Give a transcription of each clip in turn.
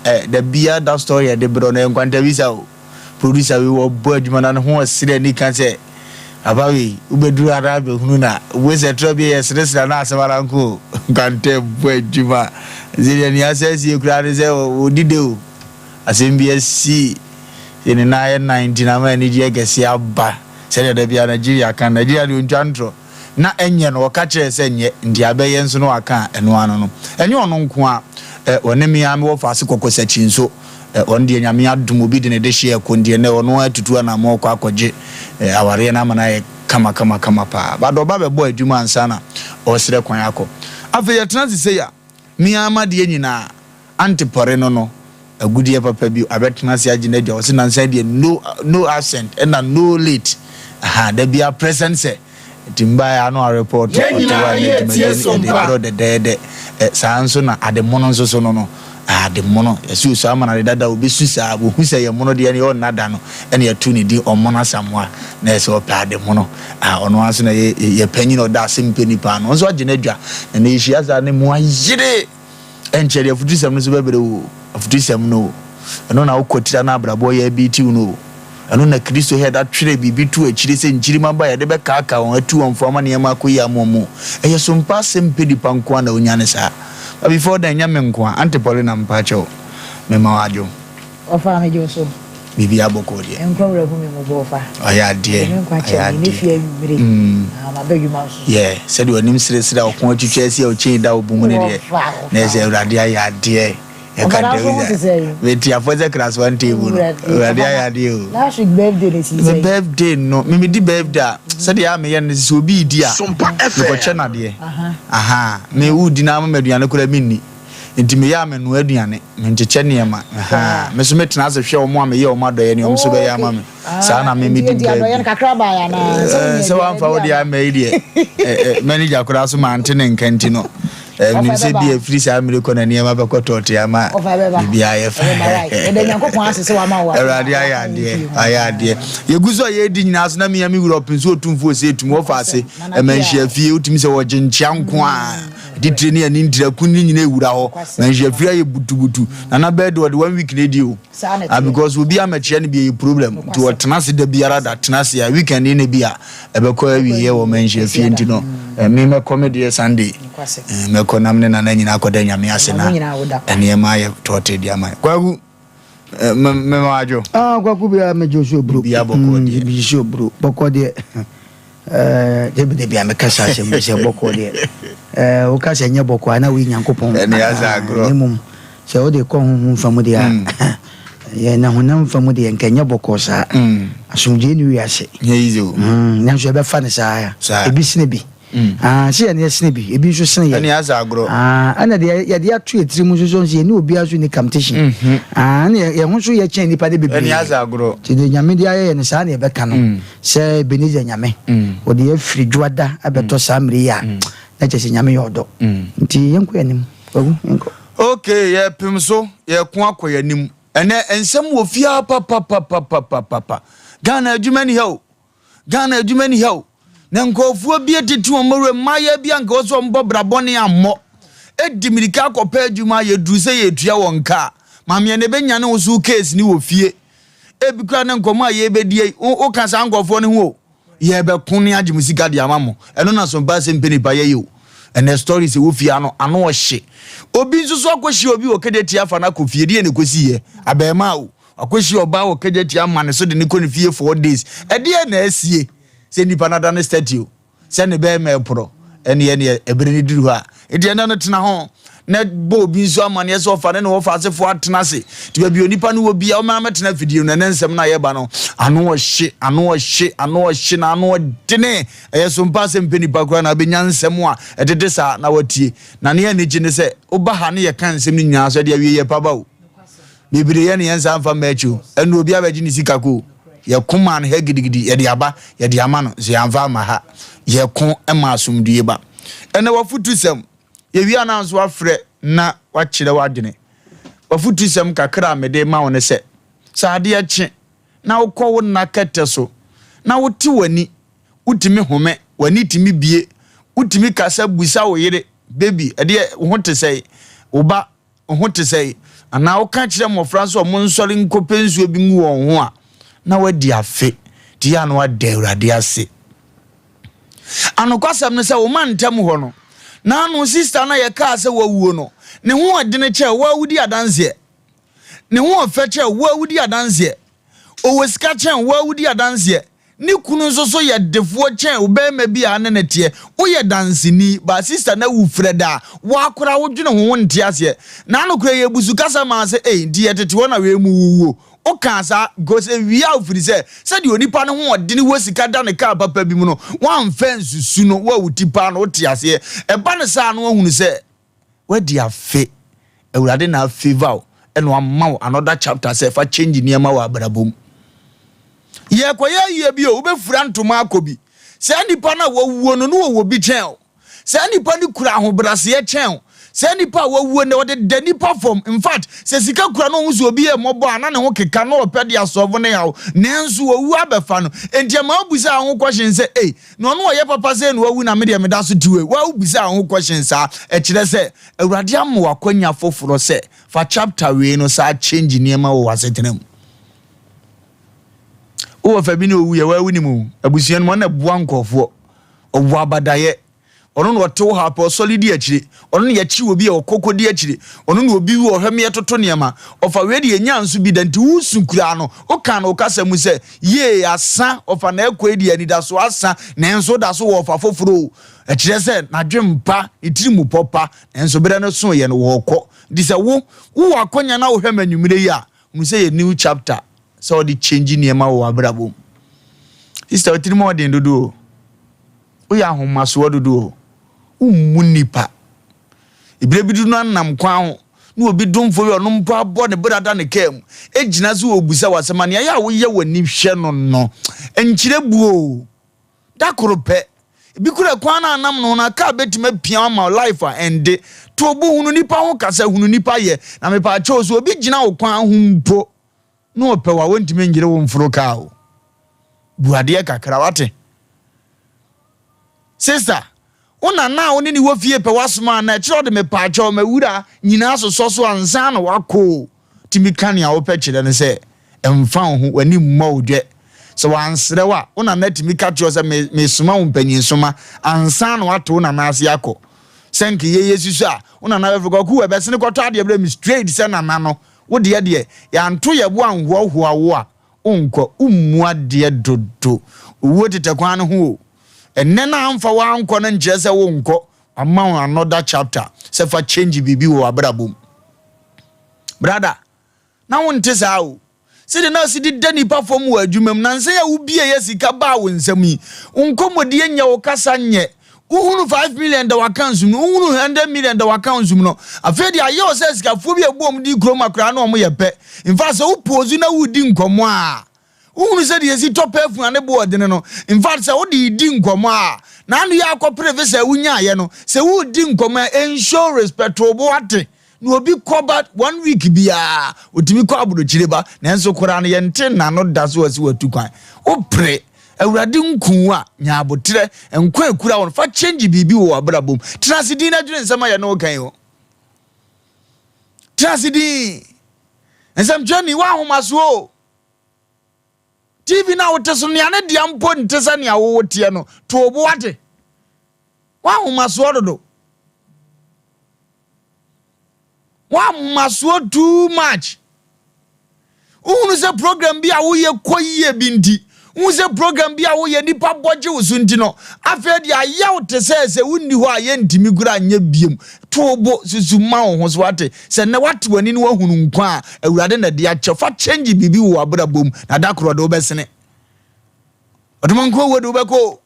Da biara da story yɛde brɛ no Nkwantabisa o. Producer wei wɔbɔ adwuma na ne ho ɔsere ani ka sɛ papa wei wobɛduru ha na abɛhunu na wei sɛ trɔ bi yɛ seresere na asɛm ara nko o. Nkwanta bɔ adwuma. Sɛ deɛ nea asɛ asie koraa ne sɛ wɔdi de o. Asɛm bi asi sɛ ne nan ayɛ nan nti na ama anigyeɛ kɛseɛ aba sɛdeɛ da biara Nigeria ka no. Nigeria deɛ ɔntwa ntorɔ. Na ɛnyɛ no, ɔka kyerɛɛ sɛ nyɛ, nti abɛyɛ nso na waka a, ɛno ano no. Ɛnyɛ ɔno nko ara, ɛ, ɔne me ara mewɔ faase kɔkɔsakyi nso, ɛ, ɔno deɛ Nyame adom obi de ne dehyeɛ ɛkɔ nti ɛnnɛ ɔno ara atutu anammɔn kɔ akɔgye, ɛ, awareɛ no ama no ayɛ kama kama kama paa. But ɔba bɛbɔ adwuma ansa na ɔresrɛ kwan akɔ. Afei yɛtena ase sei a, Me ara m'adeɛ nyinaa, Aunty Pɔre no no, agudeɛ papa bi, abɛtena ase agye n'adwa, ɔse nansa yi deɛ no no absent ɛna no late, ahaa, da biara present sɛ, nti mbaeɛ a na warepɔɔto, Yɛn ɔte hɔ nyinaa a na yɛretie dwumadie no yɛde Sompa. brɛ dɛdɛɛdɛ, ɛ, saa nso na ade mono nso so no no, ade mono, yɛse osu ama no ade dada, ɔbɛsu saa, wɔhu sɛ yɛ mono deɛ ɛneɛ ɔnna da no, ɛna yɛto ne din Ɔmono Asamoah, na ɛsɛ ɔpɛ ade mono. Ah ɔno ara nso na yɛ yɛ panyin a ɔda ase mpɛ nipa ano. Ɔno nso agye n'adwa. Na na yɛhyia saa ne mu ayere. Ɛnkyɛ deɛ afutusɛm no nso bɛbrɛ wo o. Afutusɛm no o. Ɛno na wokɔ tira na abrabɔ yɛ abiitiw no o. Ɛno na Kristo head atwerɛ biribi to akyire sɛ nkyirimma ba yɛde bɛkaakaa wɔn atu wɔn fo ama nneɛma akɔ yie ama wɔn o. Ɛyɛ so mpa asɛm mpɛ nipa nko ara na ɔnya no saa. But before then ɛnyɛ me nko ara. Auntie Paulina mpakyɛw mema wo adwo. Ɔfa me dwo so. Biribiara bɔkɔɔ deɛ. Nkwa wura hu me mmɔbɔ ɔfa. Ɔyɛ adeɛ, Ɔde me nkwa ɔyɛ kyɛ me, ne adeɛ. fie anwummere. Na maba adwuma nso so. Yeah, sɛdeɛ w'anim seresere a ɔko atwitwa asi a ɔkyɛn da wo bo mu no deɛ, Ɔfa, ɔfa, na ɛsɛ ɔfa. Awurade ayɛ adeɛ. Yɛka Ɔfa nanso David ho a, te sɛn? mete afoɔ sɛ class one table no. Awurade, Awurade ɔfa ayɛ na adeɛ o. last week birthday no si Me sɛn? birthday no, me medi birthday a, sɛdeɛ a meyɛ no sɛ obi redi a, Sompa mekɔkyɛ FM. no adeɛ. Aha, me woredi na ama me aduane koraa menni. Nti meyɛ a menoa aduane. Menkyekyɛ nneɛma. Ahaa. Me nso metena ase hwɛ wɔn a meyɛ wɔn adɔeɛ ne wɔn nso bɛyɛ ama me. Saa na me medi birthday. Sɛ wamfa wo deɛ amma yi deɛ, manager koraa so mante ne nka nti no, menim sɛ bi afiri saa mmere kɔ na nneɛma bɛkɔ tɔɔte ama biribiara yɛ fɛ. Awurade ayɛ adeɛ, ayɛ adeɛ. Yɛgu so a yɛredi nyinaa so na mea me wura ɔpem so ɔtumfoɔ sɛ ɛtum wɔfa ase ɛma nhyia fie wotumi sɛ wɔgye nkyea nko a. Atitire ne ani ntiraku ne nyina ewura hɔ na nhyiafiri ayɛ butubutu. Nana bɛɛ de ɔde one week na edi o. Ah because obi amɛkyerɛ no bi ɛyɛ problem nti ɔtena ase da biara da tena ase a weekend yi na bi a ɛbɛkɔ awieɛ wɔ manhyiafie nti no me mɛkɔ me deɛ Sunday mɛkɔ nam ne nana nyina akɔda Nyame ase na nneɛma ayɛ tɔɔte de ama yɛn. Kwaku mema adwo. Ah Kwaku bia megye so oburo. Bia bɔkɔɔ deɛ. Megye so oburo bɔkɔɔ deɛ. Eh, dabi dabi a meka saa asɛm bi sɛ bɔkɔɔ deɛ eh, woka sɛ nyɛ bɔkɔɔ a na woyi Nyankopɔn. Ɛne asa agorɔ. Na mmom sɛ wode kɔ honhom fa mu deɛ a mm. yɛ na honam fa mu deɛ nka nyɛ bɔkɔɔ saa. Asomdwoe ne wiase. Nyɛ easy o. Nanso yɛbɛfa no saa. Ebi sene bi. Ah, sɛ yɛne yɛsene bi, ebi nso sene yɛn. Ɛne asa agorɔ. Ah, ɛna deɛ yɛde ato yɛ tiri mu nso so nso yɛne obiara so ni competition. Mm-hmm. Ah, ɛna yɛn ho nso yɛ kyɛn nipa de bebree. Ɛne asa agorɔ. Ti de nyame de ayɛ yɛ no saa na yɛbɛka no. Mm. Sɛ Ebenezer nyame. Mm. Wɔde yɛ firi dwoada abɛtɔ mm. saa mmere yi a. Na kyerɛ sɛ nyame yɛ ɔdɔ. Nti yɛnkɔ yɛn anim. Kwaku, yɛnkɔ. Okay, yɛpem so, yɛko akɔ yɛn anim. Ɛnɛ nsɛm wɔ fie papapapapapapa. Ghana adwuma ni ha o. Ghana adwuma ni ha o. Na nkurɔfoɔ bi atete wɔn wura mmayewa bi anka wɔ sɛ wɔn bɔ bra bɔne ammɔ. Edi mirika akɔpɛ adwuma ayɛ duru sɛ yɛtua wɔn ka a, maame na ɛbɛnyane wo so case ni wɔ fie. Ebi koraa ne nkɔmmɔ a yɛbɛdi yi, woka saa nkurɔfoɔ no ho o. Yɛbɛko ne agye mo sika de ama mo. Ɛno na sompa sɛ mpɛ nipa yɛyɛ o. Ɛnɛ stories ɛwɔ fie ano, ano ɔhye. Obi nso so akɔhyia obi wɔ kɛgye afa no akɔ fie, deɛ na ɛkɔsiiɛ? Abɛɛmaa o. Wakɔhyia ɔbaa wɔ Kegyeti ama ne so de no kɔ ne fie 4 days. Ɛdeɛn na asie sɛ nipa no ada ne statue sɛ ne bɛrima ɛporɔ ɛneɛ neɛ ɛberɛ no duru hɔ a. Nti ɛnɛ no tena ho na bɔ obi nso amaneɛ sɛ ɔfa ne ne wɔfa asefoɔ atena ase. Nti baabi onipa no wɔ bia ɔmena mɛtena afidie no ɛnɛ nsɛm no a yɛba no ano ɔhye ano ɔhye ano ɔhye na ano ɔdene. Ɛyɛ so mpa sɛ mpɛ nipa koraa na abɛnya nsɛm a ɛtete saa na watie. Na ne anigye ne sɛ woba ha ne yɛka nsɛm no nyinaa so ɛde awie yɛ paba o. Bebree yɛ ne yɛn nsa mfa mma akyi o. Ɛnna obi abɛgye ne sika ko o. Yɛko maa no ha gidigidi, yɛde aba, yɛde ama no, nso yɛamfa amma ha. Yɛko ma asomdwoe ba. Ɛnna w'afotusɛm, yɛwie a na nso wafrɛ na wakyerɛ w'adwene. W'afotusɛm kakra a mede ma wo ne sɛ, sɛ adeɛ kye na wokɔ wo nna kɛtɛ so na wote w'ani, wotumi home, w'ani tumi bue, wotumi kasa bisa wo yere, baby, ɛdeɛ wo ho te sɛn? Wo ba, Wo ho te sɛn? anaa woka kyerɛ mmɔfra sɛ ɔmo nsɔre nkɔpɛ nsuo bi ngu wɔn ho a, na wadi afe. Nti yɛ a na wada Awurade ase. Anokwasɛm no sɛ, wo ma ntam hɔ no, naano sista no a yɛkaa sɛ wawuo no, ne ho ɔdene kyɛ wo a wodi adanseɛ. Ne ho ɔfɛ kyɛ wo a wodi adanseɛ. Ɔwɔ sika kyɛn wo a wodi adanseɛ. Ne kunu nso so yɛ defoɔ kyɛn wo bɛrima bi a ne ne teɛ. Woyɛ danseni, ba sista no awu frɛ da a, woakora wodwene ho wonte aseɛ. Naano kora yɛ busu kasa maa sɛ, ei, nti yɛtete hɔ na wei mu wuwuo. Wokaa saa because ewia wo firi sɛ sɛdeɛ onipa no ho ɔdene wɔ sika da ne kaa papa bi mu no, woamfa nsusu no, wo a wo ti paa no wote aseɛ. Ɛba no saa no woahunu sɛ woadi afe. Awurade na afavour wo ɛna wama wo another chapter sɛ fa change nneɛma wɔ abrabɔ mu. Yɛkɔyɛ ayie bi o, wobɛfura ntoma akɔ bi. Saa nipa no a wawuo no, no wɔwɔ bi kyɛn o. Saa nipa no kura ahobrɛaseɛ kyɛn o. Saa nipa a wawuo no, ɔde da nipa fam. In fact, sɛ sika kura no ɔhu sɛ obi yɛ mmɔbɔ a, na ne ho keka na ɔpɛ de asɔfo ne haw. Nanso wawu abɛfa no. Enti ɛma wobisa wo ho question sɛ, ei, na ɔno ɔyɛ papa sɛ na wawu na me deɛ meda so te wei. Wobisa wo ho question saa, ɛkyerɛ sɛ Awurade ama wo akwanya foforɔ sɛ fa chapter wei no saa change nneɛma wɔ w'asetena mu. Wowɔ fa bi ne owu yɛ wawu ne mu. Abusua no mu ɔno na ɛboa nkurɔfoɔ. Ɔwɔ abadayɛ. Ɔno na ɔte wo ha pɛ ɔsɔre di akyire. Ɔno na yɛkyi obi a ɔkɔkɔ di akyire. Ɔno na obi wu ɔhwɛ me ɛtoto nneɛma. Ɔfa wei de yɛnya nso bi da nti wosu koraa no woka no wo kasa mu sɛ yee asa ɔfa na ɛkɔ yi deɛ anidasoɔ asa nanso woda so wɔ ɔfa foforɔ o. Ɛkyerɛ sɛ n'adwempa, ne tiri mu pɔ pa nanso berɛ no soeɛ no wɔrekɔ. Nti sɛ wo wowɔ akwanya na wohwɛ me anwummerɛ yi a hunu sɛ yɛ new chapter sɛ ɔde change nneɛma wɔ w'abrabɔ mu. Sister wo tirim ɔden dodo o. Woyɛ ahomasoɔ dodo o. Wommu nnipa. Ebire bi do no anam kwan ho na obi domfo yi ɔno mpo abɔ ne bra da ne kaa mu egyina so ɔrebisa wo asɛm a nea ɛyɛ a woyɛ w'ani hwɛ no no nkyerɛ buo o. Da koro pɛ, ebi kura kwan no a anam no ho no a kaa bɛtumi apia wo ama wo life a ɛnde. To bo hunu nipa ho kasa, hunu nipa yɛ. Na mepaakyɛw sɛ obi gyina wo kwan ho mpo na ɔpɛ wo a wɔntumi ngyere wo mforo kaa o. Bu adeɛ kakra wate. Sister, wo nana a wo ne ne wɔ fie pɛ w'asoma a na ɛkyerɛ ɔde mepaakyɛw mawura nyinaa sosɔ so ansa na wakɔ o. Tumi ka nea wopɛ kyerɛ no sɛ ɛmfa wo ho, w'ani mmɔ wo dwɛ. Sɛ wansrɛ wo a, wo nana tumi ka kyerɛ wo sɛ mesoma wo mpanyinsoma ansa na wato wo nana ase akɔ. Sɛ nka yɛyɛ susu a, wo nana bɛfrɛ kwaku ɛbɛsene kɔtɔ adeɛ brɛ me straight sɛ nana no. Wo deɛ deɛ, yɛanto yɛn bo anhoahoa wo a, wonkɔ. Wommu adeɛ dodo. Owuo tetɛ kwan no ho o. Ɛnnɛ no a amfa wo ankɔ no nkyerɛ sɛ wonkɔ. Wama wo another chapter sɛ fa change biribi wɔ w'abrabɔ mu. Brada, na wonte saa o. Sɛdeɛ na ɔsi deda nipa fam wɔ adwuma mu, nansa yi a wobieeɛ sika baa wo nsam yi, wo nkɔmmɔdie nyɛ, wo kasa nyɛ. Wohunu 5 million da w'accounts mu no, wohunu 100 million da w'accounts mu no, afei deɛ ayɛ wo sɛ sikafoɔ bi a ɛbu wɔn di kurom akora na wɔn yɛ pɛ. In fact, sɛ wopose na wodi nkɔmmɔ a, wohunu sɛ deɛ esi tɔ perfume a ne bo ɔdene no. In fact, sɛ wode di nkɔmmɔ a, n'ano yɛ akɔpere visa a wonyaayɛ no, sɛ wodi nkɔmmɔ a, ɛnshow respect wo bo ate. Na obi kɔba one week biara otumi kɔ aburokyire ba nanso koraa no yɛnte n'ano da so ɔsi watu kwan. Wopere Awurade nku a nya abotrɛ nkwa ekura wɔn fa change biribi wɔ w'abrabɔ mu. Tena ase din na dwene nsɛm a yɛne wo kan yi ho. Tena ase din. Nsɛmtwerɛni w'ahomasoɔ o. TV no a wote so nea ne dea mpo nte sɛ nea wowɔ teɛ no to wo bo wate. W'ahomasoɔ dodo. W'ahomasoɔ too much. Wohunu sɛ program bi a woyɛ kɔ yie bi nti, wohu sɛ program bi a woyɛ nipa bɔ gye wo so nti no, afei deɛ ayɛ wo te sɛ sɛ wonni hɔ a yɛntumi kura nyɛ biem. To wo bo susu ma wo ho so wate. Sɛ nnɛ wate w'ani na woahunu nkwa a Awurade na de akyɛ, fa change biribi wɔ w'abrabɔ mu na da korɔ de wobɛsene. Ɔdoma nko owuo de wobɛkɔ o.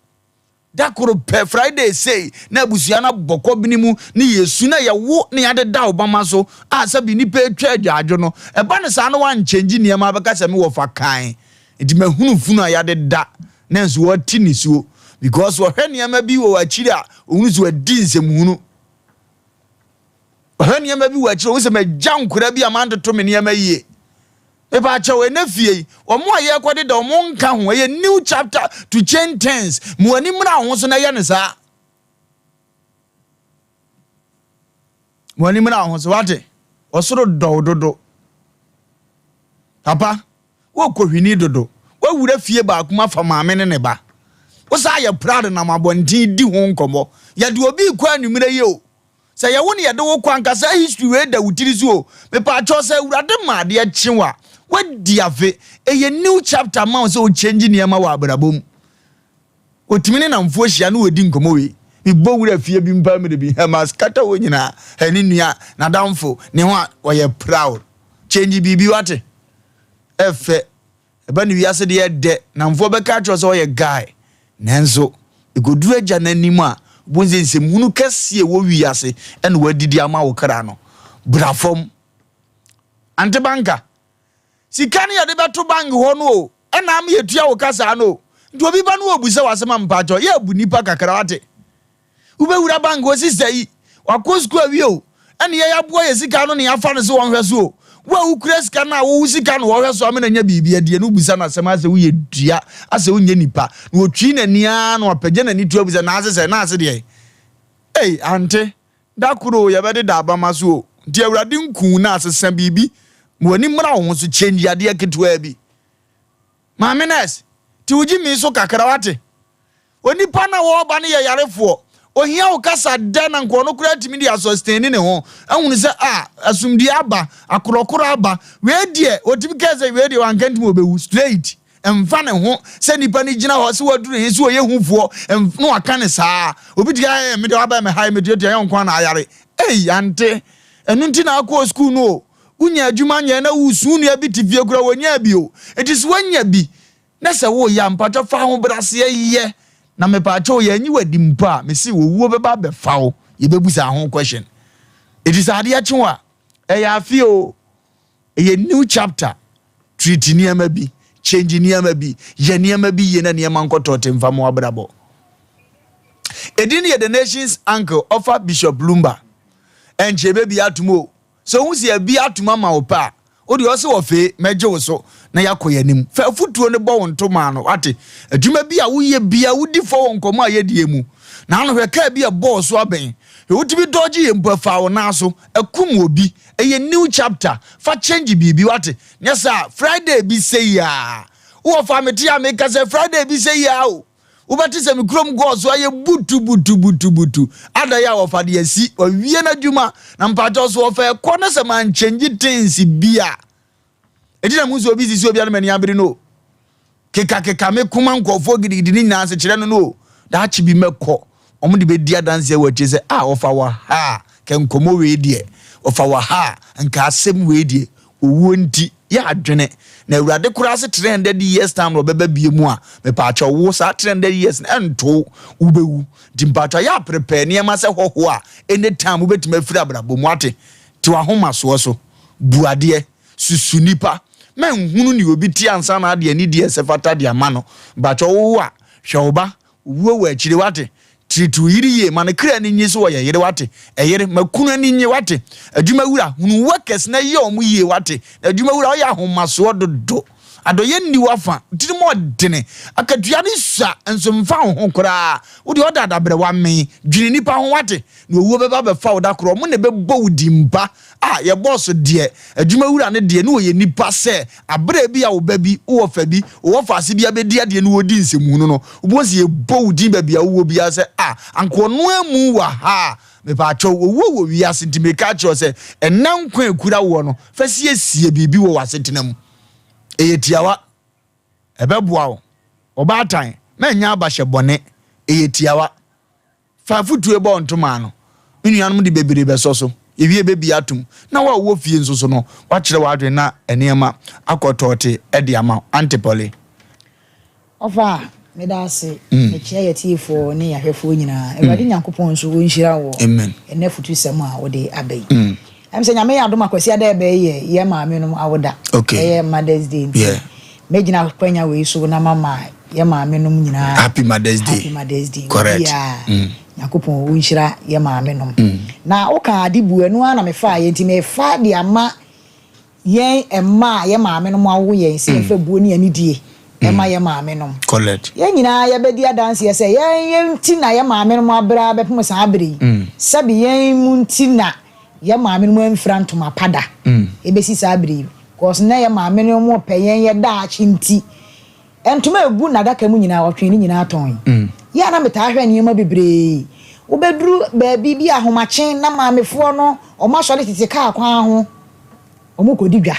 Da koro pɛ, Friday sei, na abusua no abɔ kɔbene mu ne yɛsu na yɛwo ne yɛadeda wo bama so a sɛbi nnipa atwa adwaadwo no. Ɛba no saa na woankyɛngye nneɛma abɛka sɛ me wɔfa kan nti mahunu funu a yɛadeda na nso wɔte nisuo because wɔhwɛ nneɛma bi wɔ akyiri a ohunu sɛ wadi nsɛmhunu. Ɔhwɛ nneɛma bi wɔ akyiri ohunu sɛ magya nkora bi a mantoto me nneɛma yie. Mepa kyɛw, ɛnɛ fie yi, wɔn a yɛrekɔ deda wɔn nka ho. Ɛyɛ new chapter to change things. Mo ani mmra ho so na ɛyɛ ne saa. Mo ani mmra ho so wate. Ɔsoro dɔ wo dodo. Papa, wokɔ hwini dodo. Woawura fie baako mu afa maame ne ne ba. Wo saa yɛ proud nam abɔnten di ho nkɔmmɔ. Yɛde obi rekɔ anwummerɛ yi o. Sɛ yɛ wo ne yɛde wo kɔ anka saa history wei da wo tiri so o. Mepaakyɛw sɛ Awurade ma adeɛ kye wo a, woadi afe. Ɛyɛ new chapter ma wo sɛ wo change nneɛma wɔ abrabɔ mu. Otumi ne namfoɔ hyia ne wɔdi nkɔmmɔ wei. Mebɔ wura fie bi mpa mmerɛ bi, hɛ maskata hɔ nyinaa, hɛ ne nua, n'adamfo, ne ho a ɔyɛ proud. Change biribi wate. Ɛfɛ. Ɛba ne wiase deɛ ɛdɛ, namfoɔ bɛka akyerɛ sɛ ɔyɛ guy. Nanso, ɛkɔduru agya no anim a, wobɛhu sɛ nsɛmhunu kɛseɛ ɛwɔ wiase ɛna wadidi ama wo kra no. Bra fam. Ante Banka, Sika no yɛde bɛto bank hɔ no o, ɛna ama yɛtua wo ka saa no o. Nti obi ba no ɔbisa wo asɛm a mpakyɛw yɛ abu nipa kakra wate. Wobɛwura bank hɔ sister yi, wakɔ sukuu awie o, ɛne yɛn aboa yɛ sika no na yɛafa no sɛ ɔnhwɛ so o. Wo a wokura sika no a wo sika na ɔhwɛ so ama no anya biribi adie no wobisa no asɛm asɛ woyɛ dua, asɛ wonyɛ nipa. Na ɔtwi n'ani ara na wapagya n'ani to abisa na ase sɛ na ase deɛ. Ei ante. Da koro o, yɛbɛdeda abama so o. Nti Awurade nku wo na sesa biribi ma w'ani mmra wo ho so, change adeɛ ketewaa bi. Maame nurse, te wo gyimii so kakra wate. Onipa no a wɔreba no yɛ yarefoɔ, ohia wo kasa dɛ na nka ɔno koraa atumi de asustaini ne ho, ahunu sɛ ah, asomdue aba, akorɔkorɔ aba, wei deɛ, ɔtumi kaa sɛ wei deɛ wanka ntimi ɔbɛwu straight. Ɛmfa ne ho sɛ nipa no gyina hɔ sɛ waduru he, sɛ ɔyɛ hufoɔ, na waka no saa. Obi te ɛ, me deɛ waba me ha yi, metuatua yɛ nko na ayare. Ei, ante. Ɛno nti na akɔɔ sukuu no o. Wonya adwuma nyɛ na wosu, wo nua bi te fie koraa wɔnyaa bi o. Nti sɛ woanya bi na sɛ woyɛ a, mpakyɛ fa ahobrɛaseɛ yɛ. Na mepaakyɛw yɛanyi wo adi mpo a, mese owuo bɛba abɛfa wo. Yɛbɛbusa ho question. Nti sɛ adeɛ kye wo a, ɛyɛ afe o. Ɛyɛ new chapter, treat nneɛma bi, change nneɛma bi, yɛ nneɛma bi yie na nneɛma nkɔ tɔɔte mfa mo abrabɔ. Edin no yɛ The Nation's Uncle ɔfa Bishop Lumba. Ɛnkyɛ ɛbɛbi atom o. Sɛ wohu sɛ abi atom ama wo pɛ a, wo deɛ ɔse ɔfee, mɛgye wo so na yɛakɔ yɛn anim. Fa afotuo no bɔ wo ntoma ano, wate? Adwuma bi a woyɛ bia wodi fɔ wɔ nkɔmmɔ a yɛdie mu. Na ano hwɛ kaa bi a ɛbɔɔ so abɛn. Hwɛ wotumi dɔgye yɛ mpo ɛfaa wo nan so, akum obi. Ɛyɛ new chapter fa change biribi wate nyɛ saa Friday bi sei aa wowɔ fa mete a meka sɛ Friday bi sei aa o wobɛte sɛ me kurom gɔɔ so ayɛ butu butu butu butu ada yɛ a wɔfa de asi wawie n'adwuma na mpakyɛw so wɔfa ɛkɔ na sɛ man change things bi a ɛti na mu sɛ obi sisi obi a na m'ani abere no o Kekakeka me koma nkurɔfoɔ gidigidi ne nyinaa asekyerɛ no no o, daakye bi mɛkɔ, wɔn de bɛdi adanseɛ wɔ akyire sɛ, ah ɔfa wɔ ha a, kɛ nkɔmmɔ wei deɛ, ɔfa wɔ ha a, nka asɛm wei deɛ, owuo nti, yɛ adwene. Na Awurade koraa se 300 years time na ɔbɛba bie mu a, mepaakyɛw wo saa 300 years no ɛnto wo, wobɛwu. Nti mpaakyɛw yɛ aprepare nneɛma sɛ hɔhoɔ a, anytime wobɛtumi afiri abrabɔ mu, wate? Te w'ahomasoɔ so, bu adeɛ. Susu nipa. Mɛ nhunu nea obi te ansa na ade anidie a ɛsɛ fata de ama no. Mpakyɛ wo wo a, hwɛ wo ba. Owuo wɔ akyire wate. Treat wo yere yie, ma ne kra ani nye sɛ ɔyɛ yere wate. Ɛyere, ma kunu ani nye wate. Adwuma wura, hunu workers na yɛ wɔn yie wate. Na adwuma wura woyɛ ahomasoɔ dodo. Adɔyɛ nni w'afa, tirim ɔdene. Akatua no sua nso mfa wo ho koraa. Wo deɛ ɔda adabrɛ wamee. Dwene nipa ho wate. Na owuo bɛba abɛfa wo da koro, wɔn na ɛbɛbɔ wo din pa. A yɛbɔɔ so deɛ, adwuma wura no deɛ, ne ɔyɛ nipa sɛ aberɛ bi a wo ba bi, wo wɔfa bi, wo wɔfaase bi abɛdi adeɛ ne wɔredi nsɛmhunu no, wobɛhu sɛ yɛbɔ wo din baabi a wowɔ biara sɛ, a, anka ɔno amu wɔ ha a, mepaakyɛw, owuo wɔ wiase nti meka akyerɛ wo sɛ, ɛnnɛ nkwa a ɛkura woɔ no, fa siesie biribi wɔ w'asetena mu. Ɛyɛ tiawa. Ɛbɛboa wo. Ɔbaatan, mɛnyɛ abahyɛ bɔne. Ɛyɛ tiawa. Fa afotuo bɔ ntoma ano. Me nuanom de bebree bɛsɔ so. Yɛwie bɛbie atom. Na wo a wowɔ fie nso so no, woakyerɛ w'adwene na nneɛma akɔ tɔɔte de ama wo. Auntie Polly. Ɔfa, meda ase. Mekyea yɛatiefoɔ ne yɛahwɛfoɔ nyinaa. Awurade Nyankopɔn nso ɔnhyira wo wɔ ɛnnɛ afutusɛm a wode aba yi. Ɛm sɛ Nyame yɛ adom a Kwasiada ɛbɛ yi yɛ yɛn maame nom awoda. Ɛyɛ Mother's Day nti mɛgyina akwanya wei so na mama yɛn maame nom nyinaa Happy Mother's Day. Happy Mother's Day. Correct. Obiara Nyankopɔn ɔnhyira yɛn maame nom. Na woka ade bu ɛno ara na mefaeɛ nti mefa de ama yɛn mma a yɛn maame nom awo yɛn sɛ yɛmfa buo ne anidie mma yɛn maame nom. Correct. Yɛn nyinaa yɛbɛdi adanseɛ sɛ yɛn yɛn nti na yɛn maame nom abrɛ ara bɛpem saa berɛ yi. Sɛbe yɛn mu nti na. Yɛ maame nom amfira ntoma pa da ɛbɛsi saa bere yi cos na yɛ maame nom pɛ yɛn yɛ daakye nti ntoma a ɛgu n'adaka mu nyinaa ɔtwee ne nyinaa tɔn. Yɛ a na metaa hwɛ nneɛma bebree wobɛduru baabi bi ahomakye na maamefoɔ no wɔn asɔre tete kaa kwan ho wɔn kɔdi dwa.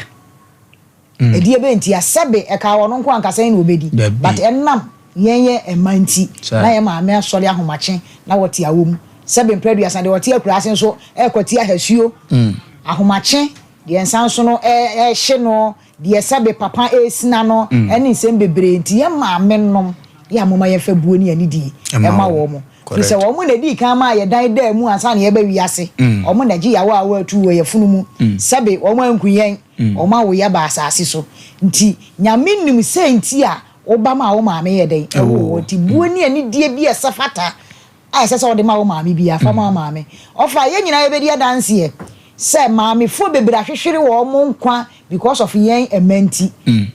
Ɛdeɛ bɛn ntia? Sɛbe ɛkaa wɔn nko anka sɛn na wɔbɛdi? But ɛnam yɛn yɛ mma nti na yɛn maame asɔre ahomakye na wɔte awɔ mu. Sɛbe mprɛ aduasa deɛ ɔte akuraase nso ɛrekɔte ahasuo. Ahomakye deɛ nsa nso no ɛrehye no, deɛ sɛbe papa ɛresina no ɛne nsɛm bebree nti yɛn maame nom yɛ a momma yɛmfa buo ne anidie ɛma wɔn. Firi sɛ wɔn na ɛdii kan maa yɛdan daa mu ansa na yɛreba wiase. Wɔn na ɛgye yawa a wɔatu wɔ yafunu mu. Sɛbe wɔn anku yɛn. Wɔn awo yɛ aba asase so. Nti Nyame nim sɛ nti a wo ba maa wo maame yɛ dɛn? Ɛwoo wo. Nti buo ne anidie bi a ɛsɛ fata a ɛsɛ sɛ wode ma wo maame biara, fa ma wo maame. Ɔfa, yɛn nyinaa yɛbɛdi adanseɛ sɛ maamefoɔ bebree ahwehwere wɔn nkwa because of yɛn mma nti.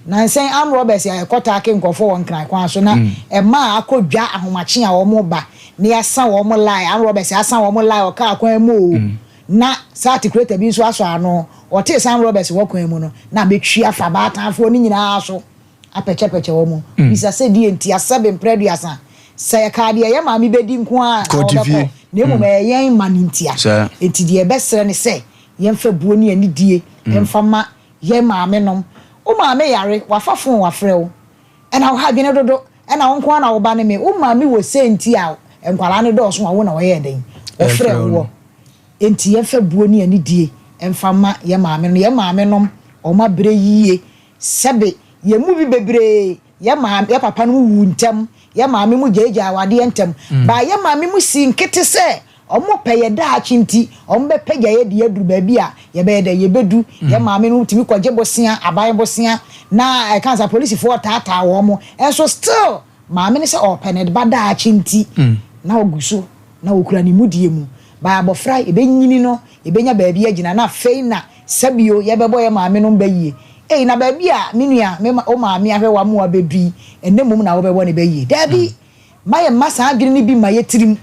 Nansa yi armed robbers a ɛkɔ taake nkurɔfoɔ wɔ Nkran kwan so na mmaa a akɔ dwa ahomakye a wɔn ba na yɛasa wɔn line, armed robbers asa wɔn line wɔ kaa kwan mu oo, na saa articulator bi nso asɔ ano, ɔtee sɛ armed robbers wɔ kwan mu no, na abɛtwi afa abaatanfoɔ no nyinaa so apɛkyɛpɛkyɛ wɔn. Bisa sɛ deɛ nti a, sɛbe mprɛ aduasa, sɛ ɛkaa deɛ yɛn maame bɛdi nko ara na wɔbɛkɔ, na mmom ɛyɛ yɛn mma no ntia. Enti deɛ yɛbɛsrɛ ne sɛ yɛmfa buo ne anidie mfa ma yɛn maamenom. Wo maame yare, wafa fon wafrɛ wo, ɛna wo ha adwene dodo, ɛna wo nko ara na wo ba ne me. Wo maame wɔ sɛ nti a nkwadaa no dɔɔso a wo na wɔyɛɛ dɛn? Wɔfrɛɛ woɔ. Enti yɛmfa buo ne anidie mfa mma yɛn maame no. Yɛn maame nom, wɔn abrɛ yie. Sɛbe yɛn mu bi bebree, yɛn maame, yɛn papa nom wuu ntɛm, yɛn maame mo gyaagyaa awadeɛ ntɛm. But yɛn maame mo sii nkete sɛ wɔn pɛ yɛn daakye nti, wɔn bɛpagya yɛn de aduru baabi a yɛbɛyɛ dɛn? Yɛbɛdu. Yɛn maame nom tumi kɔgye bosea, aban bosea, na ɛka sɛ apolisifoɔ retaataa wɔn. Nso still, maame no sɛ ɔrepɛ ne ba daakye nti, na ɔgu so na ɔkura ne mudie mu. By abɔfra yɛbɛnyini no yɛbɛnya baabi agyina na afei na sɛbio yɛbɛbɔ yɛ maame nom bɛ yie. Ei na baabi a me nua me wo maame ahwɛ wo ama wabɛdu yi ɛnnɛ mmom na wobɛbɔ no bɛ yie? Daabi! Mma yɛmma saa adwene no bi mma yɛ tirim.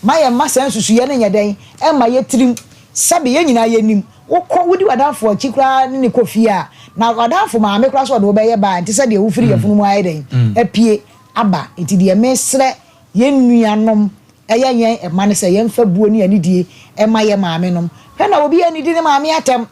Mma yɛmma saa nsusuiɛ no nyɛ dɛn? Ɛmma yɛ tirim. Sɛbe yɛn nyinaa yɛnim, wokɔ wodi w'adamfo akyi koraa ne no kɔ fie a, na w'adamfo maame koraa sɛ ɔde wo bɛyɛ ba a, ɛnte sɛ deɛ wofiri yafunu mu ayɛ dɛn? Apue aba. Nti deɛ mesrɛ yɛn nuanom Ɛyɛ yɛn mma no sɛ yɛmfa buo ne anidie mma yɛn maamenom. Hwɛ na obi annidi ne maame atɛm.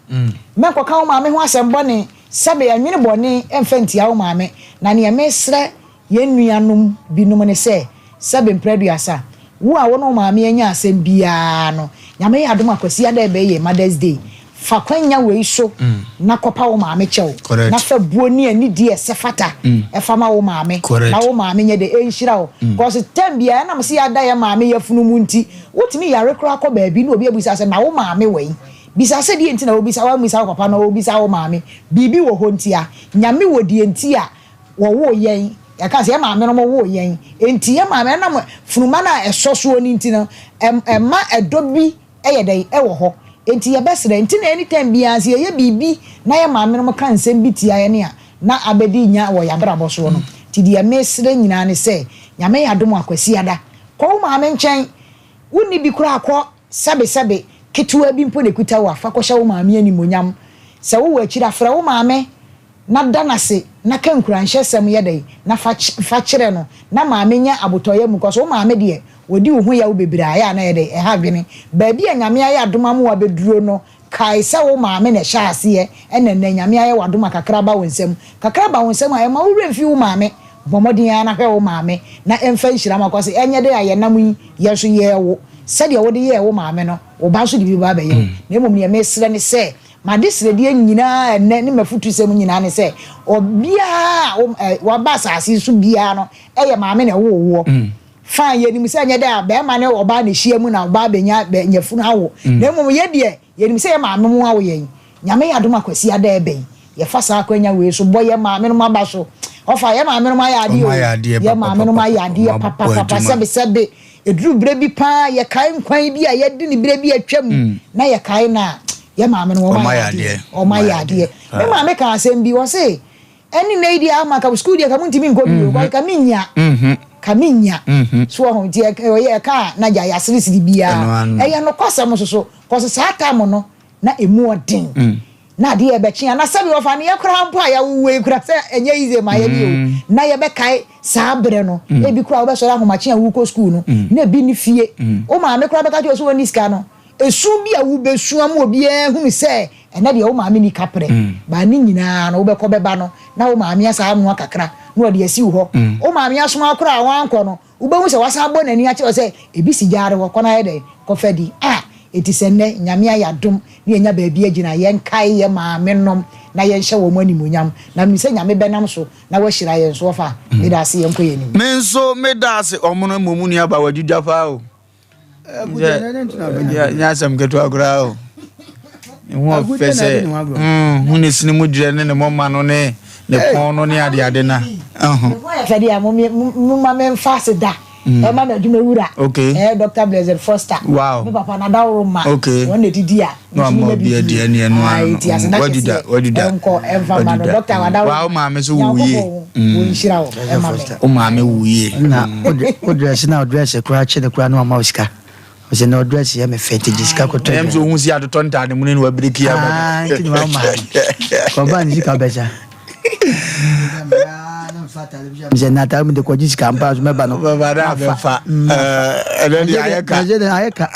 Mɛnkɔka wo maame ho asɛm bɔne, sɛbe ɛnwene bɔne mfa ntia wo maame. Na neɛ mesrɛ yɛn nuanom binom ne sɛ, sɛbe mprɛ aduasa, wo a wo ne wo maame anya asɛm biara no, Nyame yɛ adom a Kwasiada ɛbɛyɛ yɛn Mother's Day, Fa kwanya wei so na kɔpa wo maame kyɛw, na fa buo ne anidie a ɛsɛ fata fa ma wo maame, na wo maame nyɛ dɛ ɛnhyira wo. Cause time biara ɛnam sɛ yɛada yɛn maame yafunu mu nti, wotumi yare koraa kɔ baabi na obi abisa sɛ na wo maame wɔ he? Bisa sɛ deɛ nti na wobisa, wammisa wo papa na wobisa wo maame, biribi wɔ hɔ nti a. Nyame wɔ deɛ nti a wɔwoo yɛn, yɛka sɛ yɛn maame nom woo yɛn, nti yɛn maame ɛnam funuma no a ɛsɔ soɔ no nti no, ɛma ɛdɔ bi yɛ dɛn wɔ hɔ nti yɛbɛsrɛ nti na anytime biara sɛ yɛyɛ biribi na yɛn maame nom ka nsɛm bi tia yɛn a na abɛdi nya wɔ yɛabrabɔ soɔ no nti deɛ mesrɛ nyinaa ne sɛ Nyame yɛ adom a Kwasiada kɔ wo maame nkyɛn wonni bi koraa kɔ sɛbe sɛbe ketewa bi mpo na ɛkuta wo a fa kɔhyɛ wo maame animuonyam sɛ wowɔ akyiri a frɛ wo maame na da no ase na ka nkuranhyɛsɛm yɛ dɛn na fa fa kyerɛ no na maame nya abotɔyam cos wo maame deɛ ɔdi wo ho yaw bebree a ɛyɛ a na ɛyɛ dɛn ɛha adwene baabi a Nyame ayɛ adom ama wo abɛduro no kae sɛ wo maame na ɛhyɛ aseɛ ɛna nnɛ Nyame ayɛ wo adom a kakra ba wo nsam kakra ba wo nsam a ɛmma wo werɛ mfi wo maame bɔ mmɔden ara na hwɛ wo maame na ɛmfa nhyira ma cos ɛnyɛ dɛn a yɛnam yi yɛn nso yɛrewo sɛdeɛ wode yɛɛ wo maame no wo ba nso de bi bɛba abɛyɛ wo na mmom deɛ mesrɛ ne sɛ M'adesrɛdeɛ nyinaa ɛnnɛ ne m'afutusɛm nyinaa ne sɛ, obiara a waba asase yi so biara no yɛ maame na ɛwoo woɔ. Fine, yɛnim sɛ ɛnyɛ dɛ a barima ne ɔbaa na ɛhyia mu na ɔbaa bɛnya yafunu awo. Na mmom yɛ deɛ, yɛnim sɛ yɛ maame mo awo yɛn. Nyame yɛ adom a Kwasiada ɛreba yi, yɛfa saa akwanya wei so bɔ yɛ maame nom aba so. Ɔfa, yɛ maame nom ayɛ adeɛ o. Yɛ maame nom ayɛ adeɛ papapapa sɛbe sɛbe. Ɛduru berɛ bi pa ara, yɛkae nkwan bi a yɛadi no berɛ bi a atwam, na yɛkae no a, yɛ maame no wɔn ayɛ adeɛ, wɔn ayɛ adeɛ. Me maame kaa asɛm bi, ɔse, ɛne nnɛ yi deɛ ama ka sukuu deɛ ka montumi nkɔ bio, mm ka mennya, ka mennya. So ɔho nti ɔyɛ ɛka a na gya yɛaseresere biara. Ɛyɛ nokwasɛm nso so, kɔse saa time no, Na emu ɔden. Na adeɛ yɛbɛkye a, na sɛbi wɔfa ne yɛ koraa mpo a yɛawowɔ yi koraa sɛ ɛnyɛ easy ma yɛ bi o. Na yɛbɛkae saa berɛ no, ebi koraa wobɛsɔre ahomakye a wokɔ school no, na ebi ne fie. Wo maame koraa bɛka kyerɛ wo sɛ wɔnni sika no, esu bi a wobɛsu ama obiara hunu sɛ ɛnɛ deɛ wo maame ni kaprɛ. Baa ne nyinaa no wobɛkɔ bɛba no, na wo maame asa anoa kakra na ɔde asi wo hɔ. Wo maame asoma koraa a wankɔ no, wobɛhu sɛ wasan abɔ n'ani akyerɛ sɛ ebi si gyaare hɔ, kɔ na ayɛ dɛn kɔfa di. A eti sɛ nnɛ Nyame ayɛ adom ne yɛnya baabi agyina, yɛnkae yɛ maame nom na yɛnhyɛ wɔn animuonyam, na menim sɛ Nyame bɛnam so na wahyira yɛn so. Wɔfa meda ase, yɛnkɔ yɛn anim. Me nso meda ase. Ɔmo no mmom nua ba wadwidwa paa o. Nyɛ asɛm ketewa koraa o. Ne ho ɔfɛ sɛ hu ne sini mu dwerɛ ne ne mɔma no ne ne kɔn no ne adeade na. Fɛ deɛ moma memfa ase da ɛma no adwuma wura. Ɛyɛ Dr. Blessed Foster. Me papa nadaworo ma wɔn na didi a. Na wama obi adi ɛne ɛno ano. Ti ase na wadwidwa wadwidwa. Ɛnkɔ ɛmfa ma no, Dr. Wadaworo. Wa wo maame so wu yie. Wɔnhyira wo ɛma me. Wo maame wu yie. Na wo dress na wo dress koraa kye ne koraa na wama wo sika. Ɔsɛ na ɔdress yɛ me fɛ nti gye sika kɔtɔ. Ɛyɛm sɛ ohun si atotɔ ntaade mu ne na wabiriki aba. Nti na wama kɔba ne sika bɛsa sɛ na atare mu de kɔgye sika mpa so mɛba no. Bɛba na abɛfa ɛnɛ deɛ ayɛ ka. Ayɛ ka.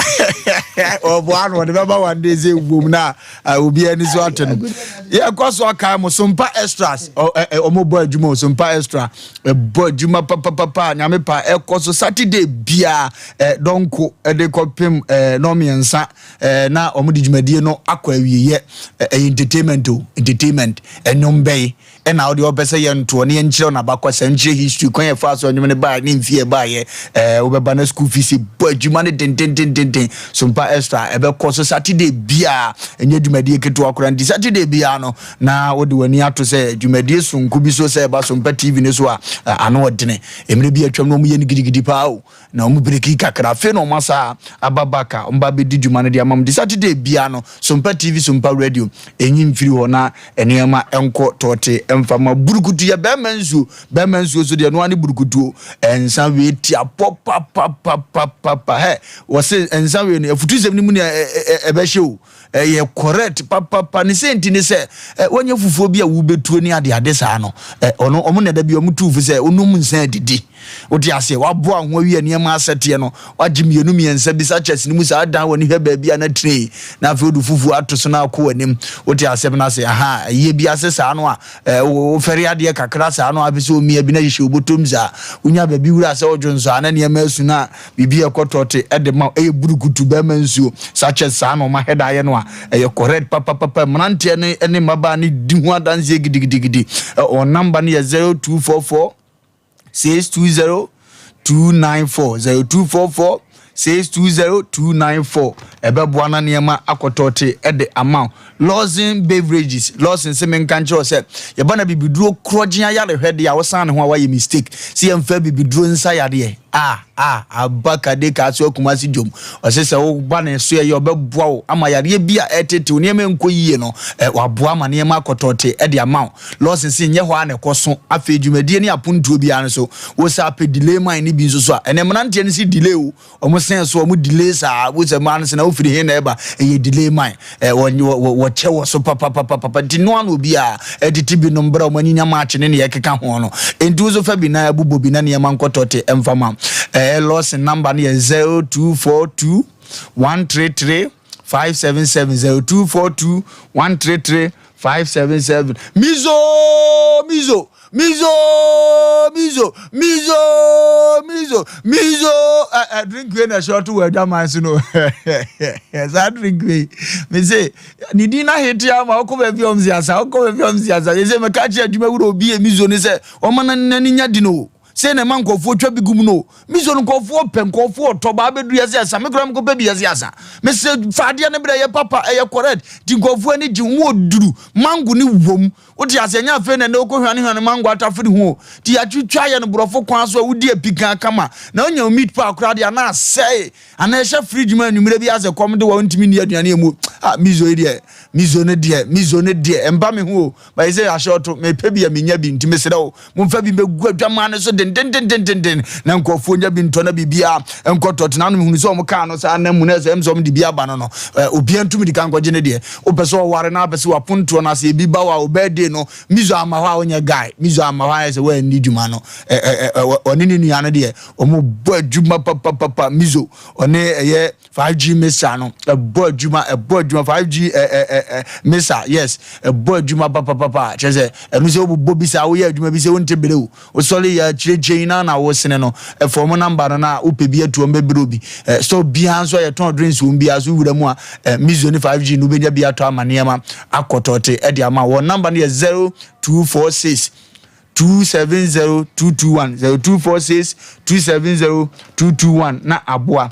Ɔboa no ɔde bɛba one day sɛ wom na obi ani so ate no. Yɛkɔ so akae mo Sompa Extras, ɔmo bɔ adwuma o. Sompa Extra ɛbɔ adwuma papapapa. Nyame pa ɛkɔ so Saturday biaa dɔnko ɛde kɔpem nɔmmiɛnsa na ɔmo de dwumadie no akɔ awieyɛ. Ɛyɛ entertainment o, entertainment. Ɛnwom bɛyi ɛna wode ɔpɛ sɛ yɛntoɔ ne yɛnkyerɛ wo nabakɔsɛm, nkyerɛ history kwan yɛfa so ɔnwom no baeɛ ne mfie ɛbaeɛ. Wobɛba na school fees bɔ adwuma no dendendendenden. Sompa Extra ɛbɛkɔ so Saturday biaa, ɛnyɛ dwumadie ketewa koraa. Nti Saturday biaa no na wode w'ani ato sɛ dwumadie sonko bi so sɛ ɛba Sompa TV no so a ano ɔdene. Mmerɛ bi atwam no ɔmo yɛ no gidigidi paa o, na ɔmo break kakra. Afei na ɔmo asa aba back a ɔmo ba bɛdi dwuma no de ama mo. Nti Saturday biaa no, Sompa TV, Sompa Radio, ɛnyi mfiri hɔ na nneɛma nkɔ tɔɔte mfa ma. Burukutu yɛ bɛrima nsuo, bɛrima nsuo so deɛ noa ne burukutuo nsa wei tia pɔ papapapapapa. Hɛ, wɔse nsa wei no afutusɛm no mu ne ɛbɛhyɛ o, ɛyɛ correct papapa. Ne sɛ nti ne sɛ wɔnyɛ fufuo bi a wobɛtuo ne adeade saa no, ɔno ɔmo na da bi ɔmo tu fo sɛ onom nsa adidi. Wote aseɛ, waboa ho awie, nneɛma asɛteɛ no wagye mmienu mmiɛnsa bi sa kyɛse no mu saa dan wɔ ne hwɛ baabi a na tire na afei wode fufuo ato so na akɔ w'anim. Wote asɛm no ase aha, ɛyɛ bi ase saa no a wofɛre adeɛ kakra saa no a apɛ sɛ omia bi na hyehyɛ obotom saa, wonya baabi wura sɛ wodwo nso a na nneɛma asu no a biribi a ɛkɔtɔ te ɛde ma. Ɛyɛ burukutu bɛrima nsuo sa kyɛ saa na ɔma hɛda ayɛ no a ɛyɛ correct papapapa. Mmeranteɛ ne ne mmabaa ne di ho adanseɛ gidigidigidi. Wɔn number no yɛ 0244 620 294, 0244 620 294. Ɛbɛboa na nneɛma akɔtɔ te ɛde ama wo. Lawson Beverages, Lawson sɛ menka nkyerɛ wo sɛ yɛba na bibiduro korɔgye ayarehwɛ deɛ a wosan ne ho a wayɛ mistake sɛ yɛmfa bibiduro nsa yadeɛ a aba kade ka so akuma se dwom. Ɔsɛ sɛ woba ne so ɛyɛ ɔbɛboa wo ama yareɛ bi a ɛtetew nneɛma nkɔ yie no, waboa ama nneɛma akɔtɔ te ɛde ama wo. Lawson sɛ nyɛ hɔ a na ɛkɔ so. Afei dwumadie ne apontuo biara no so wo sɛ apɛ delay man ne bi nso so a ɛnɛ mmeranteɛ no si delay o, ɔmo sɛn so ɔmo delay saa wo sɛ mmaa no sɛ na wofiri he na ɛba, ɛyɛ delay man. ɛ wɔ wɔ wɔkyɛ wɔ so papapapapa. Nti noa na obi a ɛtete binom berɛ a ɔmo anyinya maakye ne nea ɛkeka ho no, nti wo so fa bi na ɛbobɔ bi na nneɛma nkɔtɔ te ɛmfa ma. Lawson number no yɛ 0242 133 577, 0242 133 577. Mizo, mizo, mizo, mizo, mizo, mizo, mizo. Ɛ ɛ drink wei na ɛhyɛ ɔto wɔ adwaman so no. Saa drink wei me se ne din na hete ama wokɔ baabi a ɔm si asa, wokɔ baabi a ɔm si asa. Yɛ sɛ mɛka kyerɛ adwuma wura obi yɛ mizo ne sɛ ɔma n'ani nya di no sɛ na ɛma nkɔfoɔ twa bi gum no. Mizo no nkɔfoɔ pɛ, nkɔfoɔ ɔtɔ baa bɛduru yɛsɛ asa. Me koraa mekɔpɛ bi yɛsɛ asa. Mesɛ fa adeɛ no berɛ ɛyɛ papa, ɛyɛ correct. Nti nkɔfoɔ ani gye mu ɔduru mango ne wom. Wote ase, ɛnyɛ afei na ɛnɛ wokɔ hwane hwane mango atafere ho o. Nti yɛatwitwa yɛ no borɔfo kwan so a wodi apikaa kama na wonya wo meat pie koraa deɛ ana asɛe anaa ɛhyɛ fridge mu anwummerɛ bi asɛ kɔm de wa wontumi nni aduane mu a. Mizo yi deɛ. Mizo no deɛ, mizo no deɛ, ɛmba me ho o. Bayɛ sɛ ahyɛ ɔto, mepɛ bi a menya bi, nti mesrɛ wo, momfa bi mbɛgu adwamaa no so dendendendendenden na nkurɔfoɔ nya bi ntɔ na biribiara nkɔtɔ. Tena no mehunu sɛ ɔmo kaa no saa na mu na ɛsɛ sɛ ɔmo de bi aba no no. Obiara ntumi di kan kɔgye ne deɛ. Wopɛ sɛ ɔware na apɛ sɛ wapontoɔ no ase ebi ba wɔ a wo birthday no, mizo ama hɔ a wonyɛ guy. Mizo ama hɔ a ayɛ sɛ woanni dwuma no. Ɔne ne nua no deɛ, ɔmo bɔ adwuma papapapa. Mizo, ɔne ɛyɛ 5G mixer no ɛbɔ adwuma, ɛbɔ adwuma. 5G ɛ ɛ ɛ ɛ mixer, yes, ɛbɔ adwuma papapapa. Kyerɛ sɛ ɛno sɛ wobobɔ bi saa, woyɛ adwuma bi sɛ wonte bere o, wosɔre yɛ akyerɛkyerɛ yi na na wosene no ɛfɔ ɔmo number no na wopɛ bi atu ɔmo bɛbrɛ obi store biara nso a yɛtɔn drinks wɔm biara so wura mu a, mizo ne 5G no wobɛnya bi atɔ ama nneɛma akɔtɔte ɛde ama wɔn. Number no yɛ 0246 270 221, 0246 270 221. Na aboa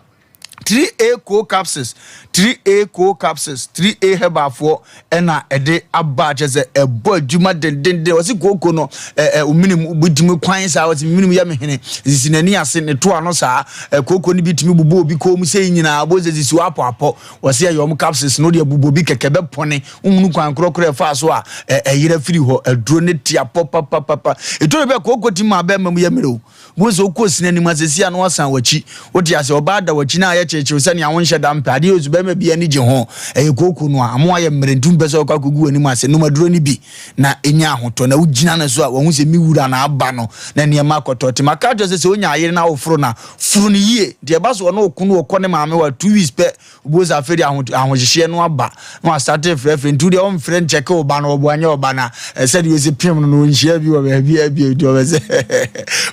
3A co capsules, 3A co capsules, 3A herbalfoɔ ɛna ɛde aba. Kyerɛ sɛ ɛbɔ adwuma dendenden. Wɔsi kooko no ɛ ɛ ominim bitumi kwan saa, wɔsi minim yɛ mehene sisi n'ani ase ne to ano saa. Kooko no bi tumi bobɔ obi kɔn mu sɛ nyinaa bo sɛ sisi wɔ apɔ apɔ. Wɔsi ɛyɛ ɔmo capsules no deɛ bobɔ bi kɛkɛ bɛ pɔne nhunu kwan korɔkorɔ ɛfa so a ɛyerɛ firi hɔ. Aduro ne te apɔ papapapa. Etu bɛ kooko ti mu abɛɛma mu yɛ mmerɛ o mo sɛ wokɔ sini anim asɛsi a na wasan w'akyi, wote ase, ɔbaa da w'akyi na ayɛ kyerɛkyerɛw sɛnea wonhyɛ da mpɛ adeɛ osu bɛrima bi ani gye ho. Ɛyɛ kooko no a amo ayɛ mmerɛ ntum pɛ sɛ ɔkɔ akɔgu w'anim ase nom aduro no bi na ɛnya ahotɔ na wogyina no so a wɔhu sɛ me wura na aba no na nneɛma akɔtɔ te. Maka kyerɛ sɛ sɛ wonya ayere na woforo na foro no yie nti ɛba so ɔne ɔko no ɔkɔ ne maame wa 2 weeks pɛ, wobɛhu sɛ afei de ahohyehyeɛ no aba na wasate frɛfrɛ. Nti wodeɛ ɔmfrɛ nkyɛke wo ba no, ɔboa nyɛ ɔba no a sɛdeɛ ɔsi pem no no ɔnhyia bi wɔ baabi abie nti ɔbɛ sɛ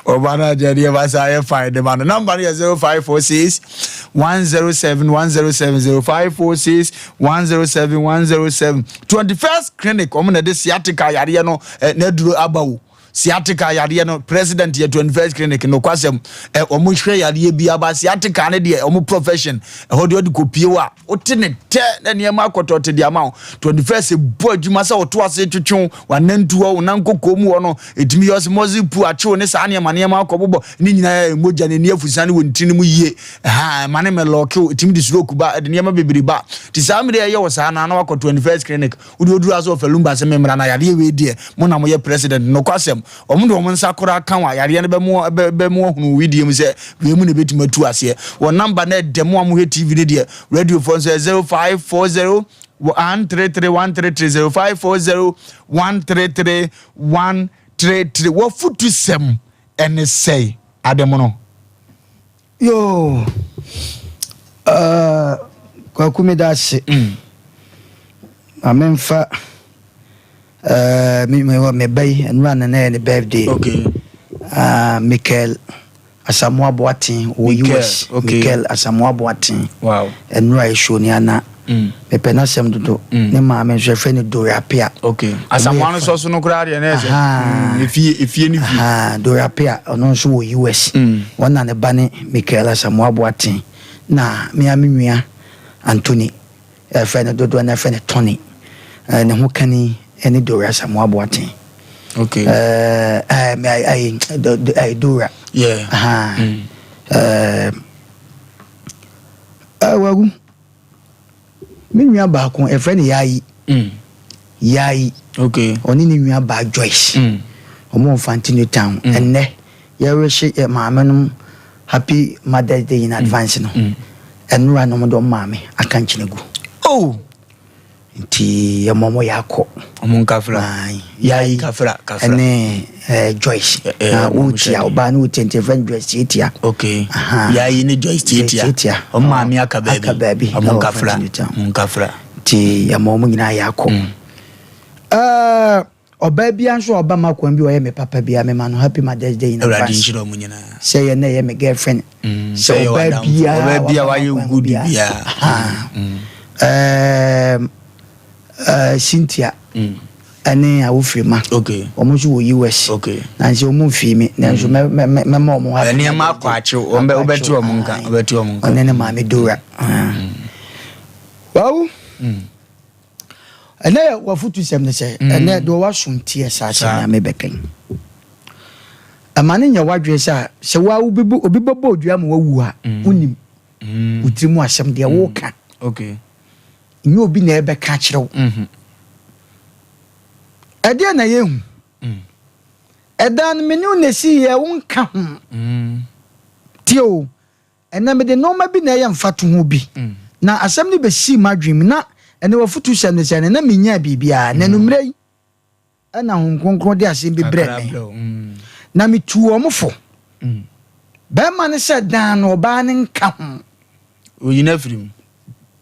ɔba no agya deɛ ba saa yɛ fine de ma no. Number no yɛ 0546 107 107, 0546 107 107. 21st Clinic, ɔmo na de sciatica yareɛ no n'aduro aba wo. Sciatica yareɛ no president yɛ 21st Clinic no kwasɛm. Ɔmo hwɛ yareɛ bi aba sciatica ne deɛ ɔmo profession ɛhɔ deɛ ɔde kɔpie wo a wote ne tɛ na nneɛma akɔtɔ te de ama wo. 21st bɔ adwuma sɛ wɔto ase twetwe wanantu hɔ wo nan kɔkɔɔ mu hɔ no ɛtumi yɛ ɔsɛ mɔse pu akyew ne saa nneɛma nneɛma akɔbobɔ ne nyinaa yɛ mogya n'ani afusa ne wɔ ntini mu yie ha ma ne mɛlɔkew. Ɛtumi de stroke ba, ɛde nneɛma bebree ba. Nti saa mmerɛ ɛyɛ wɔ saa no na wakɔ 21st Clinic. Wode oduru ase wɔ Falumba sɛ memmra na yareɛ wei deɛ mo na moyɛ president no kwasɛm. Ɔmo de ɔmo nsa koraa ka wa yareɛ no bɛmo bɛmo ahunu widie mu sɛ wei mu na ɛbɛtumi atu aseɛ. Wɔ number no ɛdɛ mo a mohwɛ TV no deɛ, radio foɔ nso yɛ 0540 133 133, 0540 133 133. Wɔfotu sɛm ɛne sɛe adem no. Yo, Kwaku, me da ase. Ma memfa me ba yi ɛnura na yɛ ne birthday. Michael Asamoah Boateng wɔ US. Michael Asamoah Boateng. Ɛnura yɛ show ni ana. Mepɛ n'asɛm dodo. Ne maame nso yɛfrɛ no Dora Apia. Okay. Asamoah no sɔ so no koraa deɛ na ɛsɛ. Efie efie ne fie. Dora Apia ɔno nso wɔ US. Wɔn na ne ba ne Michael Asamoah Boateng na mmea me nua Anthony ɛfrɛ no dodoɔ na ɛfrɛ no Tony. Ne ho kani ɛne Dora Asamoah Boateng. Ɛɛ ɛɛ ɛɛ Dora. Ɛɛ ɛɛ wagu. Me nua baako ɛfrɛ no Yaayi. Yaayi. Ɔne ne nua baa Joyce. Ɔmo wɔ Mfante New Town. Ɛnnɛ yɛrehyɛ yɛ maame nom happy Mother's Day in advance no. Ɛnora na ɔmo de ɔmo maame aka nkyene gu. Oh. Nti yɛmɔ ɔmo yɛ akɔ. Ɔmo nkafra. Yaayi kafra kafra. Ɛne Joyce. Na wotia ɔbaa no wotia nti yɛfrɛ no Joyce Tietia. Yaayi ne Joyce Tietia. Tietia. Ɔmo maame aka baabi. Aka baabi. Ɔmo nkafra. Ɔmo nkafra. Nti yɛmɔ ɔmo nyinaa yɛ akɔ. Ɔbaa bia nso a ɔba ma kwan bi ɔyɛ me papa bia, mema no happy Mother's Day in advance. Awurade nhyira ɔmo nyinaa. Sɛ yɛ na ɛyɛ me girlfriend. Sɛ ɔbaa bia ɔbaa bia wayɛ good bia. Cynthia ɛne Awofirima. Ɔmo nso wɔ US. Nansi ɔmo nfi mi nanso mɛma ɔmo happy. Nneɛma akɔ akyew wɔn bɛ wobɛte ɔmo nka, wobɛte ɔmo nka. Ɔne ne maame Dora. Wawu. Ɛnɛ yɛ wafutu sɛm ne sɛ ɛnɛ deɛ wasom teɛ saa asɛm na mebɛkɛn ɛma ne nyɛ wadwene sɛ sɛ wa obi bɛbɔ odua ma wawu a, wonim wo tiri mu asɛm deɛ woka. Nyɛ obi na ɛbɛka akyerɛ wo. Ɛdeɛn na yɛhu? Ɛdan no me ne wo na ɛsiiɛ, wonka ho. Tie o, ɛnnɛ mede nnoɔma bi na ɛyɛ mfatoho bi, na asɛm no bɛsii m'adwene mu, na ɛnnɛ w'afotusɛm ne sɛ, na mennyaa biribiara, na anwummerɛ yi, Ɛnna Honhom Kronkron de asɛm bi brɛɛ me, na metuu wɔn fo. Barima no sɛ dan no, ɔbaa no nka ho. Oyi no afiri mu.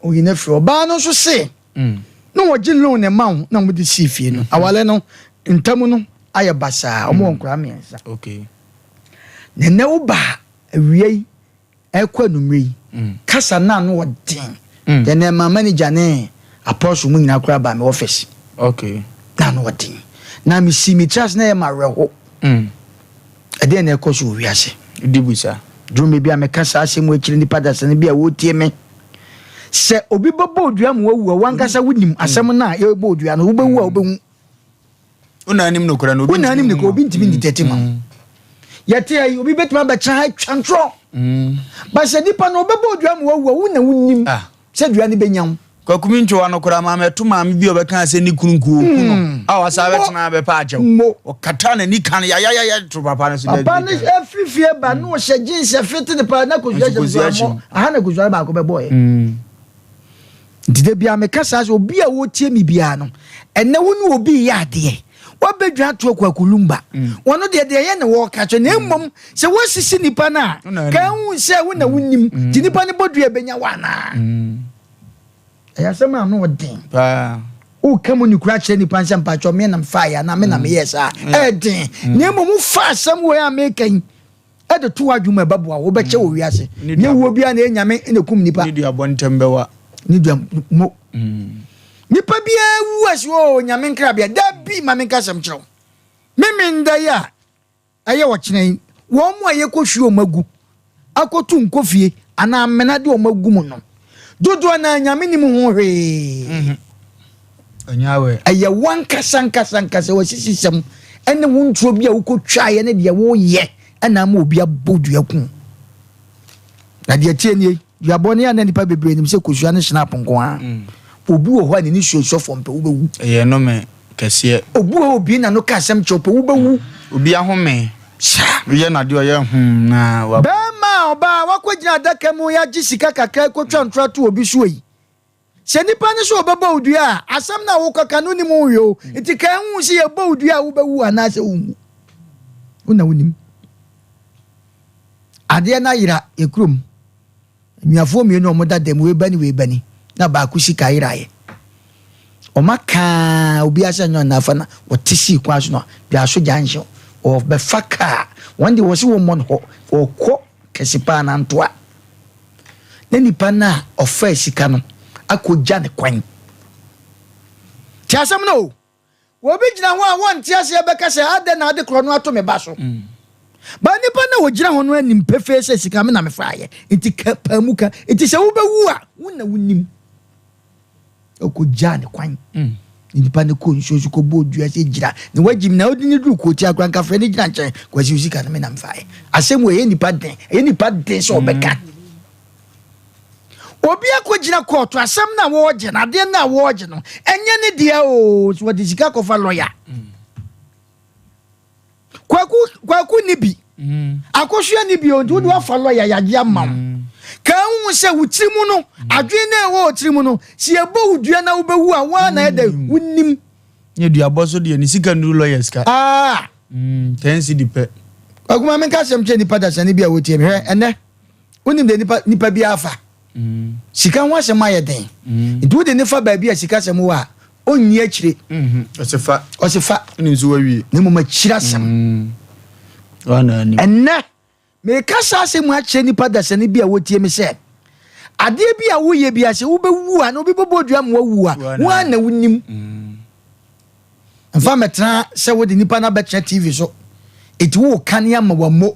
Oyi no afiri. Ɔbaa no nso se, na wɔgye loan na ɛma wo na wɔde sii fie no. Awale no ntam no ayɛ basaa. Wɔn wɔ nkwadaa mmiɛnsa. Okay. Na ɛnɛ woba awia yi Ɛrekɔ anwummere yi, kasa no ano wɔ den. Then ɛmaa manager ne apostle mu nyinaa koraa baa me office. Okay. Na ano wɔ den. Na mesii me tiri ase na ɛyɛ me awerɛho. Ɛdeɛn na ɛrekɔ so wɔ wiase? Di busa. Duru baabi a meka saa asɛm wei kyerɛ nnipa dasani bi a wɔretie me. Sɛ obi bɛbɔ odua ma wawu a, w'ankasa wonim asɛm no a yɛrebɔ odua no, wobɛwu a wobɛhu. Wo na anim nokorɛ no, obi Wo na anim ntumi nokorɛ, nhu obi ntumi ndetɛte ma wo. Yɛte ha yi, obi bɛtumi abɛtena ha atwa ntorɔ. But sɛ nipa no ɔbɛbɔ odua ma wawu a, wo na wonim Ah. sɛ dua no bɛnya wo. Kwaku me ntwewa no koraa maame ɛto maame bi a ɔbɛkaa sɛ ne kunu nku ɔku no a wasan Mo. bɛtena bɛpɛ akyɛw. Mo. Ɔkataa n'ani ka no yayayaya to papa no so Papa dabi no dabi. afiri fie ba na ɔhyɛ jeans ɛfete ne paa na kosua Nso hyɛ no kosua so hyɛ ammɔ. mu. Aha na kosua no baako bɛbɔeɛ. Nti da biara meka saa sɛ obi a ɔretie me biara no, ɛnɛ wo ne obi reyɛ adeɛ, woabɛdwa ato Kwaku Lumba. Ɔno deɛ deɛ ɛyɛ na wɔreka kyerɛ na mmom sɛ woasisi nipa no a, ka ehu sɛ wo na wonim, nti nipa no bɔ dua ɛbɛnya wo anaa? Ɛyɛ asɛm a ano ɔden. Woka mu nokura kyerɛ nipa no sɛ mpakyɛw me na mefaeɛ anaa me na meyɛɛ saa, ɛyɛ den. Na mmom wofa asɛm wei a meka yi, de to w'adwene mu a ɛbɛboa wo, wobɛkyɛ wɔ wiase. Nyɛ wuo biara na ɛyɛ Nyame na ɛkum nipa. Ne duabɔ ntɛm bɛwa. Ne dua mo. Nipa biara wu a si o Nyame nkrabea. Dabi ma menka asɛm kyerɛ wo. Me menda yi a ɛyɛ ɔkyena yi, wɔn a yɛkɔhwie wɔn agu akɔtu nkɔfie anaa amena de wɔn agu mu no, dodoɔ no ara Nyame nim ho hwee. Ɛyɛ w'ankasa ankasa ankasa w'asisisɛm ne wo nturo bi a wokɔtwaeɛ ne deɛ woyɛ ɛna ama obi abɔ dua ku. Na deɛ ɛteɛ nie, duabɔ no a na nnipa bebree nim sɛ kosua ne snap nko ara. Obi wɔ hɔ a n'ani suasua fam pɛ wobɛwu. Ɛyɛ nnome kɛseɛ. Obi wɔ hɔ a obue n'ano ka asɛm kyerɛ wo pɛ wobɛwu. Obi ahome. Saa. Woyɛ no adeɛ ɔyɛ humm na wa. Bɛɛma a ɔbaa wakɔgyina adaka mu yagye sika kakra rekɔtwa ntorɔ ato obi soɔ yi, sɛ nipa no sɛ ɔbɛbɔ wo dua a, asɛm no a wokɔka no wonim ho hwee o, nti ka hu sɛ yɛbɔ wo dua a wobɛwu anaasɛ wonwu. Wo na wonim. Adeɛ no ayera yɛ kurom. Anuafoɔ mmienu a wɔda dɛm, wei ba ni, wei ba ni, na baako sika yeraeɛ. Wɔaka obiara sɛ nyɛ ɔnaafa na wɔte sii kwan so no Dwaso junction. Wɔbɛfa kaa. Wɔn deɛ wɔse wɔmmɔ no hɔ. Wɔkɔ kɛse paa na ntoa. Na nipa no a ɔfaa sika no akɔgya ne kwan. Te asɛm no o. Obi gyina hɔ a wɔnte aseɛ bɛka sɛ, Adɛn na ade korɔ no ato me ba so? But nipa no a ɔgyina hɔ no anim pefee sɛ sika me na mefaeɛ, nti ka paa mu ka. Nti sɛ wobɛwu a, wo na wonim. Ɔkɔgyaa ne kwan. Nipa no kɔ nsuo so kɔbɔɔ dua sɛ gyina. Na wagyim na wode no duru kurotia koraa nka frɛ no gyina nkyɛn. Kwasi wo sika no me na mefaeɛ. Asɛm wei ɛyɛ nipa den. Ɛyɛ nipa den sɛ ɔbɛka. Obi akɔgyina kɔɔto, asɛm no a wɔregye no, adeɛ no a wɔregye no, ɛnyɛ ne deɛ o, so wɔde sika kɔfa lɔya. Kwaku kwaku ni bi, akosua ni bi o, nti wode wafa lɔya yagye ama wo. Ka hu sɛ wo tiri mu no, adwene no a ɛwɔ wo tiri mu no, sɛ yɛbɔ wo dua na wobɛwu a, woa na ɛdɛ, wonim. Nyɛ duabɔ so deɛ, ne sika nnuru lɔya sika. Ah! 10 cedi pɛ. Kwaku ma menka asɛm kyerɛ nipa dasani bi a wɔtie me, hwɛ ɛnɛ. Wonim deɛ nipa nipa biara fa. Sika ho asɛm ayɛ den. Nti wode ne fa baabi a sika asɛm wɔ a, ɔnni akyire. Ɔse fa. Ɔse fa. Wonim nso wawie. Na mmom akyire asɛm. Ɛnnɛ, meka saa asɛm mu akyerɛ nipa dasani bi a wɔtie me sɛ, adeɛ bi a woyɛ bi a sɛ wobɛwu a na obi bɛbɔ dua ma wawu a, wo ara na wonim. Mfa mmɛtena sɛ wode nipa no abɛtena TV so. Eti woka ne ama wammo.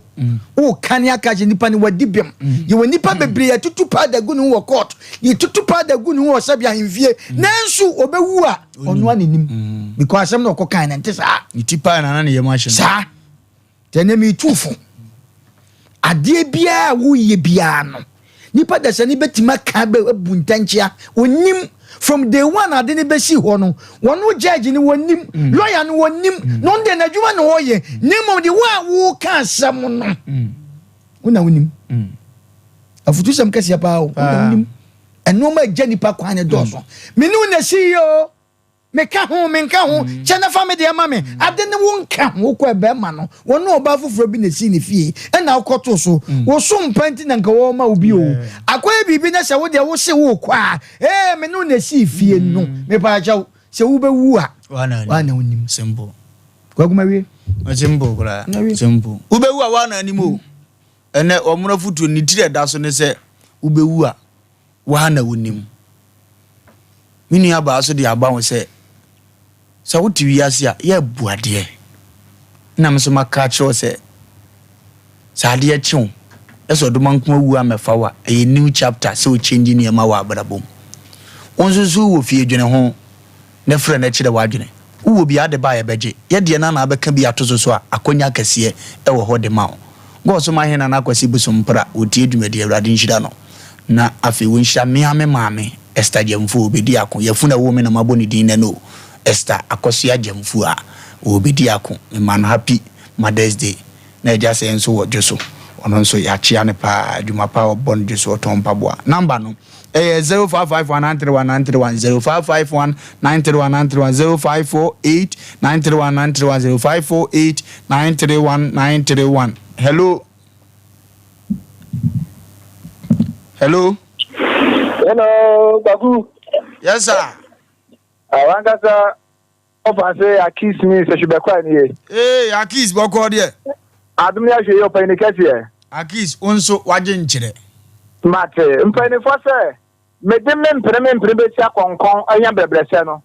Woka ne aka sɛ nipa no wadi bem. Yɛwɔ nipa bebree yɛtutu powder gu ne ho wɔ court. Yɛtutu powder gu ne ho wɔ sɛbi ahemfie. Nanso ɔbɛwu a ɔno ara n'anim. Because asɛm na ɔkɔ kan no ɛnte saa. Ne ti paa na na ne yam ahye no. Saa. Nti ɛnɛ metu fo. Adeɛ biara a woyɛ biara no, nipa dasani bɛtumi aka abu ntɛnkyea. Onim. From day one ade no bɛsi hɔ no, wɔn judge no wɔnim, lawyer no wɔnim, na ɔno deɛ n'adwuma na ɔyɛ. Na mmom deɛ wo a woka asɛm no, wo na wonim. Afutusɛm kɛseɛ paa o, wo na wonim. Ɛnneɛma agya nipa kwan ne dɔɔso. Me ne wo na si yi o. Meka ho, menka ho, kyɛ na fa me deɛ ma me. Ade ne wo nka ho, wokɔ ɛbɛrima no, wɔne ɔbaa foforɔ bi na si ne fie, ɛna wokɔto so. Wo so mpa nti na nka wɔma wo bi o. Akɔyɛ biribi na sɛ wo deɛ wo se wo kɔ a, ee, me ne wo na si fie no. Mepaakyɛw, sɛ wobɛwu a, Wana wana wonim. Simple. Kwakuma wie. Simple koraa. Nawie. Simple. Wobɛwu a wana anim o. Ɛnɛ ɔmono fotuo ne tiri ɛda so ne sɛ wobɛwu a wana wonim. Me nua baa so de aba ho sɛ sɛ wote wiase a yɛabu adeɛ. Na me nso maka akyerɛ wo sɛ sɛ adeɛ kye wo na sɛ ɔdoma nko awu amɛfa wo a, ɛyɛ new chapter sɛ wo change nneɛma wɔ abrabɔ mu. Wo nso so wɔ fie, dwene ho na frɛ no kyerɛ w'adwene. Wowɔ bi a ade ba a yɛbɛgye. Yɛ deɛ no a na abɛka bi ato so so a akɔnya kɛseɛ wɔ hɔ de ma wo. God so mahene Nana Kwasi Bosompra ɔtie dwumadie, Awurade nhyira no. Na afei wɔnhyira me ara me maame Esther Gyamfuo ɔbɛdi ako. Yafunu a ɛwoo me na mabɔ ne din nnɛ no o. Esther Akosua Gyamfuo a ɔrebɛdi ako. Mema no happy Mother's Day. Na Agya Sɛɛ nso wɔ dwo so. Ɔno nso yɛakyea no paa. Adwuma pa a ɔbɔ no dwo so, ɔtɔn mpaboa. Number no ɛyɛ 0551 931 931, 0551 931 931, 0548 931 931, 0548 931 931. Hello. Hello. Hello, Kwaku. Yes, sir. Awankasa ɔfa se Akis mi sɛ hwebɛkɔ nie. Ee, Akis bɔkɔ deɛ. Adom ne ahwɛ yi ɔpanyini kɛseɛ. Akis, wo nso wagye nkyerɛ. Mate, mpanyinfoɔ sɛ mede me mpene me mpene bɛsi akɔnkɔn anya brɛbrɛsɛ no.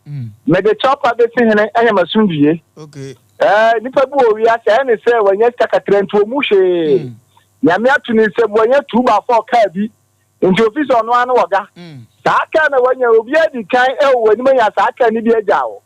Mede kyɛwpa bɛsi hene anya m'asomdwie. Okay. Ɛɛ, nipa bi wɔ wiase ɛyɛ ne sɛ wanya sika kakra nti ɔmu hwee. Nyame ato ne nsam wanya two by four kaa bi nti ofi sɛ ɔno ano ɔga. Saa kaa na wanya, obi adi kan ɛwɔ w'anim anya saa kaa no bi agya wo.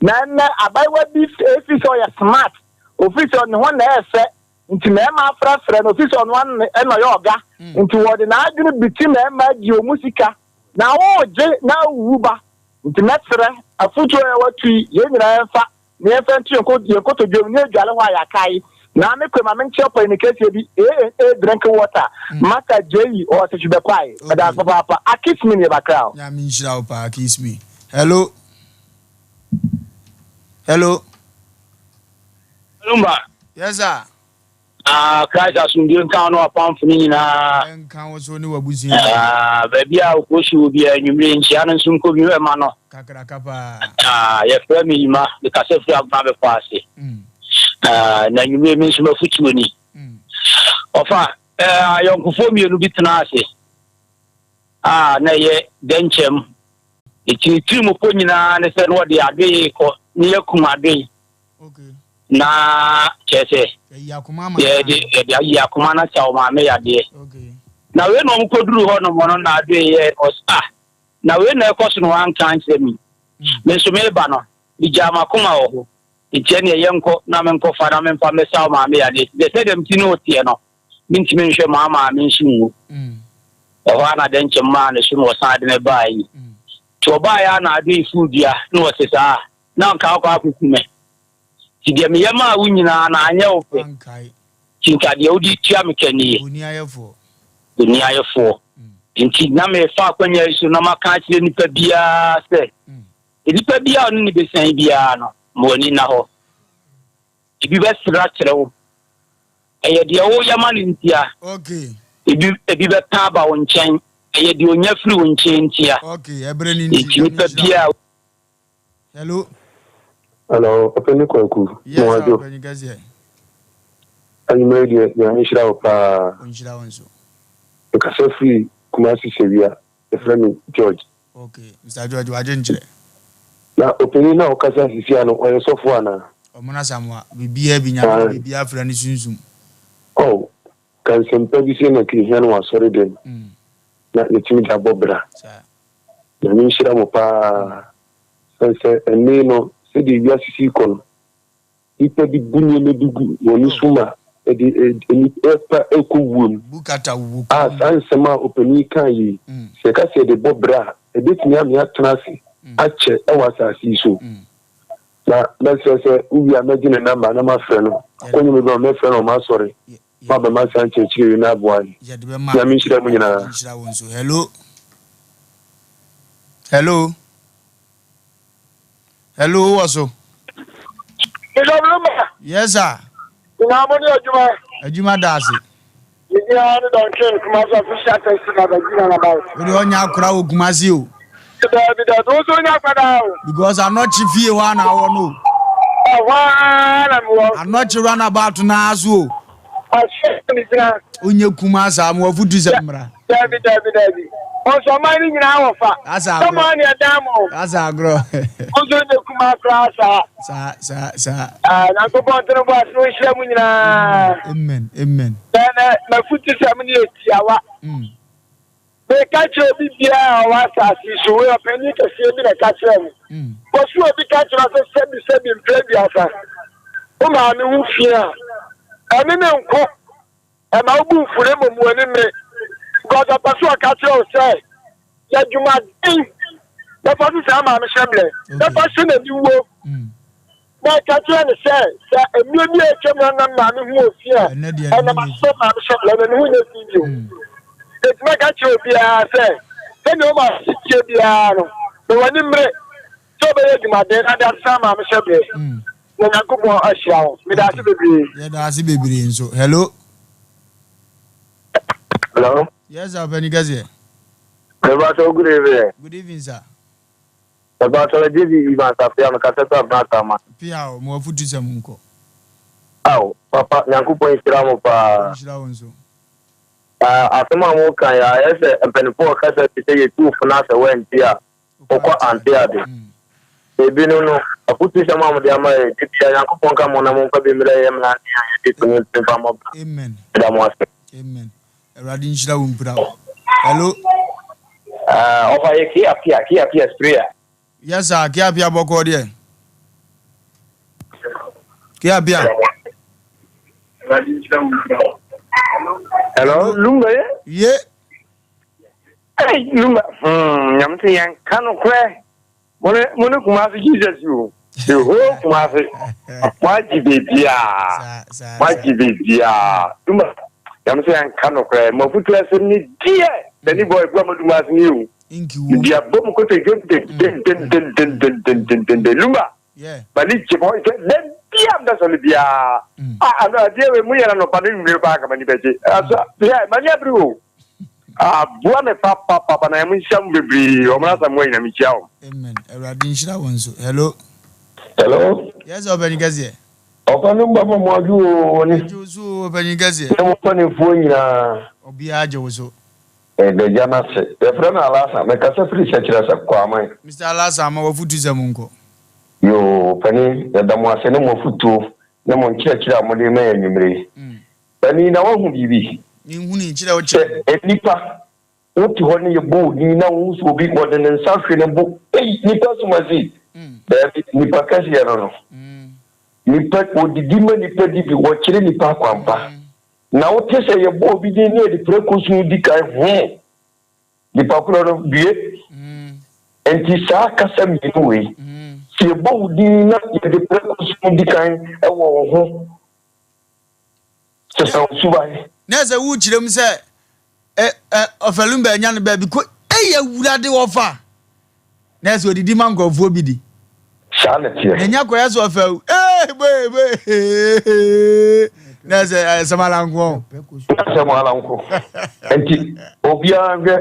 Na ɛnnɛ abayewa bi efi sɛ ɔyɛ smart, ofi sɛ ne ho na ɛyɛ fɛ nti mmarima afrɛfrɛ no, ofi sɛ ɔno ano ɛna ɔyɛ ɔga nti wɔde n'adwene biti mmarima gye ɔmu sika na wɔregye na awuwu ba. Nti mɛsrɛ afotuo a wɔatu yi, yɛn nyinaa yɛmfa na yɛmfa nto yɛn kotodwe mu na yɛdwale hɔ a yɛakae. Na me kwe ma menkyerɛ pɔyi ne kɛseɛ bi ANA drink water Master J ɔwɔ sɛ hwebɛkwae. Ɛda ase papaapa. Akis me ne bakra o. Nyame nhyira wo paa, kiss me. Hello. Hello. Lumba. Yes sir. Ah, Christ asomdwe nka wo ne w'apamfo no nyinaa. Nka wo so ne w'abusua. Ah, baabi a okosi wɔ biara anwummere nkyia no nso nkɔ bi ɛma no. Kakraka paa. Ah, yɛfrɛ me Nyima, mekasa firi Agona Bepɔ ase. Ah, na anwummere me nso m'afotuo ni. Ɔfa, eh, ayɔnkofoɔ mmienu bi tena ase. Ah, na ɛyɛ dɛnkyɛm. Ɛti ne tirim po nyinaa ne sɛ na wɔde adoe kɔ ne yɛkum adoe. Na kyerɛ sɛ yɛde yɛde ayi akoma no akyɛ ɔmaame yadeɛ. Na wei na wɔn kɔduru hɔ nom no na adoe yɛ ɔs ah, na wei na ɛkɔ so no wanka ankyerɛ me. Me nso meba no megyaa m'akoma wɔ hɔ, nti ɛneɛ yɛnkɔ na menkɔfa na memfa mmɛsa ɔmaame yadeɛ. Nti sɛ sɛdeɛ mete ne woteɛ no mentumi nhwɛ maa maame nso nwu. Ɛhɔ a na dɛnkyɛm maa ne so na ɔsan de ne baa yi. Nti ɔbaeɛ a na adoe fuu dua na ɔse saa na nka akɔ akɔku me. Nti deɛ meyɛ maa wo nyinaa na anyɛ wo pɛ. Nti nka deɛ wode tua me ka nie. Oniayɛfoɔ. Nti na mefa akwanya yi so na maka akyerɛ nipa biara sɛ nipa biara ɔne ne bɛsiane biara no ma w'ani nna hɔ. Ebi bɛsra kyerɛ wo. Ɛyɛ deɛ woyɛ ma no ntia. Ebi ebi bɛka aba wo nkyɛn. Ɛyɛ deɛ onya firi wo nkyɛn ntia. Nti nipa biara. Hello. Hello, Ɔpɛni Kwaku. Yes, Mwadwo. Ɔpɛni kɛseɛ. Anwummerɛ deɛ, Nyame nhyira wo paa. Ɔnhyira wo nso. Mekasa firi Kumasi Sewia. Yɛfrɛ me George. Okay, Mr. George, wagye nkyerɛ. Na ɔpanin no a ɔkasa sisi ano, ɔyɛ sɔfo anaa? Ɔmona Samoa, biribiara bi, Nyame de biribiara afira ne sunsum. Oh, ka nsɛmpa bi sɛ na kehia no wɔ asɔre dɛm na yɛtumi de abɔ bra. Nyame nhyira mo paa. Sane sɛ ɛnne yi no, sɛdeɛ wiase si rekɔ no, nnipa bi bu nneɛma bi gu wɔn ani so ma ɛde nnipa rekɔ wuo mu. A saa nsɛm a ɔpanin yi kaa yi, sɛ yɛka sɛ yɛde bɔ bra a, ɛbɛtumi ama yɛatena ase akyɛ wɔ asase yi so. Na mɛsrɛ sɛ wowie a mɛgye ne namba na mafrɛ no. Akwanya bi ba a mɛfrɛ no wɔ m'asɔre ma abɛma saa nkyerɛkyerɛ yi na aboa yɛn. Nyame nhyira mo nyinaa. Hello. Hello. Hello, wowɔ so? Bishop Lumba. Yes, sir. Nyinaa mo ne adwuma. Adwuma da ase. Me din ara ne Duncan Kumasi official taxi driver gyina na about. Wo de ɔnya akora wɔ Kumasi o. Daabi daabi wo nso wonya akwadaa o. Because anɔkye fie hɔ a na awɔ no o. Ɛhɔ ara na mewɔ. Anɔkye runabout naa so o. Ɔhyɛ ne gyina. Wonyɛ kumaa saa mo afutu sɛ mmra. Dabi dabi dabi. Ɔsɔ ɔman no nyinaa wɔ fa. Asa agorɔ. Sɛ mo ani ɛdan mo. Asa agorɔ. Ɔsɔ nyɛ kumaa koraa saa. Saa saa saa. Ah, Nyankopɔn ntene bo ase nhyira mu nyinaa. Amen amen. Ɛnɛ mafutu sɛm no yɛ tiawa. Meka kyerɛ obi biara a ɔwɔ asase yi so, wei ɔpanin kɛseɛ bi na ɛka kyerɛɛ me. Wɔse obi ka kyerɛ sɛ sɛbi sɛbi mprɛ aduasa, wo maame ho fi a, ɛne ne nko, ɛma wo bo mfu na mmom w'ani mmere. Because ɔpɛ sɛ ɔka kyerɛ wo sɛ, yɛ adwumaden na fa so saa maame hyɛ berɛ, na fa hyɛ n'aniwuo. Na ɛka kyerɛ no sɛ, Sɛ mmere bi a atwam na na Maame ho wɔ fi a, ɛnam ase sɛ Maame hyɛ bra na ne ho nyɛ fi bio. Enti mɛka akyerɛ obiara sɛ, sɛnea wo maame si teɛ biara no, ma w'ani mmere sɛ wobɛyɛ adwumaden na de asesa Maame hyɛ bere. Na Nyankopɔn ahyira wo. Meda ase bebree. Yɛda ase bebree nso. Hello. Hello. Yes, sir, Ɔpɛni Kɛseɛ. Mepa good evening. Good evening, sir. Mepakyɛw me din de Evans Appiah me kasa firi Abena Tama. Appiah o, mo afutusɛm nkɔ. Ao papa Nyankopɔn nhyira mo paa. Ɔnhyira wo nso. Ah asɛm a mo ka yi ayɛ sɛ mpaninfoɔ ɔkasa bi sɛ yɛtu wo fo na sɛ woantie a wokɔ ante ade. Ebi no no afutusɛm a mode ama yɛ da biara Nyankopɔn nka mo na momfa bi mmerɛ yɛ mmeranteɛ a yɛde to no mfa mmɔ bra. Amen. Meda mo ase. Amen. Awurade nhyira wo mpira wo. Hello. Ah, ɔfa yɛ Kia Pia, Kia Pia sprayer. Yes sir, Kia Pia bɔkɔɔ deɛ. Kia Pia. Hello, Lumba ye? Ye. Hey, Lumba, hmm, nyame sɛ yɛnka nokorɛ. Mo ne mo ne Kumasi Jesus o. The whole Kumasi. Mo agye beebiaa. Mo agye beebiaa. Duma. Nyame sɛ yɛnka nokorɛ. Mo afutu asɛm ne deɛ. Danny boy bu ama Dumasi ni o. Mede abɔ mu koto dwom dendendendendendendendenden. Lumba. M'ani gye mo sɛ da bia mbɛsɔre biara. Ah, ano adeɛ wei mo yɛ no anɔpa ne nwumire paa nka m'ani bɛgye. Asa, yɛ m'ani abere o. Aboa me papapapa na mo nhyira mo bebree. Wɔn asa mo anyina mekyia wɔn. Amen. Awurade nhyira wɔn nso. Hello. Hello. Yes, ɔpanyin kɛseɛ. Ɔfa no mba ma mo adwo o ne. Gye wo so o ɔpanyin kɛseɛ. Ne mo mpanimfoɔ nyinaa. Obiara gye wo so. Meda Agya no ase. Yɛfrɛ no Alhassan. Mekasa firi Sɛkyerɛsɛ, Kwaman. Mister Alhassan, ma w'afutusɛm nkɔ. Yoo, panin, yɛda mo ase ne mo afutuo ne mo nkyerɛkyerɛ a mode rema yɛn anwummere yi. Panin, na woahu biribi? Menhunui, kyerɛ wo kyerɛ me. Sɛ nnipa, wote hɔ ne yɛbɔ wo din na wohu sɛ obi, wɔde ne nsa hwe ne bo, ei, nnipa asumasi! Daabi, nnipa kɛseɛ no no. Nnipa, wɔdidi ma nnipa di bi, wɔkyerɛ nnipa akwampa. Na wote sɛ yɛbɔ obi din ne yɛde prako su di kan ho nipa korɔ no, due. Enti saa kasa mmienu wei, sɛ yɛbɔ wo din na yɛde prako su di kan wɔ wo ho, sesa wo suban. Na sɛ wokyerɛ mu sɛ ɛ ɛ ɔfɛlumba anya no baabi kɔ ei awurade ɔfa na ɛsɛ odidi ma nkurɔfoɔ bi di. Saa na ɛteɛ. Na nya kɔyɛ sɛ ɔfɛ o ee boe boe hee na ɛsɛ ɛsɛm ara nko ɔ. Na asɛm ara nko. Nti obiara nhwɛ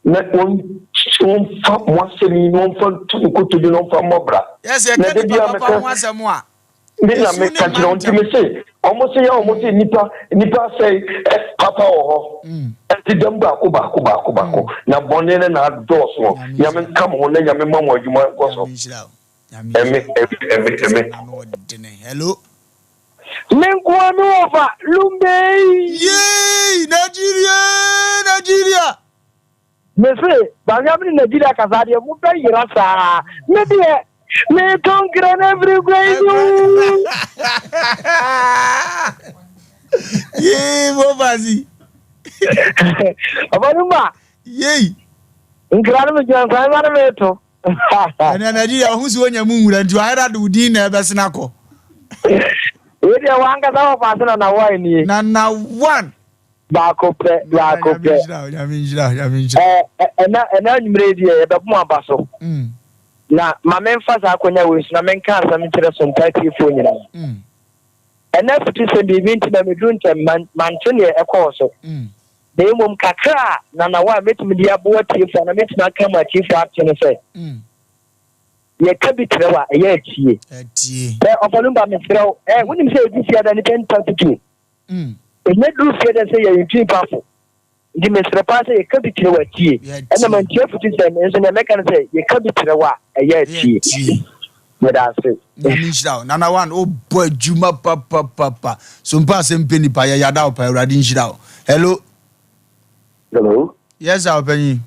na wɔmfa mo asɛm yi na wɔmfa nto ne kotodwe na wɔmfa mmɔ bra. Yɛsɛ Na ɛka da nipa biara papa meka ho asɛm a. Me na Esu ne meka kyerɛ wɔn nti mantam. me se wɔn se yɛ wɔn se nipa nipa asɛe ɛ papa wɔ hɔ ɛte dɛm baako baako baako baako na bɔne no na adɔɔso wɔ Nyame nyame nhyira. nka mo ho na nyame ma mo adwuma nkɔ so Nyame nhyira wo. Nyame ɛme nhyira wo. ɛme ɛme Te sɛ ɛme. n'ano ɔdene. Hello. Me nkoa me wɔfa Lumbei. Yay! Nigeria! Nigeria! Me se banga me ne Nigeria kasa deɛ mo bɛ yera saa me deɛ me to nkira na firi kura yi so. Yee mo fasi. Ɔba no ma. Yei. Nkira no megyina nkwan ma no meto. Ɛnɛ Nigeria ɔho si wonya mu nwura nti wayera de wo din na ɛbɛsena kɔ. Wei deɛ wankasa wɔ faase na na one nie. Na na one. Baako pɛ, baako pɛ. Nyame nhyira, nyame nhyira. Ɛna ɛna anwummerɛ deɛ yɛbɛbɔ mo aba so. Na ma memfa saa akonnwa wei so na menka asɛm nkyerɛ so ntaa tiefoɔ nyinaa. Ɛna afutusɛm biribi nti na meduru ntɛm mante neɛ ɛkɔɔ so. Na mmom kakra a nanawa a mɛtumi de aboa atiefoɔ anaa mɛtumi aka ma atiefoɔ ate no sɛ, yɛka bi kyerɛ wo a, ɛyɛ atie. Ɛ Ɔfɔlumba mesrɛ wo, ɛ wonim sɛ ɛdu fiada nnipa nta tutuo. Ɛnyɛ duru fiada sɛ yɛyɛ ntwi mpafo. Nti mesrɛ paa sɛ yɛka bi kyerɛ wo atie. Ɛna mantie afutu sɛ nso nea mɛka no sɛ yɛka bi kyerɛ wo a, ɛyɛ atie. Meda ase. Nyame nhyira wo. Nana One, wobɔ adwuma papapapa. So mpa asɛm pɛ nipa, yɛ yada wo pa, Awurade nhyira wo. Hello. Hello. Yes sir, ɔpanyin.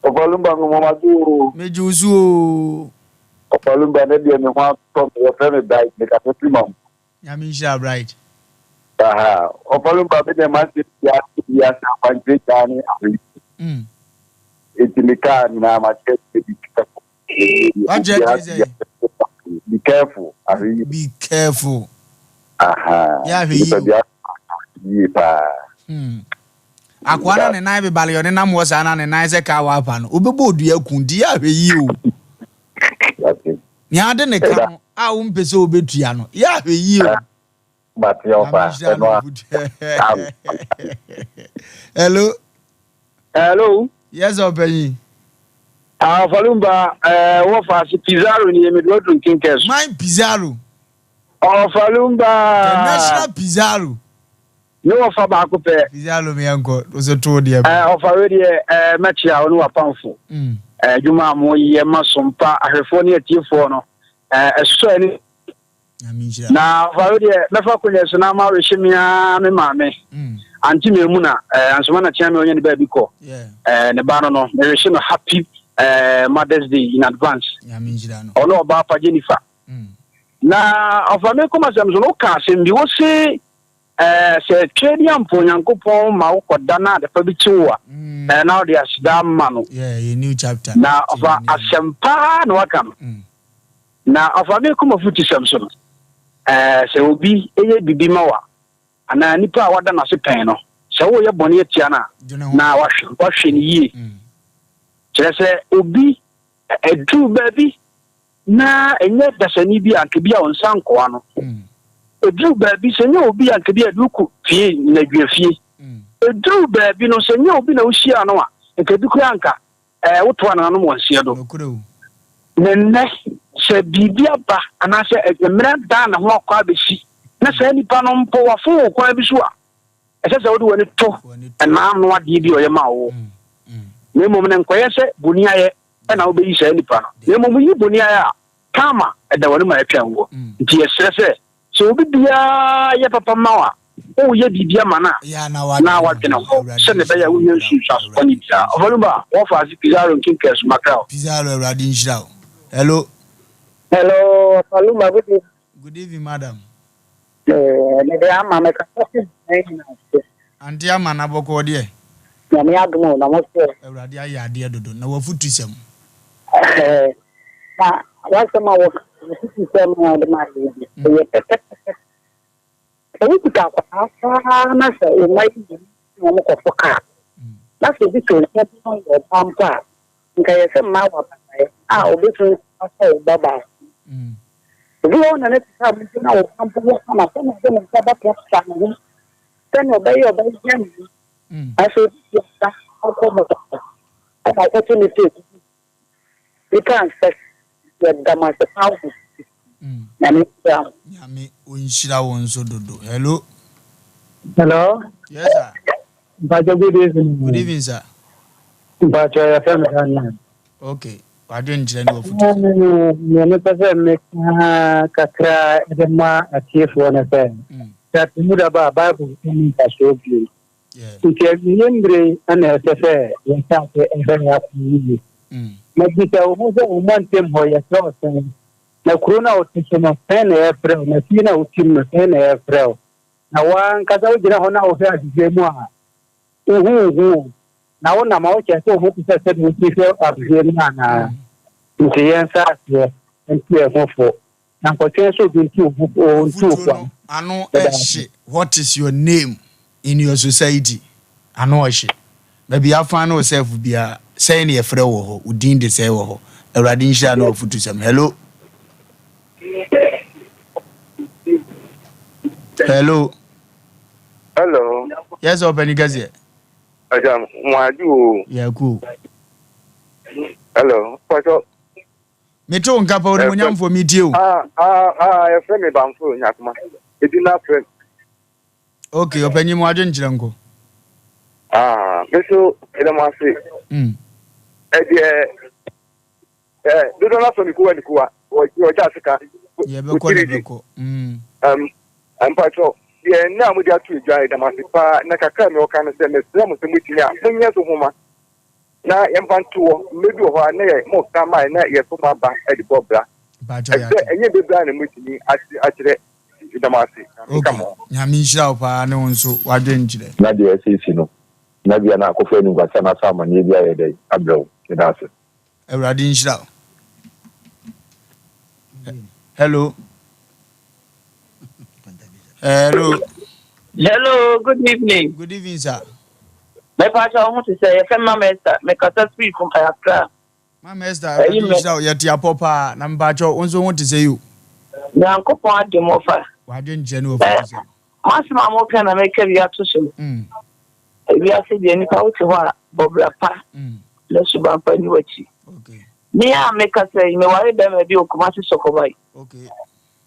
Papa Lumba me mama do o. Megye wo so o. Papa Lumba ne deɛ me ho atɔ me yɛfrɛ me Bright me kasa firi ma. Nyame nhyira Bright. Aha, Papa Lumba me deɛ m'asɛm biara wiase akwankyerɛ gyaa ne ahwɛ. Eti me kaa nyinaa makyerɛ sɛ bi careful. Wakyerɛ sɛ Be careful. Ahwɛ yie. Be careful. Aha. Yɛ ahwɛ yie. Nipa bi yie paa. Akoa na ne nan bebale ɔne nam wɔ saa na ne nan sɛ kaa wɔ apa no. Wobɛbɔ odua ku nti yɛ ahwɛ yie o. Nea ade ne ka no a wompɛ sɛ wobɛtua no. Yɛ ahwɛ yie o. Mate ɔfa. Ɛno a. Hello. Hello. Yes, ɔpanyin. Ah, Falumba, eh, wɔ faase Pizarro ni yɛ mede waduru nkenkɛ so. Man Pizarro. Oh, Falumba. The national Pizarro. Ne wɔfa baako pɛ. Pizarro mi yɛn kɔ, o sɛ to deɛ. Eh, ɔfa wei deɛ, eh, mɛkyia wo ne wapamfo. Eh, adwuma a mo yɛ ma sompa ahwɛfoɔ ne atiefoɔ no, eh, ɛsɔ ani. Na ɔfa wei deɛ, mɛfa akonnwa so na ma wehye me ara me maame. Ante me mu na eh, ansoma na kyea me ɔnyɛ ne baabi kɔ. Eh, ne ba no no, mewehye no happy eh, Mother's Day in advance. Ɔno ɔbaa pa Jennifer. Na ɔfa me kɔma sɛm so no, woka asɛm bi, wo se eh, sɛ twɛ bi ampo Onyankopɔn ma wokɔda na adepa bi kye wo a, eh, na wode aseda ama no. Na ɔfa asɛm paa na waka no. Na ɔfa me kɔma futusɛm so no, eh, sɛ obi yɛ biribi ma wo a, anaa nipa a wada n'ase pɛn no, sɛ woyɛ bɔne atia no a, na wahwɛ wahwɛ no yie. Kyerɛ sɛ obi ɛduru baabi na ɛnyɛ dasani bi a anka bi a ɔnsa nkɔa no. Ɛduru baabi sɛ nyɛ obi a anka bi a ɛde wokɔ fie nnadua fie. Ɛduru baabi no sɛ nyɛ obi na wohyia no a, anka bi koraa anka ɛɛ wotoa nananom wɔn seɛ do. Na nnɛ sɛ biribi aba anaasɛ mmerɛ dan ne ho akɔ abɛsi na saa nipa no mpo wafo wɔ kwan bi so a, ɛsɛ sɛ wode w'ani to ɛnaano adeɛ bi a ɔyɛ maa wo. Na mmom no nkɔyɛ sɛ boniayɛ ɛna wobɛyi saa nipa no. Na mmom yi boniayɛ a karma ɛda w'anim a ɛtwɛn woɔ. Nti yɛsrɛ sɛ sɛ obi biara yɛ papa ma wo a, woyɛ biribi ama no a, na wadwene ho sɛdeɛ ɛbɛyɛ a wonnya nsunsuanso bɔne biara. Ɔfɔlumba, wɔfa ase Pizarro nkenkɛn so makra o. Pizarro Awurade nhyira wo. Hello. Hello, Ɔfɔlumba, good evening. Good evening, madam. Eh, mede ama me kasa fi nyina ase. Ante ama na bɔkɔɔ deɛ. Nyame adom o, na mo so ɛ? Awurade ayɛ adeɛ dodo, na wafutu sɛm. Eh, na w'asɛm a wɔka, wafutu sɛm a wɔde ma yɛ yi, ɛyɛ pɛpɛpɛpɛ. Sɛ wokuta akwadaa paa na sɛ wo mma yi na wɔn kɔfo kaa, na sɛ obi to nsa bi ma yɛ ɔba mpo a, nka yɛ sɛ mmaa wɔ abataeɛ a ɔbɛtumi asɔ wo ba baako. Obi wɔ hɔ na ne te sɛ abɔnten na wo ba mpo wɔ kama sɛnea ɔde ne nsa bɛprapra ne ho, sɛnea ɔbɛyɛ ɔbɛyɛ ne ho. Nanso obi de aba akɔ hɔ ɛna ɔkɔto ne sɛ nipa nsɛ yɛda mo ase paa wɔ Nyame nhyira mo. Nyame ɔnhyira wo nso dodo. Hello. Hello. Yes sir. Mpacho good evening. Good evening sir. Mpacho yɛfrɛ me Daniel. Okay. Wadwenkyerɛ ne wafutu. Nea mepɛ sɛ meka kakra de ma atiefoɔ no sɛ sɛ atemmu da ba a Bible nni mfasoɔ bio. Nti awieeɛ mmerɛ yi na ɛsɛ sɛ yɛhyɛ ase hwɛ yɛn akwan yiye. Na bisa wo ho sɛ wo mantam hɔ yɛfrɛ wo sɛn? Na kuro no a wote so no sɛn na yɛfrɛ wo? Na fie no a wote mu no sɛn na yɛfrɛ wo? Na wo ankasa wogyina hɔ na wohwɛ ahwehwɛ mu a, wohu wo ho o. Na wonam a wokyerɛ sɛ wo ho te sɛ sɛdeɛ wosi hwɛ ahwehwɛ mu anaa? Nti yɛnhyɛ aseɛ ntu yɛn ho fo, na nkɔtwɛn sɛ obi ntu wo ho fo ntu wo Afutuo fo no ano. ano Meda ase. hye what is your name in your society ano ɔhye baabi afa ne wo self biara sɛn ne yɛfrɛ wɔ hɔ wo din de sɛn wɔ hɔ awurade nhyira ne wafutusɛm hello hello Hello. Yes ɔpɛni kɛseɛ. Aja mo adu o. Yɛ ku o. Hello. Pɔtɔ. Mete wo nka pa onimuonyamfoɔ metie o. Ah ah ah yɛfrɛ me Bamfo Nyakoma. Edi na frɛ. Okay, ɔpanyin mu adwenkyerɛ nkɔ. Ah, me so ɛdɛ mo ase. Ɛdeɛ ɛɛ dodo na sɔ ne kuwa ne kuwa wɔgya ase ka. Yɛbɛkɔ na bɛkɔ. Mpatsɔ deɛ nna a mode ato adwa ɛda mo ase paa na kakra mi ɔka no sɛ mesrɛ mo sɛ motumi a monyɛ so homa na yɛmfa nto hɔ mmerɛ bi wɔ hɔ a na yɛ mo ka ma na yɛto mo aba de bɔ bra ɛsɛ ɛnyɛ bebree a na motumi akyerɛ ɛda mo ase. Okay, Nyame nhyira wo paa ne wo nso w'adwenkyerɛ. Na deɛ ɛsɛ si no, na bia na akɔfa animguase anaasɛ amaneɛ bi ayɛ dɛn abrɛ wo. Meda ase. Awurade nhyira wo. Hello. Hello. Hello, good evening. Good evening, sir. Mepa kyɛw ho te sɛ yɛfrɛ Mama Esther, mekasa firi from Accra. Mama Esther, Awurade nhyira wo, yɛte apɔ paa, na mepa kyɛw, wo nso ho te sɛ yi o. Nyankopɔn adom ɔfa. W'adwenkyerɛ ne w'afutusɛm. M'asɛm a moka na meka bi ato so. Ewiase deɛ nipa wote hɔ a bɔ bra pa na suban pa nni w'akyi. Me a mekasa yi, meware bɛrima bi wɔ Kumasi Sɔkɔba yi.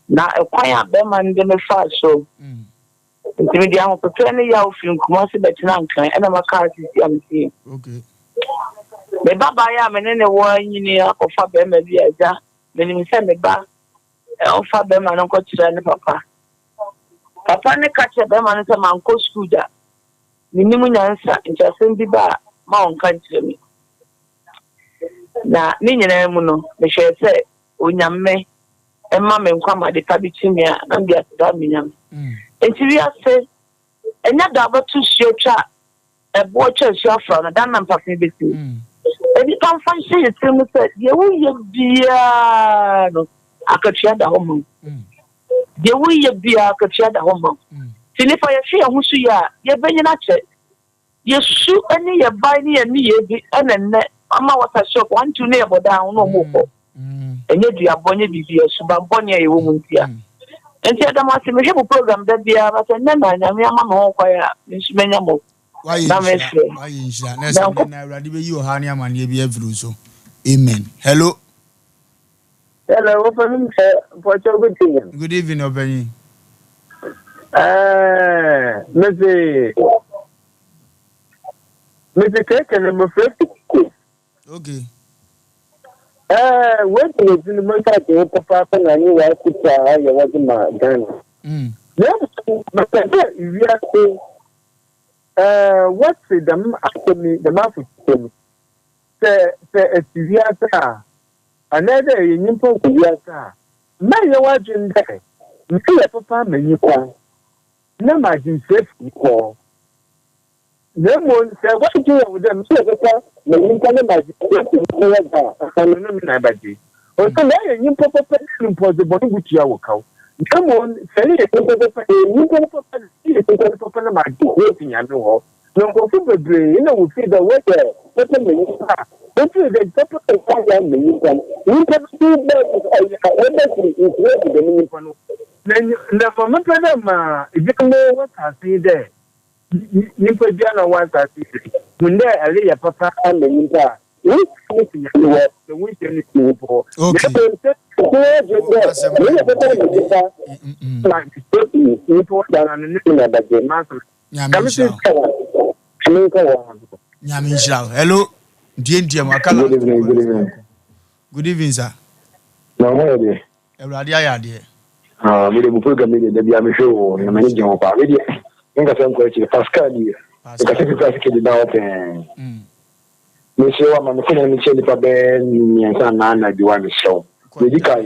Na ɛkwan a bɛrima no de me faa so nti mede ahopeprɛ ne yaw firi Kumasi bɛtena Nkran ɛna maka ha sisi a metie. Me ba baeɛ a me ne ne wɔ anyini akɔfa bɛrima bi a agya menim sɛ me ba ɔmfa bɛrima no nkɔkyerɛ ne papa. Papa no ka kyerɛ bɛrima no sɛ mankɔ sukuu da, mennim nyansa nti asɛm bi ba a ma ɔnka nkyerɛ me. Na ne nyinaa mu no, mehwɛɛ sɛ Onyame mma me nkwa ma adepa bi kye me a, na mede aseda ama Nyame. Nti wiase, ɛnyɛ da wobɛto suo twa ɛboɔ twa asuo afra no, da no na mpafe bɛsi. Nnipa mfa nhyɛ yɛ tirim sɛ deɛ woyɛ biara no, akatua da hɔ ma wo. Deɛ woyɛ biara, akatua da hɔ ma wo. Nti nnipa yɛhwɛ yɛn ho so yie a, yɛbɛnyini akyɛ. Yɛsu ne yɛ bae ne yɛn nneyɛɛ bi na nnɛ ama water shock, 1, 2 ne yɛbɔ daa ho na wɔn rekɔ. Ɛnyɛ duabɔ, ɛnyɛ biribi, suban bɔne a yɛwɔ mu ntia. Nti ɛda mo ase, mehwɛ mo program da biara, but ɛnnɛ na Nyame ama me ho kwan a me nso manya mo Wayɛ na nhyira, mefrɛ. wayɛ nhyira. Na ɛsɛ nnɛ na Awurade bɛyi ɔhaw ne amanneɛ bi afiri wo so. Amen. Hello. Hello, Ɔpanyin sɛ mpɔkyɛ good evening. Good evening, Ɔpanyin. Ɛɛ, mese mese keke no mefrɛ fi kuku. Okay. Ɛɛ, wei na edzi no menka gye wo papaapa na nye w'afotu a ɔyɛ wɔdze ma Ghana. Na mbom mepɛ dɛ wiase ɛɛ wɔtse dɛm asɛm yi, dɛm afotusɛm yi. Sɛ sɛ etse wiase a, anaadɛ eyɛ nyimpa wɔ wiase a, mma nnyɛ w'adwen dɛ meyɛ papa ama nyimpa na magye nhyira efi wo hɔ. Na mbom sɛ w'adwen yɛ wo dɛ meyɛ papa ma nyimpa na magye nhyira efi wo hɔ dze a, ɔno no na ebɛgye. Osiandɛ eyɛ nyimpa papa na mpo ɔdze bɔn botua wo kaw. Na mbom sɛ eyɛ nyimpa papa, eyɛ nyimpa papa dze, eyɛ nyimpa papa na magye nhyira efi Nyame hɔ. Na nkorɔfo beberee nna wofii dɛ wɔyɛ papa ma nyimpa a, wofii dɛ papa a wɔayɛ ama nyimpa no, nyimpa dodow bɛyɛ ɔyɛ a wɔbɛgye nhyira efi dɛm nyimpa no hɔ. Na na ma mepɛ dɛ ma binom wɔ asaase yi dɛ, nyimpa biara a ɔwɔ asaase yi do, hu dɛ ereyɛ papa ama nyimpa a, wo nhyira no fi Nyame hɔ, na wo nhyira no fi nyimpa hɔ. Na mbom sɛ obi adwen dɛ mereyɛ papa ama nyimpa ma nhyira fi nyimpa hɔ dze a, ɔno no na ebɛgye. M'asɛm. Nyame nhyira wo. Nyame nhyira wo. Hello. Ntie ntie mu aka Good evening, good evening. Good evening, sir. Na ho yɛ deɛ. Awurade ayɛ adeɛ. Ah, me de mo program yi deɛ da bia mehwɛ o, na m'ani gye ho paa. Me deɛ, menkasa nkɔ akyire, Pascal nie. Mekasa fi kura sika di na hɔ pɛɛ. Mesrɛ wo ama me kɔnya na mekyia nnipa bɛyɛ mmiɛnsa anaa anadwo a mesrɛ wo. Deɛ ɛdi kan,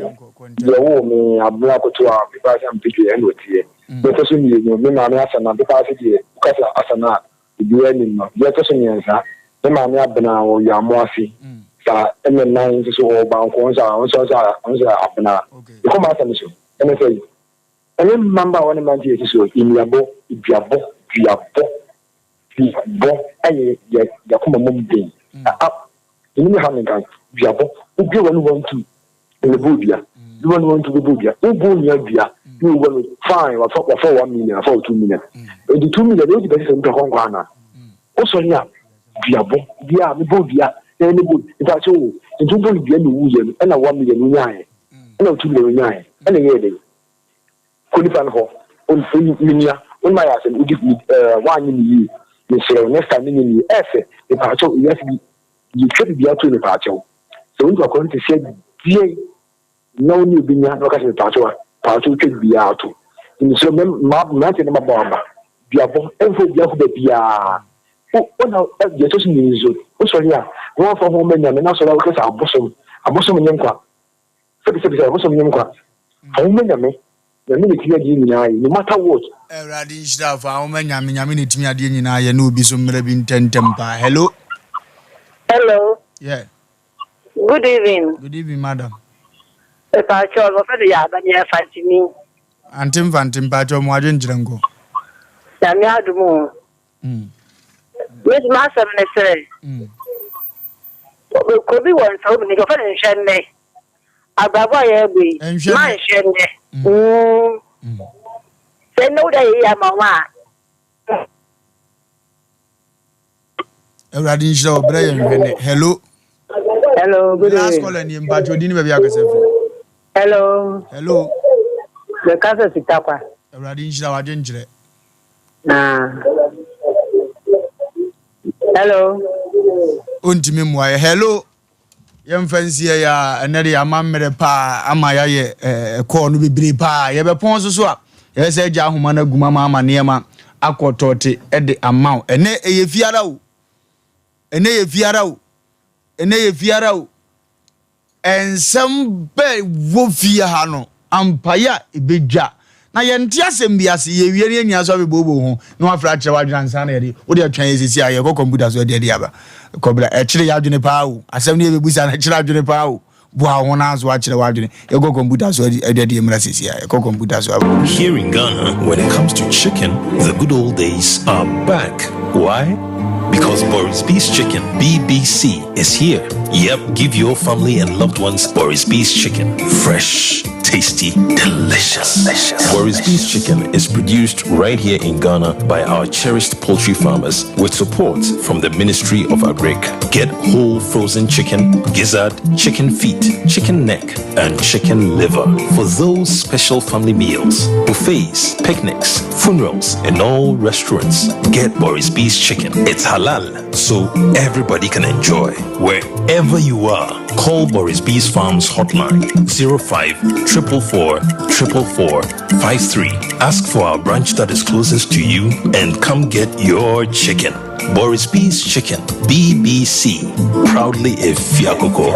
deɛ ɔwoo me abena akoto a mepɛ ase ampedwe ɛna ɔteɛ. Deɛ ɛtɔ so mmienu, me maame Asana mepɛ ase deɛ woka sɛ Asana a obiara nim no. Deɛ ɛtɔ so mmiɛnsa, Me maame Abena wɔ Yamoase saa ɛna nan nso so ɔwɔ Banko nso a ɔnso nso a ɔnso Abena. Mekɔ m'asɛm so ɛne sɛ ɛne mmabaawa ne mmeranteɛ yɛsi so nnuabɔ, duabɔ, duabɔ, duabɔ ɛyɛ yɛ yakoma mom den. A ɛnim ha menka duabɔ wobue w'ano wantu ɛbɛbɔ dua bi wɔ no wɔn nso bɛbɔ dua wobɔ onua dua bi wɔ no fine wafa wafa 1 million wafa 2 million nti 2 million yɛ di bɛsɛ sɛ nipa kɔnkɔ ana wosɔre a duabɔ bi a mebɔ dua na ɛne bɔ nti akyɛ o nti wobɔ no dua na owu yɛ no ɛna 1 million wonyaayɛ ɛna 2 million wonyaayɛ ɛna ɛyɛ dɛ kɔ nipa no hɔ menua wɔn ma yɛ asɛm wodi wanyɛ ne yie mesrɛ wo next time menyɛ ne yie ɛfɛ mepaakyɛw ewiase bi yɛtwa biribi ato mepaakyɛw sɛ wo nipa kɔ no te sɛ deɛ na wo ne obi nya na ɔka sɛ mepaakyɛw a paakyɛw twa biribiara ato mesrɛ mmeranteɛ no mabɔ aba duabɔ ɛmfa obi akɔ baabiara wona deɛ ɛtɔ so mmienu nso wosɔre a na wɔmfa ho ma nyame na sɔre a wokɛ sɛ abosom abosom nyɛ nkwa sɛbisɛbi sɛ abosom nyɛ nkwa fa ho ma nyame. Nyame na ɛtumi adeɛ nyinaa yɛ no matter what. Awurade nhyira fa ho ma nyame. Nyame na ɛtumi adeɛ nyinaa yɛ na obi so mmerɛ bi ntɛntɛm paa. Hello. Hello. Yeah. Good evening. Good evening, madam. Mpacho, wɔfɛ no yɛ abani Mfantini. Ante Mfante, mpacho mo adwenkyerɛ nkɔ. Nyame adom o. Me m'asɛm ne sɛ, obi wɔ nsa obi ne wɔfɛ no nhwɛ nnɛ. Abrabɔ a yɛrebɔ yi, ma nhwɛ nnɛ. Sɛ nnɛ wode ayɛ yie ama wo a. Awurade nhyira wo brɛ yɛ nhwɛ nnɛ. Hello. Hello, good Last evening. caller ni mpacho di ni baabi akasa firi. Hello. Hello. Mekasa Sitakwa. Awurade nhyira wo adwenkyerɛ. Ah. Hello. Ontimi mmoa yɛ. Hello. Yɛmfa nsie yɛ a ɛnɛ de ama mmerɛ paa ama yɛayɛ ɛkɔɔ no bebree paa. Yɛbɛpɔn so so a yɛyɛ sɛ agya ahoma no agum ama ama nneɛma akɔ tɔɔte de ama wo. Ɛnɛ ɛyɛ fiara o. Ɛnɛ yɛ fiara o. Ɛnɛ yɛ fiara o. Nsɛm bɛ wɔ fie ha no ampaeɛ a ɛbɛdwa na yɛnte asɛm bi ase. Yɛwie no yɛnyina so abɛbooboo ho na wafrɛ akyerɛ w'adwene ansa na yɛde wode atwa yɛ sisi a yɛkɔ kɔmputa so ɛde ade aba kɔbra. Ɛkyerɛ yɛ adwene paa o. Asɛm no yɛbɛbusa no ɛkyerɛ adwene paa o. Boa wo ho na nso akyerɛ w'adwene. Yɛkɔ kɔmputa so ɛde ade mmra sisi a yɛkɔ kɔmputa so aba. Here in Ghana, when it comes to chicken, the good old days are back. Why? Because Boris B's Chicken, BBC, is here. Yep, give your family and loved ones Boris B's Chicken. Fresh, tasty, delicious. Boris B's Chicken is produced right here in Ghana by our cherished poultry farmers with support from the Ministry of Agric. Get whole frozen chicken, gizzard, chicken feet, chicken neck, and chicken liver for those special family meals, buffets, picnics, funerals, and all restaurants. Get Boris B's Chicken. It's halal, so everybody can enjoy. Wherever you are, call Boris B's Farms hotline 05 444 444 53. Ask for our branch that is closest to you and come get your chicken. Boris B's Chicken, BBC. Proudly a Fiakoko.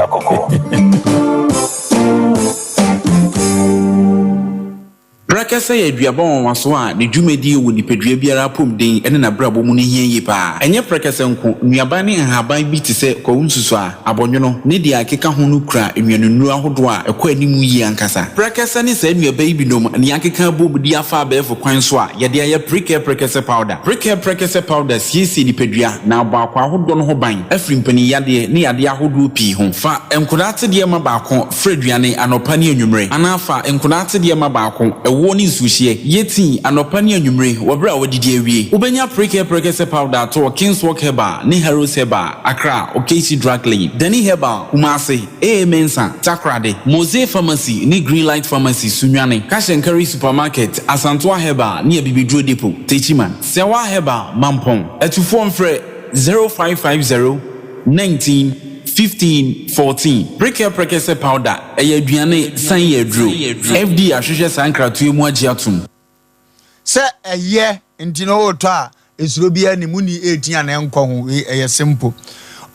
Prɛkɛsɛ yɛ aduaba nwanwaso a ne dwumadie wɔ nipadua biara apɔmuden ne n'abrabɔ mu no hia yie paa. Ɛnyɛ prɛkɛsɛ nko, nnuaban ne nhaban bi te sɛ kwawu nsusu a abɔnwono ne deɛ akeka ho no kura nnuanennuro ahodoɔ a ɛkɔ anim yie ankasa. Prɛkɛsɛ ne saa nnuaba yi binom ne akeka abom di afa abɛɛfo kwan so a yɛde ayɛ Prekɛ Prɛkɛsɛ Powder. Prekɛ Prɛkɛsɛ Powder siesie nipadua na abɔ akɔ ahodoɔ no ho ban afiri mpaninyadeɛ ne yadeɛ ahodoɔ pii ho. Fa nkodaa tedeɛ ma baako frɛ aduane anɔpa ne anwummerɛ, anaa fa nkodaa tedeɛ ma baako ɛwoɔ ne nsuohyeɛ yɛ tii anɔpa ne anwummerɛ wɔ berɛ a wɔadidi awie. Wobɛnya Prekɛ Prɛkɛsɛ Powder atɔ wɔ Kingswalk Herbal ne Harrows Herbal, Accra, Okaishie Drug Lane, Dani Herbal, Kumase, AA Mensa, Takoradi, Mose Pharmacy ne Greenlight Pharmacy, Sunyani, Cash and Carry Supermarket, Asantoa Herbal ne Abibiduro Depot, Techiman, Sɛwa Herbal, Mampɔn. Atufoɔ mfrɛ 0550 19 15 14. Prekɛ Prɛkɛsɛ Powder ɛyɛ aduane san yɛ aduro. FDA ahwehwɛ saa nkratoɔ mu agye atom. Sɛ ɛyɛ nti na ɔretɔ a esuro biara ni mu ni 18 a na ɛnkɔ ho. Wei ɛyɛ simple.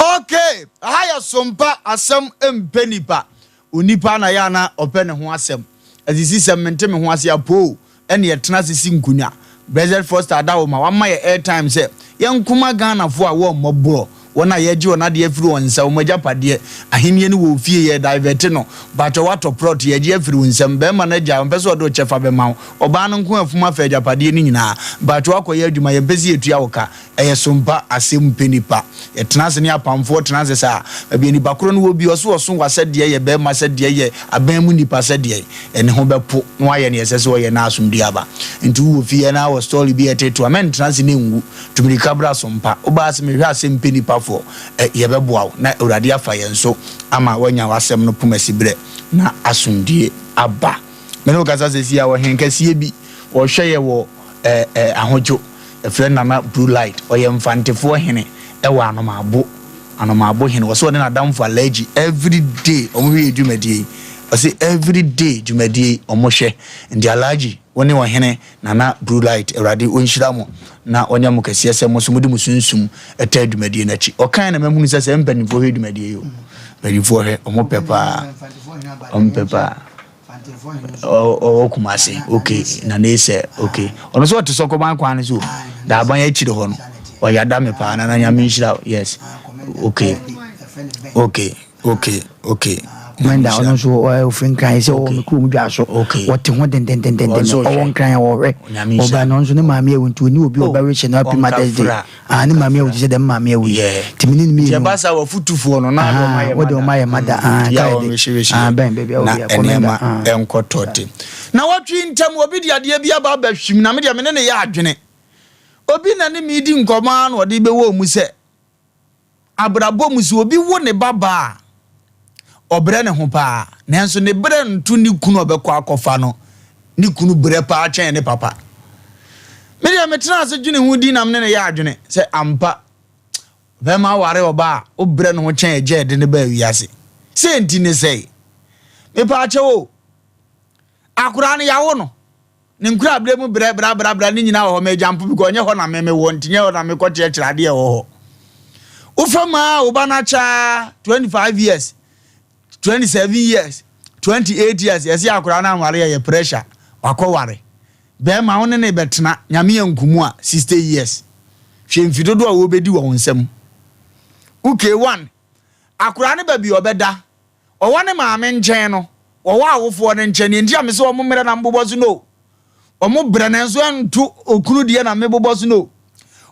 Okay, aha yɛ sompa asɛm mpɛ nipa onipa na yɛ ana ɔpɛ ne ho asɛm asisi sɛm mente me ho ase apoo ɛne ɛtena sisi nkonnwa. President Foster Adawoma wama yɛ airtime sɛ yɛnkoma Ghanafoɔ a wɔmmɔborɔ. Wɔn a yɛgye wɔn adeɛ afiri wɔn nsa, wɔn agyapadeɛ, ahennie no wɔ wo fie, yɛ divert no. Mpakyɛw woatɔ plot, yɛgye afiri wo nsam. Barima no agyae, ɔmpɛ sɛ ɔde wo kyɛfa bɛma wo. Ɔbaa no nko afum afa agyapadeɛ no nyinaa. Mpakyɛw woakɔyɛ adwuma, yɛmpɛ sɛ yɛtua wo ka. Ɛyɛ sompa, asɛm mpɛ nipa. Yɛtena ase ne apamfoɔ tena ase saa. Baabi a nipa korɔ no wɔ bi, ɔse ɔso w'asɛdeɛ yɛ barima sɛdeɛ yɛ aban mu nipa sɛdeɛ ne ho bɛpo na wayɛ neɛ ɛsɛ sɛ ɔyɛ na asomdue aba. Nti wowɔ fie anaa wɔ story bi a ɛtetew a, mɛntena ase na ɛnwu. Tu mirika bra sompa. Wobaa ase mehwɛ asɛm pɛ nipa foɔ ɛ, yɛbɛboa wo na Awurade afa yɛn so ama woanya w'asɛm no poma siberɛ na asomdue aba. Me ne wo kasa seesei a, ɔhen kɛseɛ bi ɔhwɛ yɛ wɔ ɛ ɛ Ahodwo. Yɛfrɛ no Nana Blue Light. Ɔyɛ Mfantefoɔ hene ɛwɔ Anomaabo. Anomaabo hene. Ɔse ɔne n'adamfo Alhaji every day ɔmo hwɛ yɛ dwumadie yi. Ɔse every day dwumadie yi ɔmo hwɛ. Nti Alhaji wo ne ɔhene Nana Blue Light Awurade ɔnhyira mo na ɔnyɛ mo kɛseɛ sɛ mo nso mode mo sunsum taa dwumadie no akyi. Ɔkae na mahunu sɛ sɛ mpanimfoɔ hwɛ dwumadie yi o. Mpanimfoɔ hwɛ, ɔmo pɛ paa. Ɔmo pɛ paa. Ɔwɔ Kumasi, ok, Nana Esɛ, ok. Ɔno nso ɔte Sɔkɔban kwan no so o. Daaban akyire hɔ no. Ɔyɛ ada me paa, Nana Nyame nhyira wo, yes. Ok, ok, ok, ok. Commander ɔno nso ɔfiri Nkran sɛ ɔwɔ me kurom dwa so wɔte ho dendendenden ɔwɔ Nkran a wɔhwɛ ɔba no nso ne maame awu nti ɔni obi ɔba rehyɛ no happy mother's day ah ne maame awu te sɛ dɛm maame awu yi nti me ne no mmienu ɛba saa wafutufoɔ no na wɔde ɔma yɛ mada ah ka yɛ de ah bɛn baabi a wɔyɛ commander ah ɛnkɔ tɔte na wɔtwe ntam obi de adeɛ bi aba abɛhwim na me deɛ me ne ne yɛ adwene obi na ne me di nkɔmɔ a na ɔde bɛwɔ mu sɛ Abrabɔ mu, sɛ obi wo ne babaa a, ɔbrɛ ne ho paa. Nanso ne brɛ nto ne kunu a ɔbɛkɔ akɔfa no. Ne kunu brɛ paa kyɛn ne papa. Me deɛ metena ase dwene ho din na me ne no yɛ adwene sɛ ampa bɛrima aware ɔbaa a wobrɛ ne ho kyɛn agya a ɛde ne baa wiase. Sɛ nti ne sɛe. Mepaakyɛw o, akoraa no yɛawo no. Ne nkorabere mu brɛ bra bra bra ne nyinaa wɔ hɔ ma agya mpo because ɔnyɛ hɔ na me mewɔ nti nyɛ hɔ na mekɔ kyerɛkyerɛ adeɛ ɛwɔ hɔ. Wofa mu a wo ba no akyɛ 25 years, 27 years, 28 years yɛse akwadaa no anware ɛyɛ pressure wakɔ ware. Bɛrima wo ne ne bɛtena nyame ankumu a 60 years. Hwɛ mfi dodoɔ a wɔbɛdi wɔ wo nsam. Okay one akwadaa no baabi ɔbɛda Ɔwɔ ne maame nkyɛn no, wɔwɔ awofoɔ no nkyɛn. Deɛ nti a mese wɔn mmerɛ na mebobɔ so no, wɔn brɛ nanso ɛnto okunu deɛ na mebobɔ so no.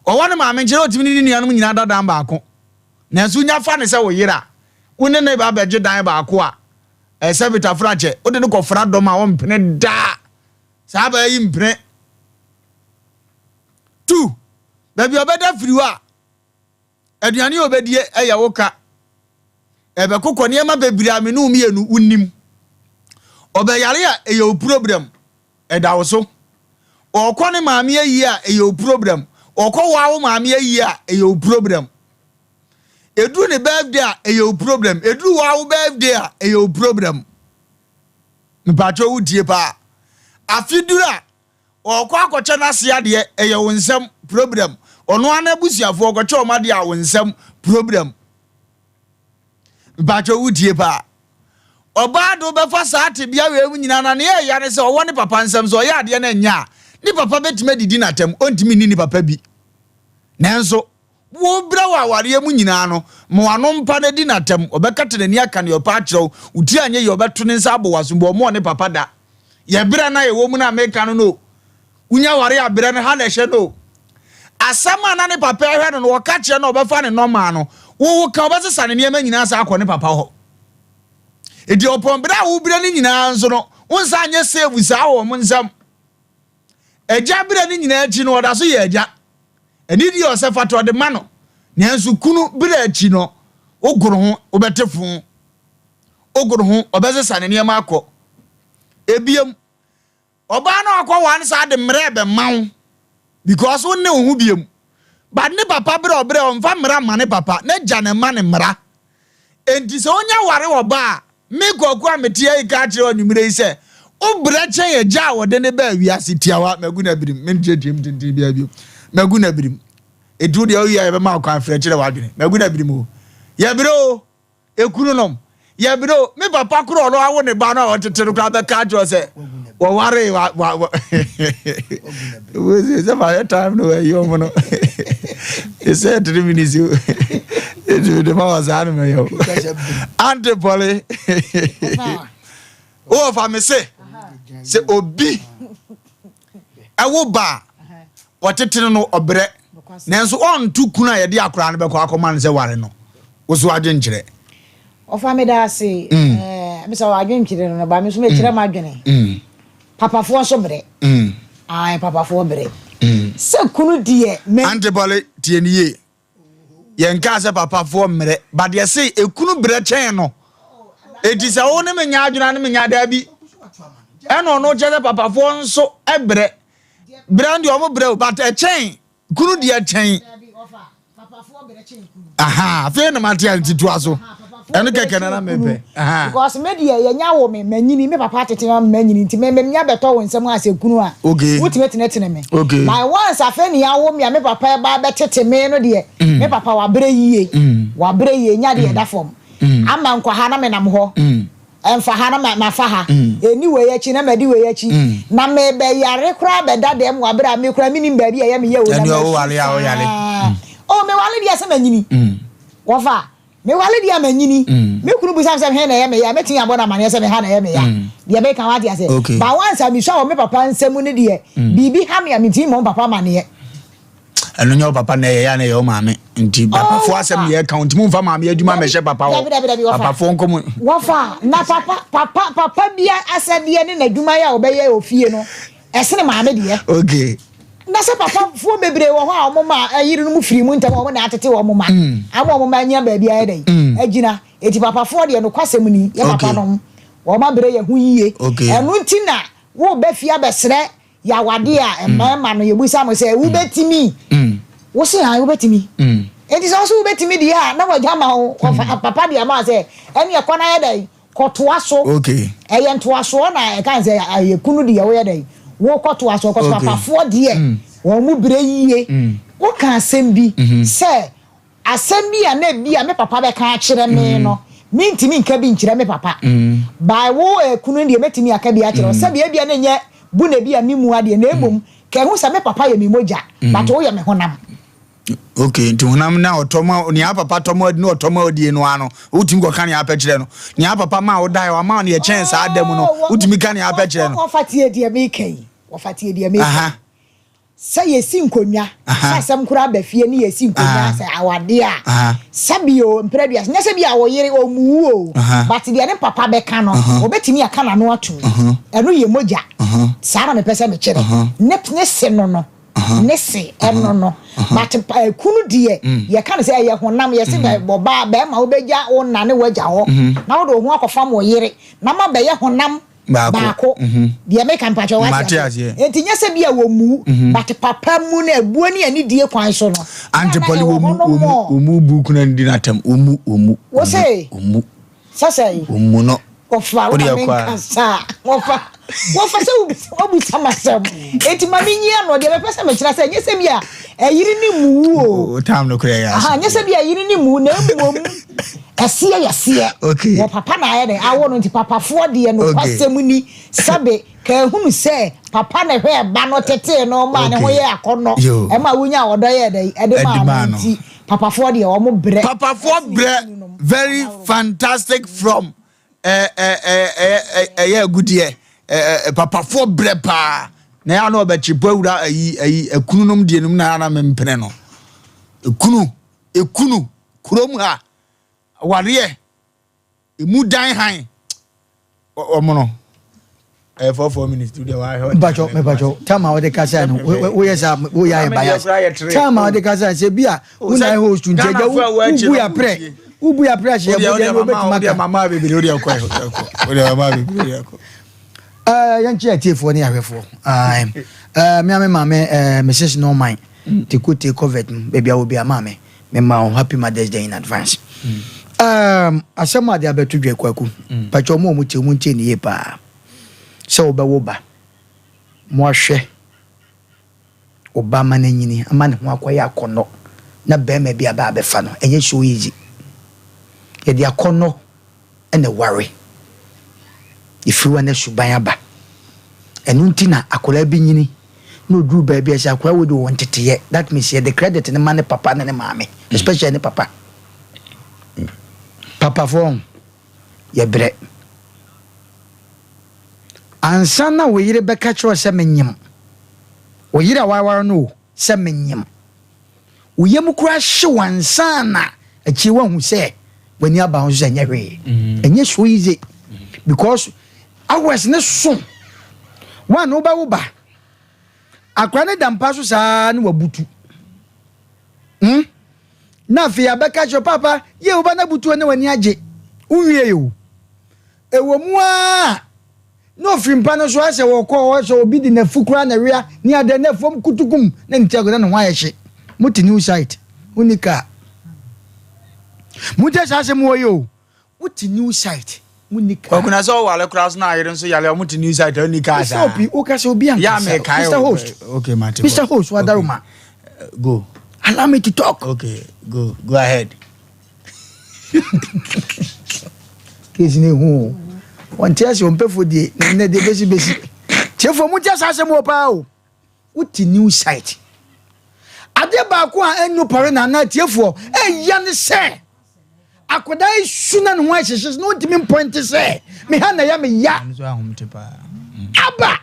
Ɔwɔ ne maame nkyɛn na ɔtumi ne ne nuanom nyinaa da dan baako. Nanso wonya fa ne sɛ wo yere a, wo ne ne ba bɛgye dan baako a, ɛsɛ fitafrakyɛ, wode no kɔfra dɔm a ɔmpene daa. Saa baa yi mpene. Tu, baabi a ɔbɛda firi hɔ a, Aduane a obedie yɛ wo ka. Ɛbɛkokɔ nneɛma bebree a me ne wo mmienu wonim. Ɔbɛyare a ɛyɛ wo problem, ɛda wo so. Ɔkɔ ne maame ayie a ɛyɛ wo problem. Ɔkɔ wo wo maame ayie a ɛyɛ wo problem. Ɛduru ne birthday a ɛyɛ wo problem. Ɛduru wo wo birthday a ɛyɛ wo problem. Mpakyɛ wo tie paa. Afe duru a Ɔɔkɔ akɔkyɛ n'ase adeɛ, ɛyɛ wo nsam problem. Ɔno ara n'abusuafoɔ ɔkɔkyɛ wɔn adeɛ a wo nsam problem. Mpakyɛ wo tie paa. Ɔbaa de wobɛfa saa tebea wei mu nyinaa na nea ɛya ne sɛ ɔwɔ ne papa nsam sɛ ɔyɛ adeɛ no ɛnyɛ a ne papa bɛtumi adidi n'atam ɔntumi nni ne papa bi. Nanso Wo brɛ wɔ awareɛ mu nyinaa no, ma w'ano mpa na di no atɛm. Ɔbɛkata n'ani aka deɛ ɔpɛ akyerɛ wo. Wo tiri anyɛ yie a, ɔbɛto ne nsa abɔ w'aso mpo. Ɔmmɔɔ ne papa da. Yɛ berɛ no a yɛwɔ mu no a meka no no o. Wonya aware a berɛ no ha na ɛhyɛ no o. Asɛm a na ne papa rehwɛ no no, ɔka kyerɛ no a ɔbɛfa ne nɔmaa no. Wo wo ka, ɔbɛsesa ne nneɛma nyinaa san akɔ ne papa hɔ. Enti ɔpɔn berɛ a wobrɛ no nyinaa nso no, wonsan nyɛ save saa wɔ wɔn nsam. Agya berɛ no nyinaa akyi no, ɔda so yɛ agya. Anidie a ɔsɛ fata ɔde ma no, nanso kunu berɛ akyi no, wogoro ho, wobɛte fo. Wogoro ho, ɔbɛsesa ne nneɛma akɔ. Ebiem, ɔbaa no akɔ wa no saa de mmerɛ bɛma wo because wo ne wo ho biem. But ne papa berɛ ɔberɛ ɔmfa mmara mma ne papa, n'agya na ɛma ne mmara. Enti sɛ onya ware ɔbaa a, Me Kwaku a mete ha yi ka akyerɛ wo anwummere yi sɛ, wo brɛ kyɛn agya a wɔde no baa wiase tiawa. Magu no abirim. Menkyerɛkyerɛ mu tenten biara bio. Magu no abirim. Enti wo deɛ wowie a yɛbɛma wo kwan frɛ kyerɛ w'adwene. Magu no abirim o. Yɛbrɛ o. Ekununom, yɛbrɛ o. Me papa koro ɔno awo ne ba no a ɔtete no koraa bɛka akyerɛ wo sɛ wɔwaree wa wa wa. Wo sɛ sɛ mahwɛ time no wɔayi ɔmo no. Ɛsɛ 3 minutes o. Eti mi de ma wɔ saa no mɛyɛ o. Ante pɔle. Wowɔ fa me se sɛ obi ɛwo ba a wɔtete no no ɔbrɛ nanso ɔnto kunu a yɛde akwaraa no bɛkɔ akɔma no sɛ ware no wo so adwenkyerɛ. Ɔfa me da ase. Mm. Eh, me sɛ adwenkyerɛ no no ba me so mekyerɛ mm. m'adwene. Mm. Papafoɔ nso brɛ. Mm. Ae, papafoɔ brɛ. Mm. Sɛ kunu deɛ me. Ante pɔle tie ne yie. Yɛnkaa sɛ papafoɔ mmerɛ, but yɛse ekunu brɛ kyɛn no. Eti sɛ wo ne me nya adwene ne me nya daabi. Ɛna ɔno kyerɛ sɛ papafoɔ nso brɛ. Brɛ deɛ ɔmo brɛ o, but ɛkyɛn kunu deɛ kyɛn. Aha, afei na mate a nti toa so. Ɛno kɛkɛ na na mepɛ. Because me deɛ yɛnya wo me manyini me papa atete me manyini nti me menya bɛtɔ wo nsam asɛ kunu a okay. wotumi tenetene me. Okay. By once afei ne awo me a me papa ɛba bɛtete me no deɛ mm. me papa wabrɛ yie mm. wabrɛ yie nya deɛ ɛda fam mm. ama nkɔ ha na menam hɔ mm. Ɛmfa ha na mafa ha, ɛnni wei akyi na madi wei akyi, na mebɛyare koraa bɛda dɛm wɔ abere a me koraa mennim baabi a ɛyɛ me yɛ o, na masu saa. Oh, mewale deɛ sɛ manyini. Wɔfa, mewale deɛ a manyini. Me kunu bisa me sɛ he na ɛyɛ me ya, mɛtumi abɔ no amaneɛ sɛ me ha na ɛyɛ me ya. Deɛ meka wate aseɛ. But once a mesua wɔ me papa nsam no deɛ, biribi ha me a mentumi mmɔ me papa amaneɛ. Ɛno nyɛ wo papa na ɛyɛ yɛ na ɛyɛ wo maame nti oh, papafoɔ asɛm yɛ ka nti momfa maame adwuma mɛhyɛ papa hɔ papafoɔ nkɔ mu. Wɔfa na papa papa papa bi asɛdeɛ ne n'adwuma yɛ a ɔbɛyɛ ofie no ɛsene maame deɛ. Okay. Na sɛ papafoɔ bebree wɔ hɔ a wɔn ma ayere no mu firi mu ntɛm a wɔn na atete wɔn ma mm. ama wɔn ma anya baabi ayɛ dɛ mm. agyina eti papafoɔ deɛ nokwasɛm ni yɛ papa nom wɔn abrɛ yɛ ho yie ɛno nti na wɔrebɛ fie abɛsrɛ Yawade a mmarima no yɛbisa mo sɛ wobɛtumi? Wo se ae wobɛtumi. Enti sɛ wo se wobɛtumi deɛ a na wagya ma wo ɔfa papa de ama wo sɛ ɛneɛ kɔ na yɛ dɛn kɔtoa so. Ɛyɛ ntoasoɔ na ɛka sɛ ɛyɛ kunu deɛ woyɛ dɛn wokɔtoa so kɔso papafoɔ deɛ wɔn mu brɛ yie. Woka asɛm bi sɛ Asɛm bi a na ebia me papa bɛka akyerɛ me no, mintumi nka bi nkyerɛ me papa. By wo kunu no deɛ, mɛtumi aka bi akyerɛ wo. Sɛdeɛ ebia na ɛnyɛ bu na ebia me mu adeɛ, na mmom ka ehu sɛ me papa yɛ me mogya, but woyɛ me honam. Okay, nti honam na ɔtɔ ma nea papa tɔ ma na ɔtɔ ma odie no ano, wotumi kɔka nea apɛ kyerɛ no. Nea papa ma wo dae, wama wo nea ɛkyɛn saa da mu no, wotumi ka nea apɛ kyerɛ no. Wɔfa tie deɛ meka yi, wɔfa tie deɛ meka yi. Sɛ yɛsi nkonnwa, sɛ asɛm koraa ba fie ne yɛsi nkonnwa sɛ awadeɛ a, sɛbi o, mprɛ aduasa, nyɛ sɛ bi a wo yere ɔmmu wo o, but deɛ ne papa bɛka no, ɔbɛtumi aka n'ano atom. Ɛno yɛ mogya. Saa na mepɛ sɛ mekyerɛ. Ne, ne se no no, ne se ɛno no. But kunu deɛ, yɛka no sɛ ɛyɛ honam, yɛse ɔbaa, bɛrima wobɛgya wo na ne w'agya hɔ, na wode wo ho akɔfam wo yere, na moabɛyɛ honam. baako mhm. deɛ meka mpakyɛ wate aseɛ nti nyɛ sɛ bi a wɔ mu mhm. but papa mu no abuo ne anidie kwan so no ante pɔli wɔ mu wɔ mu wɔ mu bu kuna ndi n'atɛm wɔ mu wɔ mu wɔ se wɔ mu sɛ sɛ wɔ mu no wɔfa wo na menka saa wɔfa wɔfa sɛ wobusa masɛm enti ma menyia no deɛ mɛpɛ sɛ mekyerɛ sɛ nyɛ sɛ bi a ɛyere ne mu o tam no korɛ yɛ ase nyɛ sɛ bi a ɛyere ne mu na mmom Ɛseɛ yɛ seɛ. Okay. Wɔ papa na ayɛ dɛn awo no nti papafoɔ deɛ nokwasɛm ni sɛbe ka ehunu sɛ papa na ɛhwɛɛ ba no tetee no maa ne ho yɛɛ akɔnnɔ ɛma wonyaa ɔdɔ yɛɛ dɛn ɛde maa no nti papafoɔ deɛ wɔn brɛ. Papafoɔ brɛ very fantastic from ɛyɛ agudeɛ papafoɔ brɛ paa na ɛyɛ ana ɔbɛkye po awura ayi ayi ekununom deɛ nom na ana mempene no ekunu ekunu kurom ha awareɛ emu dan han wɔn no ɛyɛ 4 4 minutes tu deɛ wahwɛ. mpatwɔ mpatwɔ time a wɔde kasa no woyɛ sa woyɛ ayɛ bias time a wɔde kasa sɛ bi a wo na host nti agya wo bu ya prɛ wo bu ya prɛ ahyɛ yɛ bɔ deɛ wobɛtumi aka. mama bebree o deɛ kɔ o deɛ mama bebree o deɛ kɔ. Ɛɛ yɛn kyɛ atiefoɔ ne ahwɛfoɔ ɛɛ ɛɛ me ame maame ɛɛ Mrs Norman Tekote Covert mu baabi a wɔ bi a maame. Me ma wo happy mother's day in advance. Um, asɛm a de abɛto dwa kwaku. Mm. Pakyɛ ɔmo a ɔmo tie ɔmo ntie ne yie paa. Sɛ wobɛwo ba, mo ahwɛ wo ba ama no anyini, ama ne ho akɔyɛ akɔnnɔ na bɛrima bi aba abɛfa no, ɛnyɛ so easy. Yɛde akɔnnɔ na ɛware. Ɛfiri hɔ a na suban aba. Ɛno nti na akwadaa bi nyini na ɔduru baabi a sɛ akwadaa wei de ɔwɔ nteteyɛ. That means yɛde credit no ma ne papa ne ne maame, especially ne papa. Papafoɔ, yɛbrɛ. Ansa na wo yere bɛka kyerɛ wo sɛ menyem, wo yere a woaware no o, sɛ menyem. Wo yam koraa hye wo ansa na akyire woahu sɛ w'ani aba ho so sɛ ɛnyɛ hwee. Ɛnyɛ so easy because hours ne so. One, wobɛwo ba. Akora ne da mpa so saa na wabutu. Hmm? Na afei abɛka kyerɛ papa, yie wo ba no abutu na w'ani agye. Wonwie o. Ɛwɔ mu ara na ofiri mpa no so ayɛ sɛ wɔkɔ hɔ sɛ obi de n'afu koraa na ɛwea ne adeɛ na fam kutukum na ne ti agu na ne ho ayɛ hye. Mote new site, wonni kaa. Montie saa asɛm wɔ yi o. Wote new site, wonni kaa. Kwaku na sɛ ɔwale koraa so na ayere nso yale a wɔte new site a wonni kaa saa. Mr. Opi, woka sɛ obi ankasa. Mr. Host. Okay, mate. Mr. Host, wadaroma. Go. Allow me to talk. Okay, go. Go ahead. Case no ehu o. Wɔnte ase wɔn pɛfo die na nnɛ deɛ besi besi. Tiefo mu nte saa asɛm wɔ paa o. Wote new site. Adeɛ baako a ɛnnu pɔre na anaa tiefoɔ ɛya ne sɛ akwadaa yi su na ne ho ahyehye na ɔntumi mpɔnte sɛ me ha na ɛyɛ me ya. Aba!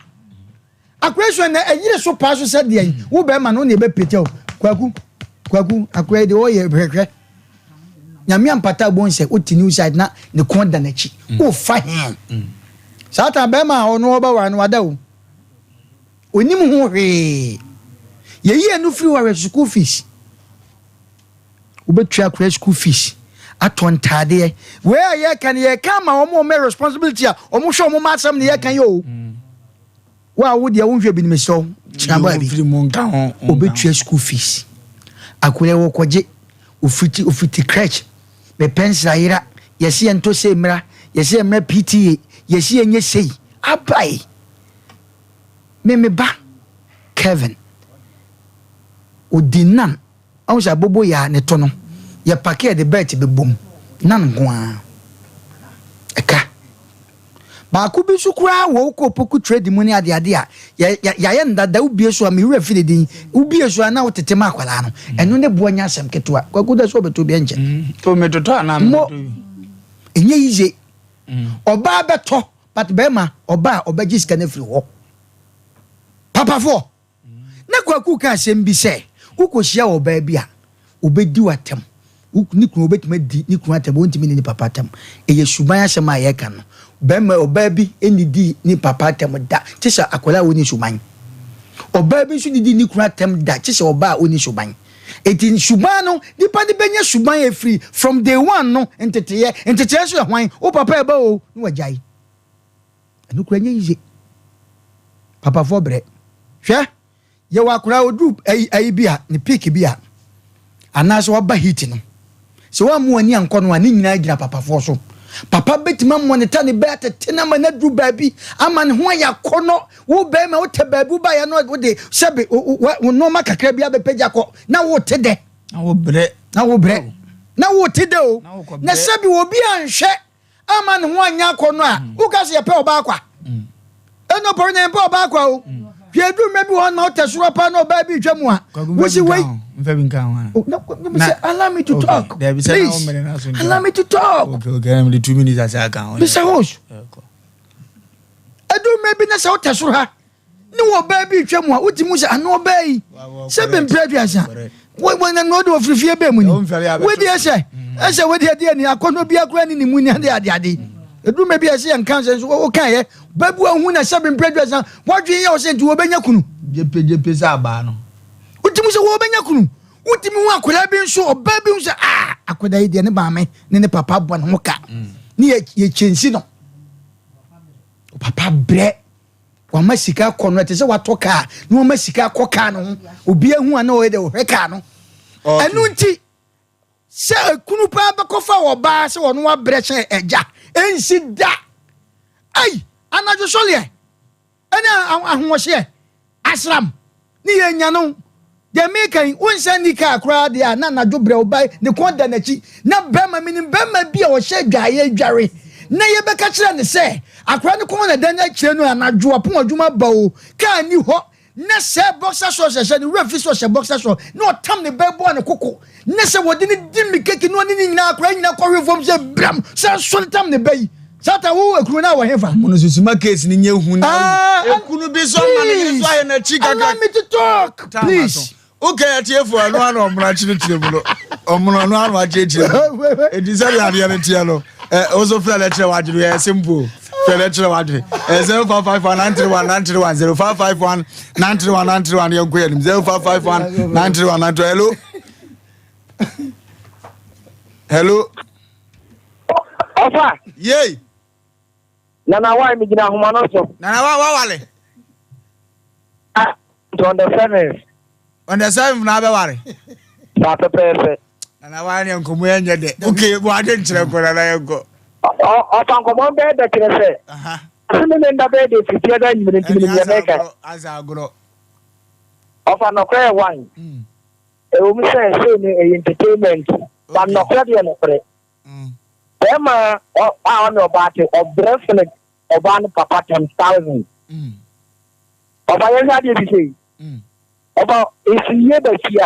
Akora yi so ɛnɛ ɛyere so paa so sɛ deɛn wo bɛrima no wo na ɛbɛpagya o kwaku kwaku akora yi deɛ ɔyɛ hwɛhwɛ nyame ampata abom sɛ wote new side na ne kɔn da n'akyi mm. wofa he mm. saa ta bɛrima a ɔno ɔbɛware no wada o onim ho hwee yɛyi ɛno firi hɔ ahwɛ school fees wobɛtua akora school fees atɔ ntaadeɛ wei a yɛka no yɛka ama wɔn wɔn responsibility a wɔn hwɛ wɔn ma asɛm no yɛka yɛ o mm. Wo a wo deɛ wonhwɛ bi no mesrɛ wo kyena baa bi obɛtua school fees akwadaa yi wɔkɔgye ofiti ofiti crèche me pencil ayera yɛsi yɛn ntɔ sei mmra yɛsi yɛn mmra PTA yɛsi yɛn nyɛ sei abae me me ba Kevin odi nan Wahu sɛ abobo yɛ a ne to no yɛ pake a yɛde bɛɛte bɛbɔ mu nan nko ara. Ɛka. Baako bi nso koraa wɔ wokɔ Opoku trade mu ne adeade a yɛ yɛ yɛayɛ no dada wobie so a me werɛ fi ne din wobie so a na wotete ma akwadaa no ɛno ne boɔ nyɛ asɛm ketewa Kwaku da sɛ ɔbɛtɔ bi ɛnkyɛ. O metotɔ anaa Mo metotɔ bi. Ɛnyɛ yiye. Ɔbaa bɛtɔ but bɛrima ɔbaa a ɔbɛgye sika no afiri hɔ. Papafoɔ. Na Kwaku ka asɛm bi sɛ, Wokɔhyia ɔbaa bi a, ɔbɛdi wo atɛm. Wo, ne kunu, ɔbɛtumi adi ne kunu atɛm, ɔntumi nni ne papa atɛm. Ɛyɛ suban asɛm a yɛreka no. Barima, ɔbaa bi nnidii ne papa atɛm da, gye sɛ akwadaa a ɔnni suban. Ɔbaa bi nso nnidii ne kunu atɛm da, gye sɛ ɔbaa a ɔnni suban. Enti suban no, nipa no bɛnya suban afiri from day one no, nteteeɛ. Nteteeɛ nso yɛ hwan? Wo papa ɛba o, na wagyae. Ɛno koraa nyɛ yiye. Papafoɔ brɛ. Hwɛ, yɛwɔ akwadaa oduru ayi ayi bi a ne peak bi a anaasɛ waba heat no. Sɛ wammu w'ani ankɔ no a ne nyinaa gyina papafoɔ so. Papa bɛtumi amɔnita ne bɛ atete no ama no aduru baabi ama ne ho ayɛ akɔnnɔ. Wo bɛrima wotɛ baabi wobaeɛ no wode sɛbe wo nneɛma kakra bi abɛpagya kɔ na wote dɛ. Na wobrɛ. Na wobrɛ. Na wote dɛ o. Na sɛbe obi anhwɛ amma ne ho anyɛ akɔnnɔ a, mm. woka sɛ yɛpɛ ɔbaa kwa. Mm. Ɛnna ɔpɔre na yɛmpɛ ɔbaa kwa o. Mm. Hwɛ edu mmerɛ bi wɔ hɔ na ɔtɛ soro paa na ɔbaa bi retwa mu a, wosi wei. Sɛ allow me to talk. Please, allow me to talk. Okay, okay, I'm the 2 minutes ase aka ho. Mr. Host. Edu mmerɛ bi na sɛ wotɛ soro ha ne wɔ ɔbaa bi retwa mu a wotumi hu sɛ ano ɔbaa yi sɛ bempere aduasa wɔn na ɔde ofiri fie bɛɛ mu ni wodi ɛsɛ ɛsɛ wodi ɛdi ɛni akɔnɔ bi akora ne ne mu ni ade ade ade eduru mɛ bi ɛsɛ yɛn nka sɛ nso wɔka yɛ bɛbu ahu na sɛ bempere aduasa wɔdwen yɛ ɔsɛ nti wɔbɛnya kunu. Gyepe gyepe sɛ abaa no. Wotumi sɛ wɔbɛnya kunu wotumi hu akwadaa bi nso ɔbaa bi hu sɛ aa akwadaa yi deɛ ne maame ne ne papa bɔ ne ho ka ne yɛ yɛ kyɛnsi no papa brɛ. Wama sika akɔ no, ɛte sɛ watɔ kaa na wama sika akɔ kaa no ho. Obi ahu a na ɔyɛ dɛ ɔhwɛ kaa no. Ɛno nti sɛ ekunu paa bɛkɔfa ɔbaa sɛ ɔno abrɛ kyɛn agya ɛnsi da. Ei, anadwo sɔleɛ ɛne ahoɔhyeɛ asram ne yɛ nya no. Deɛ meka yi, wonsan nni kaa koraa deɛ a, na anadwo berɛ wo ba ne kɔn da n'akyi, na bɛrima, menim bɛrima bi a ɔhyɛ adwaeɛ dware, na yɛbɛka kyerɛ no sɛ akwadaa no kɔn na da n'akyire no anadwo apɔn adwuma ba o, kaa nni hɔ, Na sɛ boxer shorts ɛhyɛ ne wura fi sɛ ɔhyɛ boxer shorts na ɔtam ne ba bɔ ne koko ne sɛ wɔde ne di mmirika na ɔne ne nyinaa akora nyinaa kɔhwe fam sɛ bram sɛ sɔre tam ne ba yi sata wo ekunu na wɔ hefa. Mo no susuma case ni nye hu na ah, ekunu bi so ama ne yere so ayɛ n'akyi kakra. Allow me to talk please. Woka atiefo ɛno ano ɔmono akyerɛkyerɛ mu no ɔmono ɛno ano akyerɛkyerɛ mu eti sɛdeɛ adeɛ no teɛ no ɛ woso frɛ no kyerɛ wadwene yɛ simple frɛ no kyerɛ wadwene ɛ 0551 931 931 0551 931 931 yɛn kɔ yɛn nim 0551 931 931 hello hello. Ɔfa. Yei. Nana wa mi gyina ahoma no so. Nana wa wa wale. Ah, on the seventh. On the seventh na abɛware. Saa pɛpɛɛpɛ. Nana wa ne nkɔmɔ yɛ nyɛ dɛ. Okay, mo ade nkyerɛ nkɔ nana yɛ nkɔ. Ɔfa nkɔmɔ bɛyɛ dɛ kyerɛ sɛ. Ase ne ne nda bɛyɛ dɛ fifia da nyimire nti menim deɛ mɛka. Asa agorɔ. Ɔfa nɔkorɛ yɛ wan. Ɛwɔ mu sɛ sei no ɛyɛ entertainment but nɔkorɛ deɛ nɔkorɛ. Bɛrima a ɔne ɔbaa te ɔbrɛ sene ɔbaa no papa times thousand. Ɔba yɛn hwɛ adeɛ bi sei. Ɔba esi yie ba fie a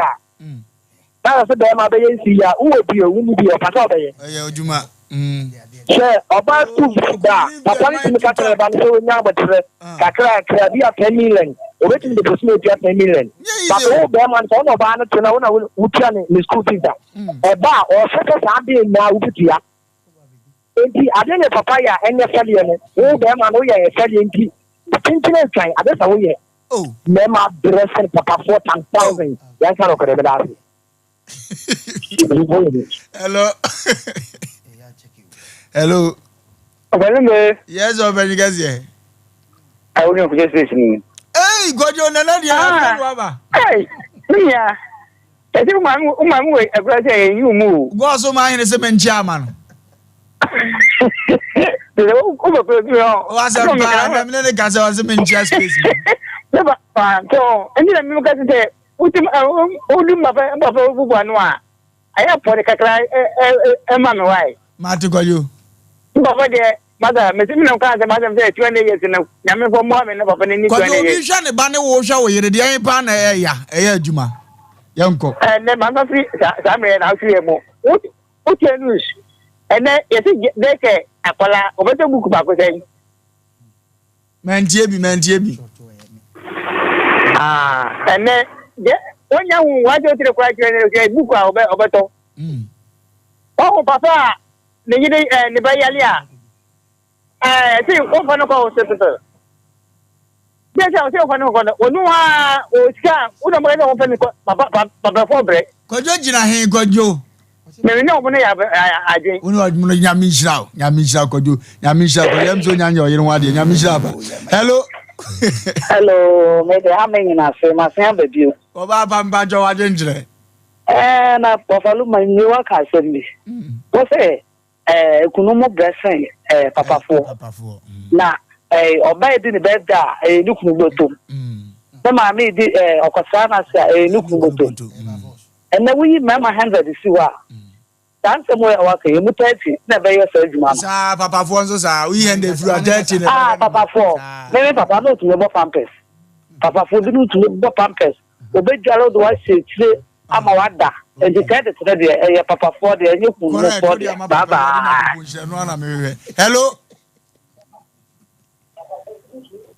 na sɛ bɛrima bɛyɛ nsi yie a wowɔ bi o wonni bi o ɔpɛ sɛ ɔbɛyɛ. Ɛyɛ adwuma. Sɛ ɔbaa school fees ba a papa no tumi ka kyerɛ ne ba no sɛ ɔnya aboterɛ kakrakra bi a 10 million obetumi de bosome atua 10 million. But wo bɛrima no sɛ wo ne ɔbaa no te na wo na wotua ne school fees a Ɛba a, ɔhwɛ sɛ saa adeɛ nyinaa wobɛtua. Enti adeɛ ne papa yɛ a ɛnyɛ fɛdeɛ no, wo bɛrima no woyɛ fɛdeɛ nti tentene atwan ade sɛ woyɛ. Mmarima brɛ sen papafoɔ times thousand. Yɛnka nokorɛ, meda ase. Hello. Hello. Ɔbɛnimbe. Yes, ɔbɛnyi kɛseɛ. Awo ni ɔkujɛ space ni. Hey, Gɔjɔ nana deɛ afɛn wa ba. Hey, mi nya. Ɛsɛ wo maame wo maame wɔ akura sɛ ɛyi wo mu o. Gɔɔ so maa hene sɛ menkyia ama no. Sɛ wo bɛ kura bi hɔ. Wasɛm paa na mene ne ka sɛ ɔsɛ menkyia space mu. Ne ba pa nti ɔ nti na mímu kasi sɛ wotim wodu mbafɛ mbafɛ wobubu ano a ayɛ pɔde kakra ɛ ɛ ɛma mi wae. Mate kwadwo. Mpapa deɛ masa mesi mi na kaa sɛ masɛm sɛ 200 years no nyame fɔ mmoa me na papa no ni 200 years. Kwadwo obi hwɛ ne ba ne wo hwɛ wo yere deɛ ɛhe paa na ɛyɛ ya ɛyɛ adwuma yɛnkɔ. Ɛnɛ mama firi saa mmerɛ na wohwɛ mu wotie news ɛnɛ yɛsi dɛkɛ akwadaa ɔbɛtɔ book baako sɛn. Mantie bi mantie bi. Ah ɛnɛ deɛ wonya hu wagye wotiri koraa kyerɛ ne hwɛ book a ɔbɛ ɔbɛtɔ. Ɔho papa a ne yere ɛɛ ne ba yale a ɛɛ ɛsɛ wɔmfa no kɔ hospital. Deɛ sɛ ɔsɛ wɔmfa no kɔ no ɔno a ɔsika a wona mo sɛ wɔmfa no kɔ papa papafoɔ brɛ. Kwadwo gyina he kwadwo. Mene ne ɔmo no yɛ adwen. Wo ne ɔmo no nyame nhyira wo nyame nhyira kwadwo nyame nhyira kwadwo ɛm sɛ onya nyɛ ɔyere ho adeɛ nyame nhyira pa. Hello. Hello, me de ha me nyina ase masen aba bio. Ɔbaa pa mpakyɛ wadwenkyerɛ. Ɛɛ na Papa Luma nwie waka asɛm bi. Wo sɛ ɛɛ ekunu mo brɛ sen ɛɛ papafoɔ. Na ɛɛ ɔbaa edi ne birthday a ɛyɛ ne kunu bɔtɔm. Ne maame edi ɛɛ ɔkɔsra n'ase a ɛyɛ ne kunu bɔtɔm. Ɛnɛ woyi mmarima hundred si hɔ a saa nsɛm wei a waka yi emu 30 na ɛbɛyɛ saa adwuma no. Saa papafoɔ nso saa woyi hundred firi hɔ a 30 na ɛbɛyɛ. Ah papafoɔ me me papa na otumi bɔ pampers. Papafoɔ binom tumi bɔ pampers. Obedware wo de woahyɛ akyire ama wada. Nti credit no deɛ ɛyɛ papafoɔ deɛ ɛnyɛ kunufoɔ deɛ. Bye bye. Hello.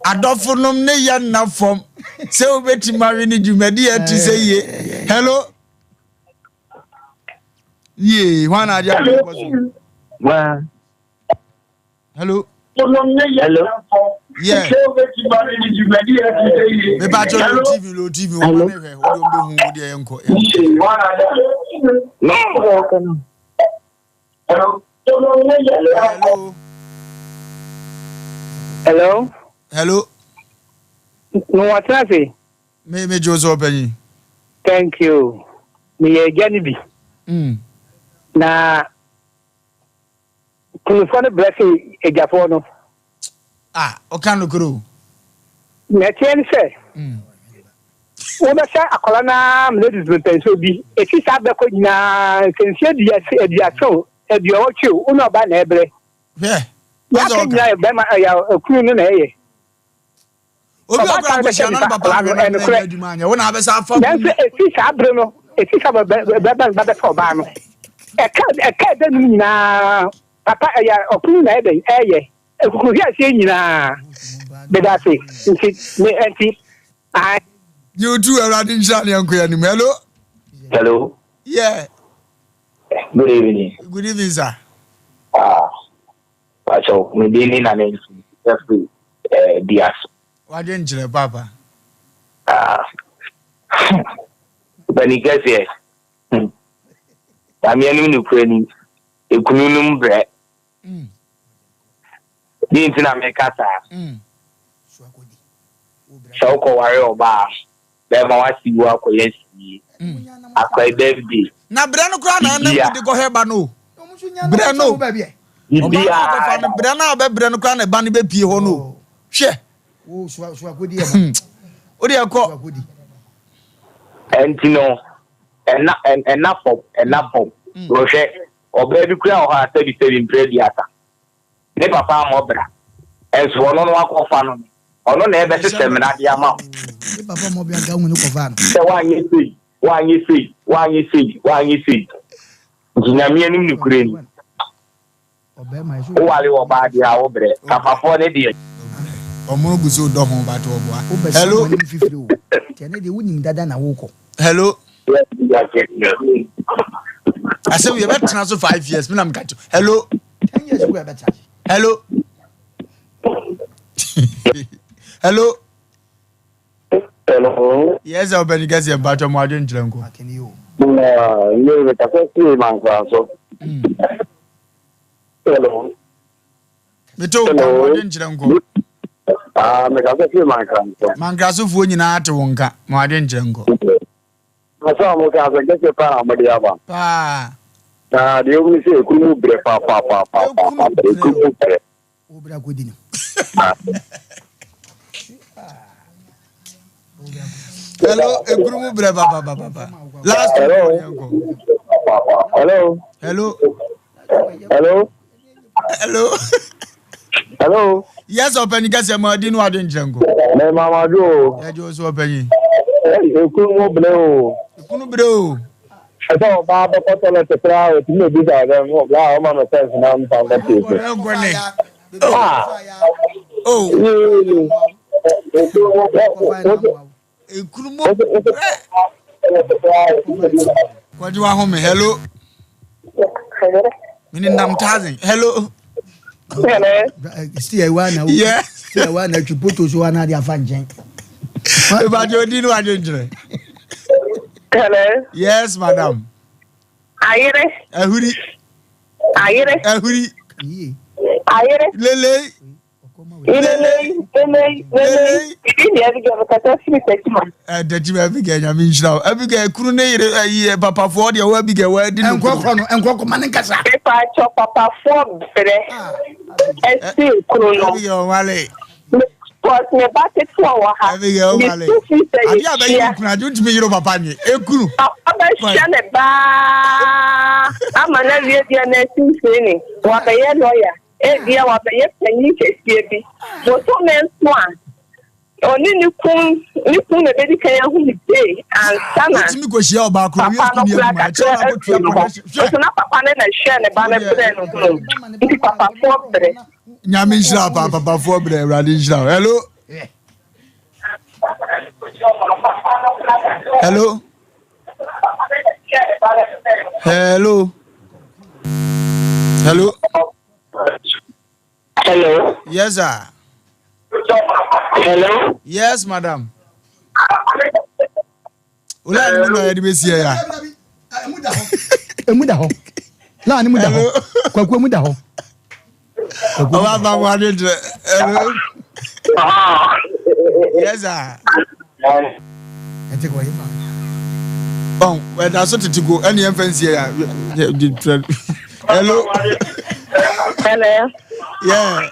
Adɔfonom ne yɛ nna fam sɛ wobɛtumi awe ne dwumadi a ɛte sɛ yie. Hello. Yie, hwan na agye adeɛ kɔ so? Hello. Hello. Yeah. Me pa cho lo TV lo TV wo ma ne hwɛ wo de hu wo de yɛ nkɔ. Hello. Hello. Hello. No what ase. Me me jo so panyin. Thank you. Me yɛ agya no bi. Mm. Na Kunufoɔ no brɛ se agyafoɔ no. Ah, ɔka nokorɛ o. Nea ɛteɛ ne sɛ, wobɛhyɛ akwadaa no ara ma no adu mpɛnpɛnsoɔ bi. Ɛfiri saa berɛ kɔ nyinaa, sɛ mfeɛ aduasa o, aduɔwɔtwe o, wo ne ɔbaa na ɛbrɛ. Hwɛ, Deɛ aka nyinaa yɛ bɛrima, ɛyɛ okunu no na ɛyɛ. Obi Ɔbaatan ɔkora no bɛhyɛ nkɔhyia ne na ne ba papa akwadaa no, ahwɛ no ɛyɛ na nokorɛ. ɛnyɛ adwuma anyɛ. Wo na abɛsa afa ho. Nanso ɛfiri saa bere no, ɛfiri saa bɛrima no ba bɛfa ɔbaa no, ɛka ɛka ɛda no mu nyinaa, papa ɛyɛ ɔkunu na ɛyɛ dɛn ɛyɛ ɛkukuruhwe aseɛ nyinaa. Meda ase nti me ɛnti ae. You too, Awurade nhyira ne yɛnkɔ yɛn anim. Hello. Hello. Yeah. Good evening. Good evening, sir. Ah, Pacho, me din ne Nana Nsu, ɛfiri eh, Diaso. Wadwe nkyerɛ papa. Ah, bani kɛseɛ. Hmm. Nyame anim nokorɛ ni, ekunu nom brɛ. Mm. Deɛ nti na meka saa. Mm. Sɛ wokɔware ɔbaa bɛma wasi wo akɔyɛ sie akɔyɛ birthday. Na brɛ no koraa na ɛnam mu de kɔhwɛ ba no o. Brɛ no. Ɔba no akɔfa no brɛ no a ɔbɛbrɛ no koraa na ɛba no bɛpie hɔ no o. Hwɛ. Wo deɛ kɔ. Ɛnti no ɛna ɛna fam ɛna fam. Wɔhwɛ ɔbaa bi koraa wɔ hɔ a sɛbi sɛbi mpere aduasa. Ne papa ammɔ bra, nso ɔno no wakɔfa no no, ɔno na ɛbɛhyehyɛ mmara de ama wo. Ne papa mmɔ bra nka wohu no kɔfaa no. Sɛ woanyɛ sei, woanyɛ sei, woanyɛ sei, woanyɛ sei. Nti Nyame anim nokorɛ ni, woware ɔbaa deɛ a wobrɛ, papafoɔ no deɛ. Ɔmono gu so dɔ ho but ɔboa. Wobɛsa Hello. wɔn anim fifiri o. Nti ɛnɛ deɛ wonim dada na wokɔ. Hello. Asɛm yɛbɛtena so 5 years me na meka kyerɛ. Hello. 10 years kura ɛbɛtena ase. Hello. Hello. Hello. Yes, sir, Benny Kɛseɛ mpakyɛ mo adwen kyerɛ nko. Na nye mekasa firi mankora so. Hello. Mete wo nka mo adwen kyerɛ nko. Ah, mekasa firi mankora so. Mankora sofoɔ nyinaa te wo nka mo adwen kyerɛ nko. Asɛm a moka asɛm kɛseɛ paa na mode aba. Paa. Na deɛ ɛwom ne sɛ ekunu mu brɛ paapaapaapaa ekunu mu brɛ. Wo brɛ akɔdi no. Hello, ekunu mu brɛ paapaapaapa. Last two Hello. Hello. Hello. Hello. Hello. Hello. Yes, ɔpanyin kɛseɛ ma ɔdi no ade nkyerɛ nko. Mɛ mama do o. Yɛ jɔ so ɔpanyin. Ekunu mu brɛ o. Ekunu brɛ o. Ɛsɛ ɔbaa bɛkɔ tɔlɛt koraa otumi ebi sa ɔdɛ mo bla ɔma mi sɛnsi na mpa nkɔ pii so. Nkɔ ne. Ah. Oh. Ekunu mu brɛ. Kwadwo ahome hello. Mene nam tazen hello. Hello. Still ɛwa na wo. Yeah. Still ɛwa na twi poto so ana de afa nkyɛn. Ìbàjẹ́ odi ni wàá nkyerɛ. Hello. Yes madam. Ayere. Ahuri. Ayere. Ahuri. Ayere. Lele. Lelei, lelei, lelei. Bibi ni Abigail mekasa firi Techiman. Eh, Techiman Abigail nyame nhyira wo. Abigail kunu ne yere ayi eh, papafoɔ deɛ wo Abigail wadi no. Nkɔkɔ no, nkɔkɔ ma ne nkasa. Mepaakyɛ papafoɔ brɛ ɛsi kunu no. Abigail ɔwale. Because me ba ketewa wɔ ha. Abigail ɔwale. Ne school fees ɛyɛ Adeɛ a bɛyɛ wo kunu agye wontumi yere papa nye. Ekunu. Papa bɛhyɛ ne baa ama no awie deɛ na ɛsi training wabɛyɛ lawyer. Ebia wabɛyɛ panyin kɛseɛ bi. Bosome nso a, ɔne ne kun, ne kun na ebedi kan ahu ne dee ansa na Wotumi kɔhyia ɔbaa korɔ, papa no wie sukuu koraa ni adwuma, ɛkyɛ kakra na akɔtua afiri no hɔ. connection. Hwɛ! Nso na papa no na ɛhwɛɛ ne ba no brɛɛ no ho. Nti papafoɔ brɛ. Nyame nhyira wo paa, papafoɔ brɛ, Awurade nhyira wo. Hello? Hello? Hello? Hello? Hello. Yes, sir. Hello. Yes, madam. Ola ni mu na yɛde bɛsi ya. Emu da hɔ. Laa ni mu da hɔ. Kwaku emu da hɔ. Ɔba ba mu adi nkyerɛ. Hello. Yes, sir. Ɛte kɔ yɛ ba. Ɔn ɛda so tete go ɛne yɛn fɛn sie ya. Hello. Hello. Yeah.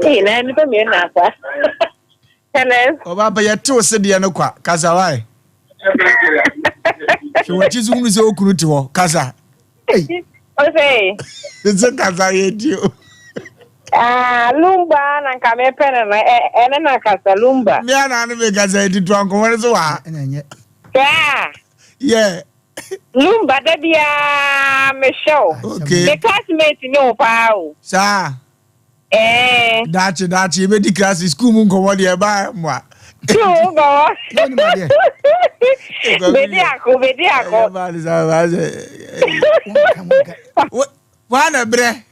Ee na nipa mmienu na asa. Hello. Ɔba bɛ yɛ tew se deɛ no kwa kasa wae. Hwɛ wɔn akyi so hunu sɛ okunu te hɔ kasa. Ose. Sɛ kasa yɛ ti o. Ah, Lumba na nka mepɛ no no, ɛne na kasa, Lumba. Me a na ne me kasa eti to ankɔmɔ ne so wa. Saa. Yeah. Lumba da biara mehwɛ wo. Okay. Me classmate ne wo paa o. Saa. Ɛɛ. Daakye daakye yɛbɛdi class school mu nkɔmɔ deɛ ɛbaa mmoa. School mu nkɔmɔ. Bedi ako bedi ako. Ɛyɛ baa ne saa baa sɛ. Waa na brɛ.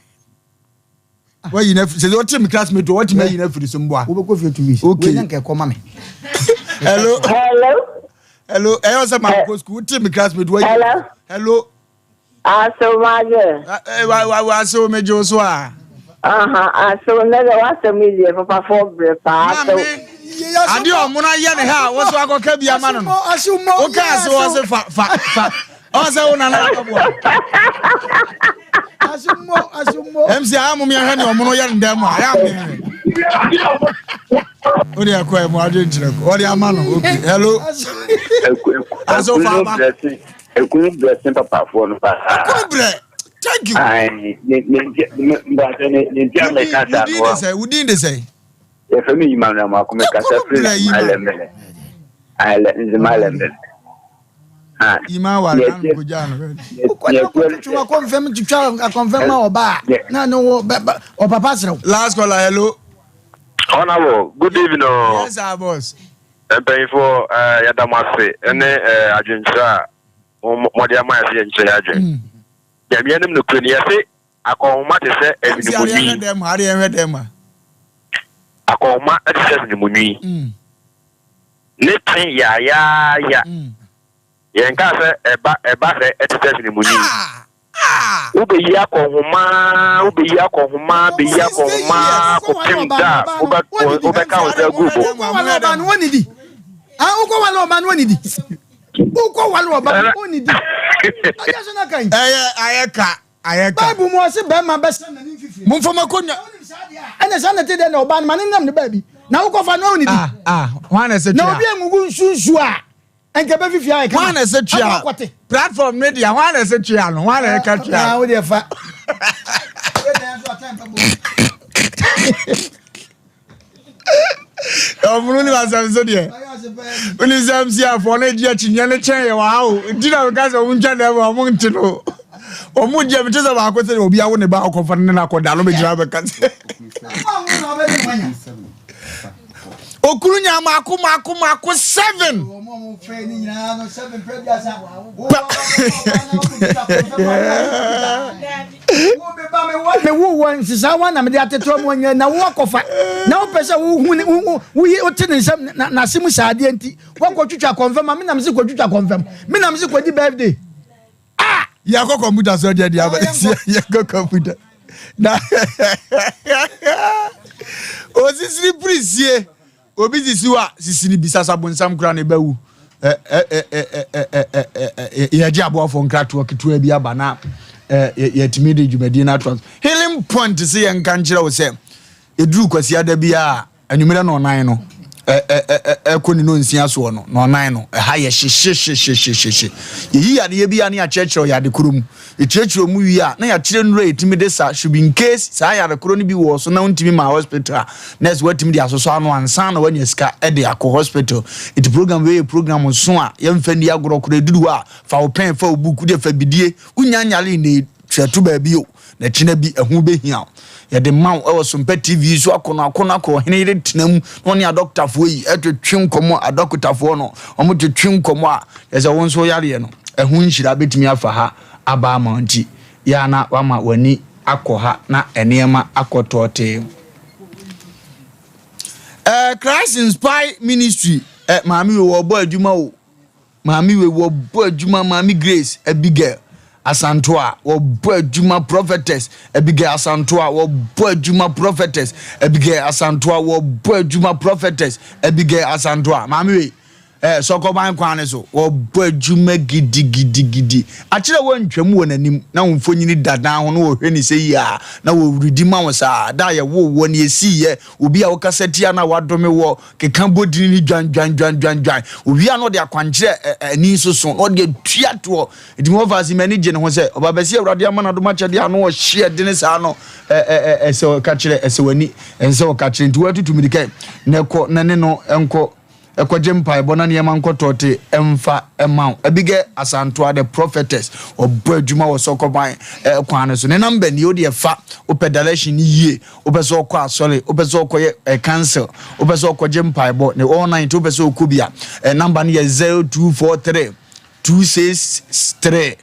Wayi na sɛ ɔte mi classmate o ɔte mi ayi na firi so mboa. Wobɛkɔ fie 2 weeks. Okay. Wei na nka ɛkɔ ma me. Hello. Hello. Hello. Ɛyɛ ɔsɛ maa kɔ school wote mi classmate wayi. Hello. Hello. Asew madze. Wa wa wa asew me gye wo so a. Aha asew nɛ dɛ w'asɛm yi deɛ papafoɔ brɛ paa asew. Adeɛ ɔmo no ayɛ ne ha a wɔso akɔka bi ama no no. Woka asew ɔse fa fa fa. Ɔsɛ wo nana akɔboa. MC ayɛ mo mìíràn ni ɔmo no yɛ ne dɛm a ayɛ mo mìíràn. O de ɛkɔ ɛ mo adwe nkyerɛ kɔ ɔde ama no okay hello. Asew fa aba. Ekunu brɛ sen papafoɔ no paa. Ekunu brɛ. Thank you. Ayi ne ne nti mbaasa ne ne nti a mɛka saa no wa. Wudin de sɛ. Yɛfrɛ me Emmanuel Amoako mekasa firi Nzema Alɛmbɛlɛ. Nzema Alɛmbɛlɛ. Ima wa na no kogya no bɛ. Wokɔ na kɔtwitwi akɔmfɛm twitwa akɔmfɛm ma ɔbaa na ne wo ɔpapa serew. Last caller hello. Honourable, good evening o. Yes sir boss. Mpanyinfoɔ eh, yɛda mo ase ne eh, adwenkyerɛ a mode ama yɛ sɛ yɛnkyerɛ yɛ adwen. Mm. Nyame anim nokorɛ ni, yɛse akɔnhoma te sɛ ɛhwenemunwi. Akɔnhoma te sɛ ɛhwenemunwi. Mm. Ne twe yaayaaya. Mm. Yɛnkaa sɛ ɛba ɛba sɛ ɛte sɛ hwenemunwi. Ah! Wobɛyi akɔ nhoma, wobɛyi akɔ nhoma, bɛyi akɔ nhoma kɔpem da a wobɛka wo nsa agu bo. Wokɔ wale ɔba no wɔnidi. Ah, wokɔ wale ɔba no wɔnidi. Wokɔ wale ɔba no wɔnidi. Ɛyɛ so na kan. Ɛyɛ ayɛ ka ayɛ ka. Bible mu ɔse bɛrima bɛsɛn n'ani mfifiri. Momfa m'akonnwa. Ɛna saa na ɛte dɛ na ɔbaa no ma ne nam ne baabi. Na wokɔfa no wɔnidi. Ah ah, hwan na ɛsɛ tua? Na obi angugu nsu nsuo a. Nka bɛ fifi ayɛ kama. Hwan na ɛsɛ tua? Platform ne deɛ hwan na ɛsɛ tua no? Hwan na ɛka tua? Ah, wo deɛ fa. Ɔmunu ni asɛm so deɛ. Woni sɛ MC afoɔ no gye akyinnyeɛ no kyɛn yɛ wɔ ha o. Nti na meka sɛ ɔmo ntwa dɛm ɔmo nte no. Ɔmo gye mete sɛ baako sɛ obi awo ne ba ɔkɔfa no ne no akɔda no bɛgyina bɛka sɛ. Okunu nya mako mako mako seven. Me wo wɔ nsesa wa na mede atete ɔmo nyɛ na wo akɔfa na wopɛ sɛ wohu ne wo woyi wote ne nsɛm na n'ase mu saa adeɛ nti woakɔtwitwa kɔnfɛm a me nam se kɔtwitwa kɔnfɛm me nam se kɔdi birthday. Ah! Yɛakɔ kɔmputa so deɛ deɛ aba yɛkɔ kɔmputa na osisiri pirisie obi sisi hɔ a sisi no bisa sa bonsam kora ne bɛwu yɛgye aboafoɔ nkratoɔ ketewa bi aba na yɛtumi de dwumadie no atoa so healing point sɛ yɛnka nkyerɛ wo sɛ ɛduru kwasiada biara Anwummerɛ nnɔnnan no, ɛkɔ ne nnɔnsia soɔ no, nnɔnnan no, ɛha yɛ hyehyehyehyehyehye. Yɛyi yadeɛ bi a na yɛakyerɛkyerɛ yade korɔ mu. Yɛkyerɛkyerɛ mu wie a, na yɛakyerɛ nnuro a yɛtumi de sa should be in case saa yare korɔ no bi wɔ so na wontumi maa hospital a, nurse woatumi de asosɔ ano ansa na woanya sika de akɔ hospital. Nti program wei yɛ program nso a yɛmfa nni agorɔ koraa. Ɛduru hɔ a, fa wo pɛn, fa wo book, wodeɛ fa bidie. Wonnya nyare nnɛ yi, twerɛ to baabi o. Na kyena bi ɛho bɛhia wo. Yɛde ma wo ɛwɔ Sompa TV so akɔnɔ akɔnɔ akɔ ɔhene yere tena mu na ɔne adɔkotafoɔ yi ɛtwetwe nkɔmmɔ adɔkotafoɔ no wɔn twetwe nkɔmmɔ a kyerɛ sɛ wo nso yareɛ no ɛho nhyira bɛtumi afa ha aba ama wo nti yɛ a na wama w'ani akɔ ha na nneɛma akɔ tɔɔtee. Eh, Christ Inspire Ministry eh, maame wei wɔbɔ adwuma o. Maame wei wɔbɔ adwuma Maame Grace Abigail Asantoa wɔbɔ adwuma Prophetess Abigail Asantoa wɔbɔ adwuma Prophetess Abigail Asantoa wɔbɔ adwuma Prophetess Abigail Asantoa maame wei. Eh, sɔkɔban kwan no so, wɔbɔ adwuma gidigidigidi. Akyerɛ wɔntwam wɔ n'anim na wo mfonyini da dan ho na wɔhwɛ ne sɛ yie a, na wɔredi ma wo saa. Da a yɛwoo woɔ no, yɛsiiɛ. Obi a wokasa tia no a wadome woɔ, keka bɔ dini no dwandwandwandwan. Owie a na ɔde akwankyerɛ ani nso so na ɔde atua toɔ. Nti me wɔfa ase m'ani gye ne ho sɛ ɔba bɛsi Awurade ama no adom akyɛdeɛ a na ɔhye ɛdene saa no ɛsɛ ɔka kyerɛ ɛsɛ w'ani ɛnsɛ ɔka kyerɛ nti woatutu mirika na ɛkɔ na ne no nkɔ Kɔgye mpaebɔ na nneɛma nkɔ tɔɔte mfa mma wo. Abigail Asantoa the prophetess, ɔbɔ adwuma wɔ Sɔkɔban kwan no so. Ne number nie, wo deɛ fa, wopɛ direction no yie, wopɛ sɛ ɔkɔ asɔre, wopɛ sɛ ɔkɔyɛ council, wopɛ sɛ ɔkɔgye mpaebɔ, ne all night wopɛ sɛ ɔkɔ bi a, number no yɛ 0243 263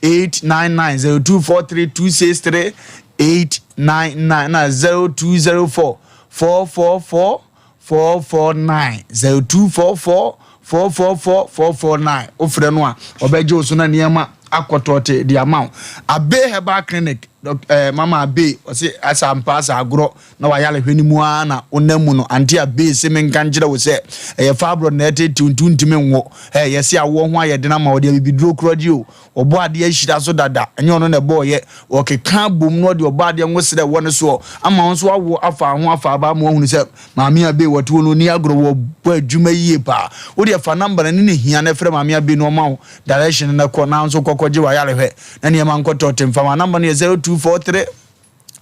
899 0243 263 899 na 0204 444 449 0244 444 449 wofrɛ no a ɔbɛgye wo so na nneɛma akɔtɔɔte de ama wo. Abe Herbal Clinic eh, mama Abe ɔse asa ampa asa agorɔ na wayare hwɛ no mu ara na wonam mu no ante Abe se menka nkyerɛ wo sɛ ɛyɛ fibroid na ɛtetew nti wontumi nwo eh, yɛse awoɔ ho ayɛ den ama wɔde abibiduro korɔgye o Ɔbɔ adeɛ ahyira so dada, ɛnyɛ ɔno na ɛbɔɔyɛ. Ɔkeka abom na ɔde ɔbɔ adeɛ nwosrɛ ɛwɔ ne soɔ ama wo nso awo afa ho afa aba ama wahunu sɛ Maame Abbey wɔte hɔ no ɔnni agorɔ, wɔbɔ adwuma yie paa. Wo deɛ fa number no ne ne hia na frɛ Maame Abbey na ɔma wo direction no na kɔ na nso kɔ kɔgye w'ayarehwɛ na nneɛma nkɔ tɔɔte mfa ma. Number no yɛ 0243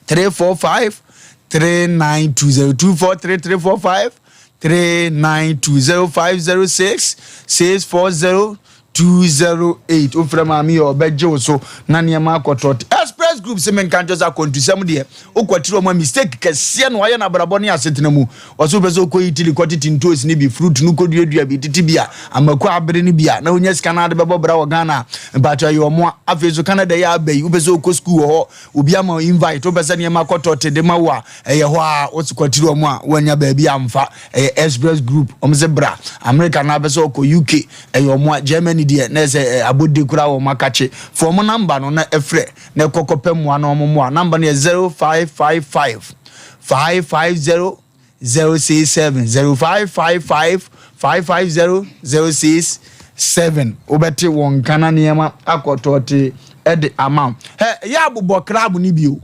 345 392 0243 345 392 0506 640 208 wofrɛ maame yɛ ɔbɛgye wo so na nneɛma akɔtɔ express group sɛ menka nkyɛ sɛ akwantusɛm deɛ wokɔtiri ɔma mistake kɛseɛ na wayɛ no abrabɔ ne asetena mu ɔsɛ wopɛ sɛ wokɔ Italy kɔtete ntoos no bi fruit no kɔduadua bi tete bi a amako abere no bi a na wonya sika no ade bɛbɔ bra wɔ Ghana mpakyɛ yɛ ɔmoa afei so Canada yɛ aba yi wopɛ sɛ wokɔ school wɔ hɔ Obi ama wo invite, wopɛ sɛ nneɛma kɔtɔ te de ma wo a, ɛyɛ hɔ a wo kwatiri wɔn a woannya baabi amfa. Ɛyɛ Express Group, wɔn sɛ bra. America na apɛ sɛ ɔkɔ UK, ɛyɛ wɔn a. Germany deɛ, na ɛsɛ abɔde koraa wɔn akakye. Fa wɔn number no na frɛ na kɔ kɔpɛ mmoa na wɔn mmoa. Number no yɛ 0555 550 067 0555 550 067 wobɛte wɔn nka na nneɛma akɔtɔɔte de ama wo. Ɛ yɛ abobɔ krab no bio.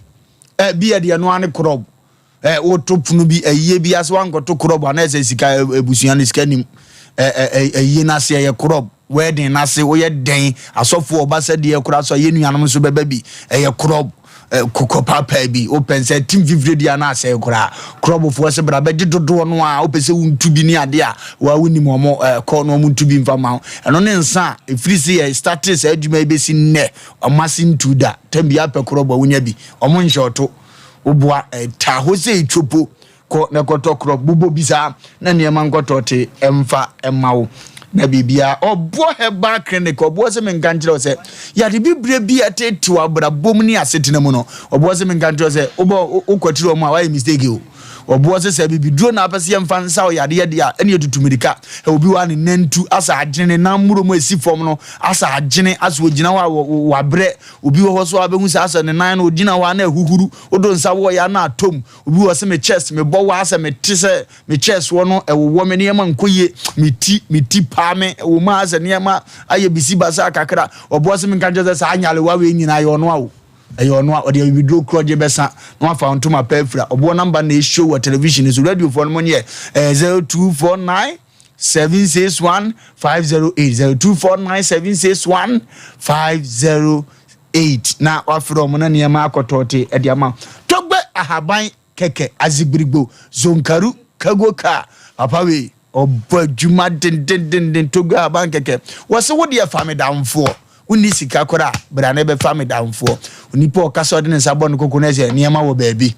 Ɛ bi yɛ deɛ no ane krɔb. Ɛ woto pono bi ayie bi ase wankɔto krɔb a na ɛsɛ sika abusua no sika nim. Ɛ ɛ ayie no ase ɛyɛ krɔb. Wedding no ase woyɛ dɛn asɔfoɔ ɔba sɛ deɛ koraa so a yɛn nuanom nso bɛba bi ɛyɛ krɔb kokɔ paapaa bi wopɛ sɛ tim fifire di ana asɛe koraa krɔbofoɔ sɛ bra bɛgye dodoɔ no a wopɛ sɛ wontu bi ne adeɛ a waa wonim ɔmo kɔ na ɔmo ntu bi mfa ma wo ɛno ne nsa a ɛfiri sɛ yɛ starte saa adwuma yi bɛsi nnɛ ɔmo ase ntu da tam bi apɛ krɔbo a wonya bi ɔmo nhyɛ ɔto woboa ɛtaa hɔ sɛ ɛtwopo Kɔ na kɔtɔ korɔ, bobɔ bi saa na nneɛma nkɔtɔ te mfa mma wo na biribiara. Ɔboɔ Herbal Clinic, ɔboɔ sɛ menka nkyerɛ wo sɛ yade bibire bi a ɛtetew abrabɔ mu ne asetena mu no, ɔboɔ sɛ menka nkyerɛ wo sɛ wobɔ wokɔtiri wɔn a wayɛ mistake o. Ɔboɔ sɛ sɛ bibiduro na apɛ sɛ yɛmfa nsa wo yadeɛ deɛ a ɛne yɛtutu mirika. Obi wɔ a ne nantu asa agyene, ne nan mmuro mu a ɛsi fam no asa agyene, asɛ ɔgyina hɔ a wabrɛ. Obi wɔ hɔ so a bɛhu sɛ asɛ ne nan no ɔgyina hɔ a na ahuhuru, wodo nsa wɔyɛ a na atɔ mu. Obi wɔ sɛ me chest me bɔ waa sɛ me te sɛ me chest wɔ no ɛwowɔ me nneɛma nkɔ yie me ti me ti paa me ɛwɔ mu a sɛ nneɛma ayɛ bisi basa kakra ɔboa sɛ me nka nkyɛn sɛ saa nyalewa wei nyinaa ɛyɛ ɔno a o ɛyɛ ɔno a ɔde abibiduro korɔgye bɛsa na wafa ntoma pɛ afira ɔboɔ namba na ɛhyɛ wɔ television so radio foɔ no mo nyɛ ɛɛ 0249 761 508 0249 761 508 na wafrɛ wɔn na nneɛma akɔtɔɔte de ama tɔgbɛ ahaban kɛkɛ azigbirigbo zonkaru kago kaa papa wei ɔbɔ adwuma dendendenden tɔgbɛ ahaban kɛkɛ wɔse wo deɛ fa me damfoɔ wonni sika koraa bra na ɛbɛfa me damfoɔ onipa ɔkasa ɔde ne nsa bɔ ne koko na ɛsɛ nneɛma wɔ baabi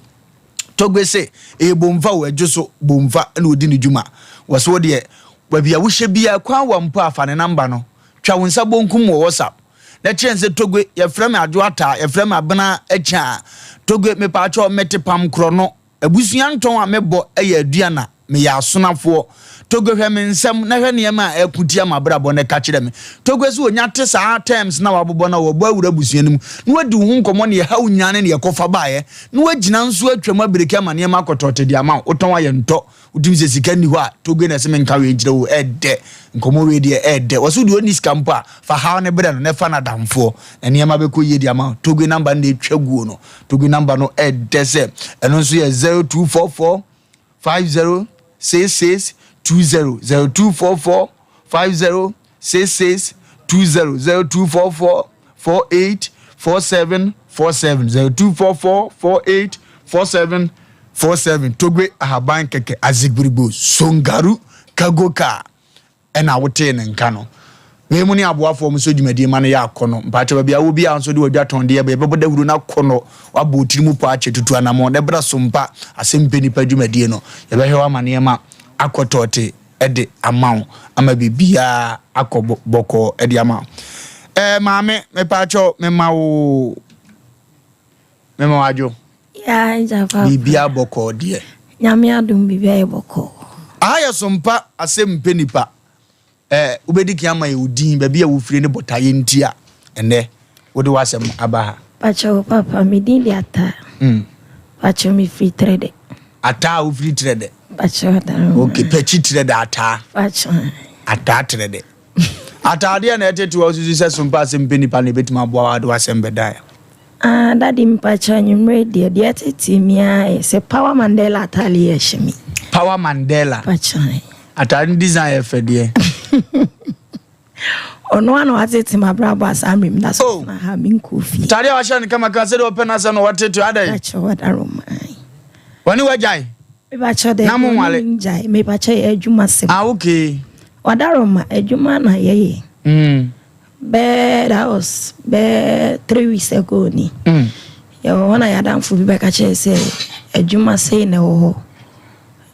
Togbe se, Ɛyɛ Bomfa o, Ɛdwo so, Bomfa na ɔdi ne dwuma. Wɔ se wo deɛ, baabi a wohyɛ biara, kwan wa mpo a, fa ne namba no. Twa wo nsa bonkum wɔ WhatsApp na kyerɛ no sɛ, Togbe, yɛfrɛ me Adwo Ataa, yɛfrɛ me Abena Akyaa. Togbe, mepaakyɛw, mete Pam Korɔno. Abusua ntɔn a mebɔ yɛ Aduana, meyɛ Asonafoɔ. Togo hwɛ me nsɛm na hwɛ nneɛma a ɛko tia m'abrabɔ na ka kyerɛ me. Togo sɛ onya te saa terms na wabobɔ no a wɔbɔ awura abusua no mu na wadi wo ho nkɔmmɔ ne ɛhaw nyinaa ne nea ɛkɔfa baeɛ na wagyina nso atwam abiriki ama nneɛma akɔtɔɔte de ama wo. Wotɔn ayɛ ntɔ. Wotumi sɛ sika nni hɔ a Togo na ɛsɛ menka wei nkyerɛ wo ɛɛdɛ. Nkɔmmɔ wei deɛ ɛɛdɛ. Wɔse wodeɛ ɔnni sika mpo a fa haw no brɛ no na ɛfa no adamfoɔ na nneɛma bɛkɔ yie de ama wo. Togo number no na ɛtwa guo no. Togo number no ɛɛdɛ sɛ ɛno nso yɛ 0244 50 66 20 0244 50 66 20 0244 48 47 47 0244 48 47 47 Togbe ahaban kɛkɛ azigbirigbo songaru kagoka ɛna wotee ne nka no. Wei mu ne aboafoɔ mo nso dwumadie ma no yɛ akɔnɔ. Mpakyɛ baabi a wɔ biara nso de wadwa tɔn deɛ ba yɛbɛbɔ dawuro no akɔnɔ. Wabɔ wo tiri mu pɔ akyɛ tutu anamɔn na ɛbra so mpa asɛm pɛ nipa dwumadie no. Yɛbɛhwɛ wo ama nneɛma akɔ tɔɔte de ama wo ama biribiara akɔ bɔkɔɔ de ama wo. Ɛɛ maame mepakyɛ mema wo mema wo adwo. Yeah, agya papa. Biribiara bɔkɔɔ deɛ. Nyame adom biribiara yɛ bɔkɔɔ. Aha yɛ so mpa asɛm mpɛ nipa. Eh, wobɛdi kan ama yɛ wo din, baabi a wofire ne botaeɛ nti a ɛnnɛ wode w'asɛm aba ha. Pakyɛw papa, me din de Ataa. Mm. Pakyɛw me firi Trɛdɛ. Ataa a wofiri Trɛdɛ? Pakyɛw Ataa. Okay, pɛkyi Trɛdɛ Ataa. Pakyɛw. Ataa Trɛdɛ. Ataadeɛ na ɛtete wa wosusu sɛ sompa asɛm pɛ nipa na ɛbɛtumi aboa wa de w'asɛm bɛdaeɛ. Ah daddy mpakyɛw anwummere deɛ deɛ ɛtetee me ara yɛ sɛ power Mandela ataade yɛ ɛhyɛ me. Power Mandela. Mpakyɛw. Ataade no design yɛ fɛ deɛ. Ɔno ara na watete m'abrabɔ a saa mmerɛ mu da so oh. tena ha menkɔ fie. Ataade a wahyɛ no kamakama sɛdeɛ ɔpɛ no asɛm na watete adɛn. Mpakyɛw wadaroma. Wɔne wagyae. Mepakyɛw dɛ. Na mo nwale. Ngyae mepakyɛw yɛ adwuma sɛm. Ah okay. Wadaroma adwuma na yɛyɛ. Mm. Bɛɛ that was bɛɛ three weeks ago ni. Mm. Yɛwɔ hɔ na yɛadamfo bi bɛka kyerɛ sɛ adwuma sei na ɛwɔ hɔ.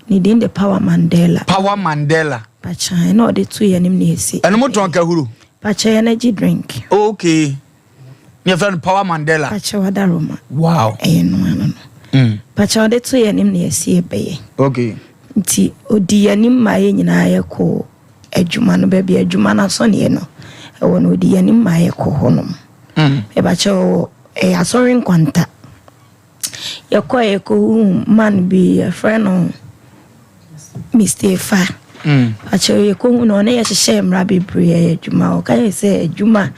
Ne din de Power Mandela. Power Mandela. Pakyan na ɔde to yɛn anim na yɛsi. Ɛno mo tɔn kahuro. Pakyɛ energy drink. Okay. Ne yɛfrɛ no Power Mandela. Pakyɛ wadaroma. Wow. Ɛyɛ no ano no. Mm. Pakyɛ ɔde to yɛn anim na yɛsi yɛbɛyɛ. Okay. Nti odi yɛn anim ma yɛn nyinaa yɛkɔ adwuma no baabi adwuma no asɔneɛ no ɛwɔ no ɔdi yɛn anim ma yɛkɔ hɔnom mebakyɛ wɔ ɛyɛ asɔre nkwanta yɛkɔ yɛkɔhu man bi yɛfrɛ no Mr. Efa bakyɛ yɛkɔhu no ɔne yɛhyehyɛ mmara bebree ɛyɛ adwuma ɔka yɛ sɛ adwuma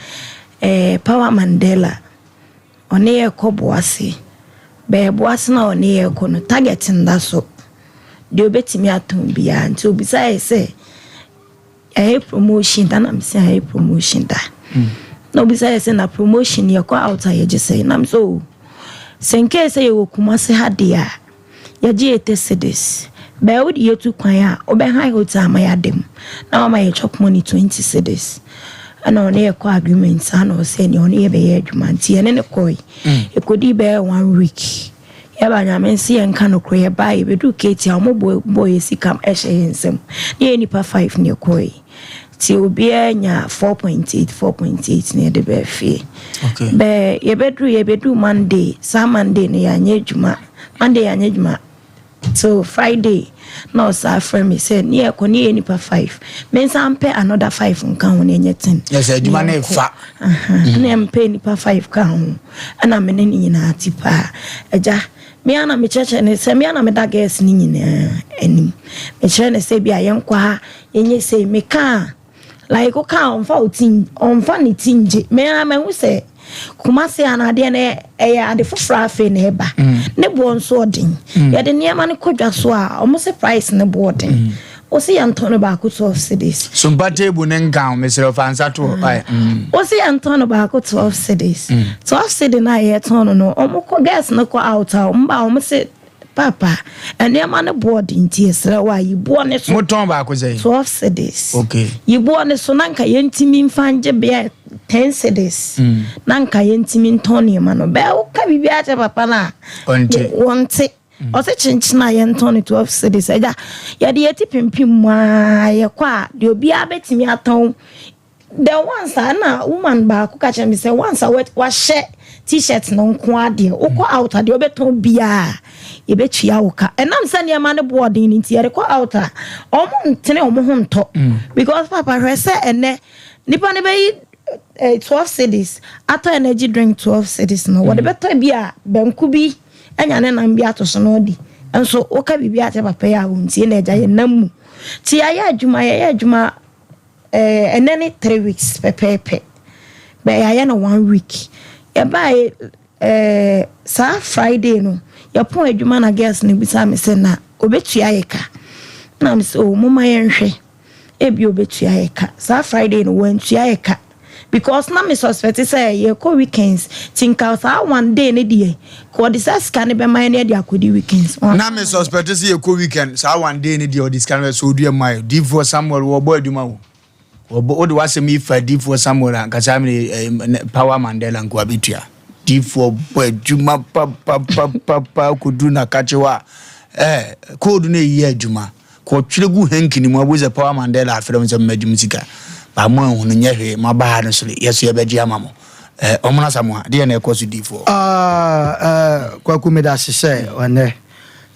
ɛɛ Power Mandela ɔne yɛkɔ boase bɛyɛ boase na ɔne yɛkɔ no target nda so deɛ ɔbɛtumi atɔn biara nti obisa yɛ sɛ ɛyɛ promotion da na mesi ayɛ promotion da na obisa yɛ sɛ na promotion yɛkɔ out a yɛgye sɛ nam sɛ o sɛ nkɛɛ sɛ yɛwɔ Kumase ha deɛ a yɛgye 80 cedis bɛɛ wode yɛtu kwan a wobɛhan hotel ama yɛada mu na wama yɛ chop money 20 cedis ɛna ɔne yɛkɔ agreement saa na ɔsɛ nea ɔne yɛbɛyɛ adwuma nti yɛne ne kɔe ɛkɔdii bɛyɛ one week Yɛba Nyame nse yɛnka nokorɛ yɛbaa yɛbɛduru Katie a ɔmo bɔɔ yɛ sika hyɛ yɛn nsam ne yɛyɛ nipa 5 na yɛkɔe nti obiara nya 4.8 4.8 na yɛde bɛɛ fie bɛɛ yɛbɛduru yɛbɛduru Monday saa Monday no yɛanyɛ adwuma Monday yɛanyɛ adwuma till Friday na ɔsaa frɛ me sɛ ne yɛkɔ ne yɛ nipa 5 me nsa mpɛ another 5 nka ho na ɛnyɛ 10 yɛsɛ adwuma no ɛfa na mpɛ nipa 5 ka ho Ɛna me ne no nyinaa te paa. Agya, me ara na mekyerɛkyerɛ no sɛ me ara na meda girls no nyinaa anim. Mekyerɛ no sɛ bi a yɛnkɔ ha, yɛnyɛ sei. Meka a, like woka a ɔmfa wo ti, ɔmfa ne ti ngye. Me ara mahu sɛ Kumasi ha no adeɛ no ɛyɛ ade foforɔ afei na ɛba. Mm. Ne boɔ nso ɔden. Mm. Yɛde nneɛma no kɔ dwa so a, wɔn se price ne boɔ den. Mm. Wo se yɛntɔn no baako 12 cedis. Sumpa table ne nka ho mesrɛ fa nsa to hɔ. Mm. Wo se yɛntɔn no baako 12 cedis. 12 cedi na yɛtɔn no no ɔmo kɔ girls no kɔ out a ɔmo ba ɔmo se papa nneɛma no boɔ de nti yɛsrɛ wo a yi boɔ ne so. Mo tɔn baako sɛn? 12 cedis. Okay. Yi boɔ ne so na nka yɛntumi mfa ngye bea 10 cedis. Mm. Na nka yɛntumi ntɔn nneɛma no. Bɛɛ woka biribiara kyerɛ papa no a. Ɔnte. Wɔnte. Ɔse kyenkyen a yɛntɔn no 12 cedis. Agya, yɛde yɛn ti pimpim mu ara yɛkɔ a, deɛ obiara bɛtumi atɔn. The once a na woman baako ka kyerɛ me sɛ once a wahyɛ t-shirt no nko ara deɛ, wokɔ out a deɛ wobɛtɔn biara. yɛbɛtua wo ka. Ɛnam sɛ nneɛma no boɔ den no nti, yɛde kɔ out a, wɔn ntene wɔn ho ntɔ. Because papa hwɛ sɛ ɛnɛ nipa no bɛyi eh, 12 cedis atɔ energy drink 12 cedis no, wɔde bɛtɔ bi a banku bi anya ne nam bi ato so na ɔdi. Nso woka biribi akyerɛ papa yi a ɔntie na agya yɛ nam mu. Nti yɛayɛ adwuma, yɛyɛ adwuma eh, ɛnɛ ne 3 weeks pɛpɛɛpɛ. Bɛ yɛayɛ no one week. Yɛbaeɛ eh, saa Friday no, yɛpɔn adwuma na girls no bisa me sɛ na obɛtua yɛ ka. Na me sɛ, oh, momma yɛnhwɛ. Ebi obɛtua yɛ ka. Saa Friday no, wantua yɛ ka. Because na me suspect sɛ yɛkɔ weekends. Nti nka saa one day no deɛ, ka ɔde saa sika no bɛma yɛn na yɛde akɔdi weekends. Na me suspect sɛ yɛkɔ weekend, saa one day no deɛ ɔde sika no bɛ so odua mu ayɛ. Diifoɔ Samuel wɔbɔ adwuma o. Wɔbɔ wode w'asɛm yi fa Diifoɔ Samuel a nka saa mene eh, Power Mandela nko abɛtua. Diifoɔ bɔ adwuma papapapapa kɔduru n'akakye hɔ a eh, code no ɛyi adwuma. Kɔtwerɛ gu hanky no mu abu sɛ Power Mandela afrɛ mo sɛ mmɛgye mo sika. Ba mo anhunu nyɛ hwee, mo aba ha no so yɛ so yɛbɛgye ama mo. Eh, ɔmono Asamoah, deɛ na ɛkɔ so diifoɔ? Ah, eh, Kwaku meda ase sɛ ɔnɛ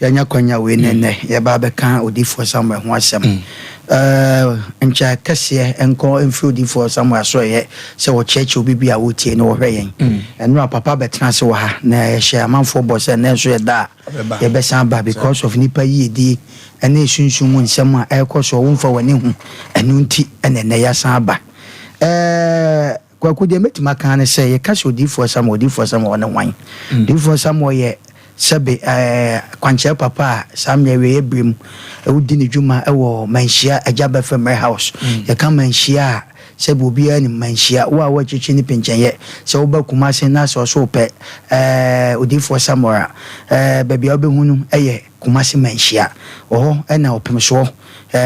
yɛanya kwanya wei na ɛnɛ yɛba abɛka odiyifoɔ Samuel ho asɛm. Eh, nkyɛ kɛseɛ nkɔ mfiri odiyifoɔ Samuel asoɛeɛ sɛ ɔkyerɛkyerɛ obi bi a ɔretie na ɔhwɛ yɛn. Ɛno a papa bɛtena ase wɔ ha na yɛhyɛ amanfoɔ bɔ sɛ ɛnɛ nso yɛda a yɛbɛsan aba because of nnipa yiedie ne sunsum mu nsɛm a ɛrekɔ soɔ womfa w'ani hu ɛno nti na ɛnɛ yɛasan aba. Eh, Kwaku, deɛ mɛtumi aka ara ne sɛ, yɛka sɛ Odiyifoɔ Samuel, Odiyifoɔ Samuel ɔne hwan? Odiyifoɔ Samuel yɛ sɛbe ɛɛ kwankyerɛ papa a saa mmerɛ awieeɛ berɛ mu ɔdi ne dwuma wɔ Manhyia Agya Bɛfɛ Mmerɛ House. Yɛka Manhyia a, sɛbe obiara nim Manhyia. Wo a wowɔ akyirikyiri ne pinkyɛnyɛ, sɛ woba Kumase na sɛ ɔso wopɛ ɛɛ Odiyifoɔ Samuel a, ɛɛ baabi a wobɛhu no yɛ Kumasi Manhyia. Wɔ hɔ na ɔpemsoɔ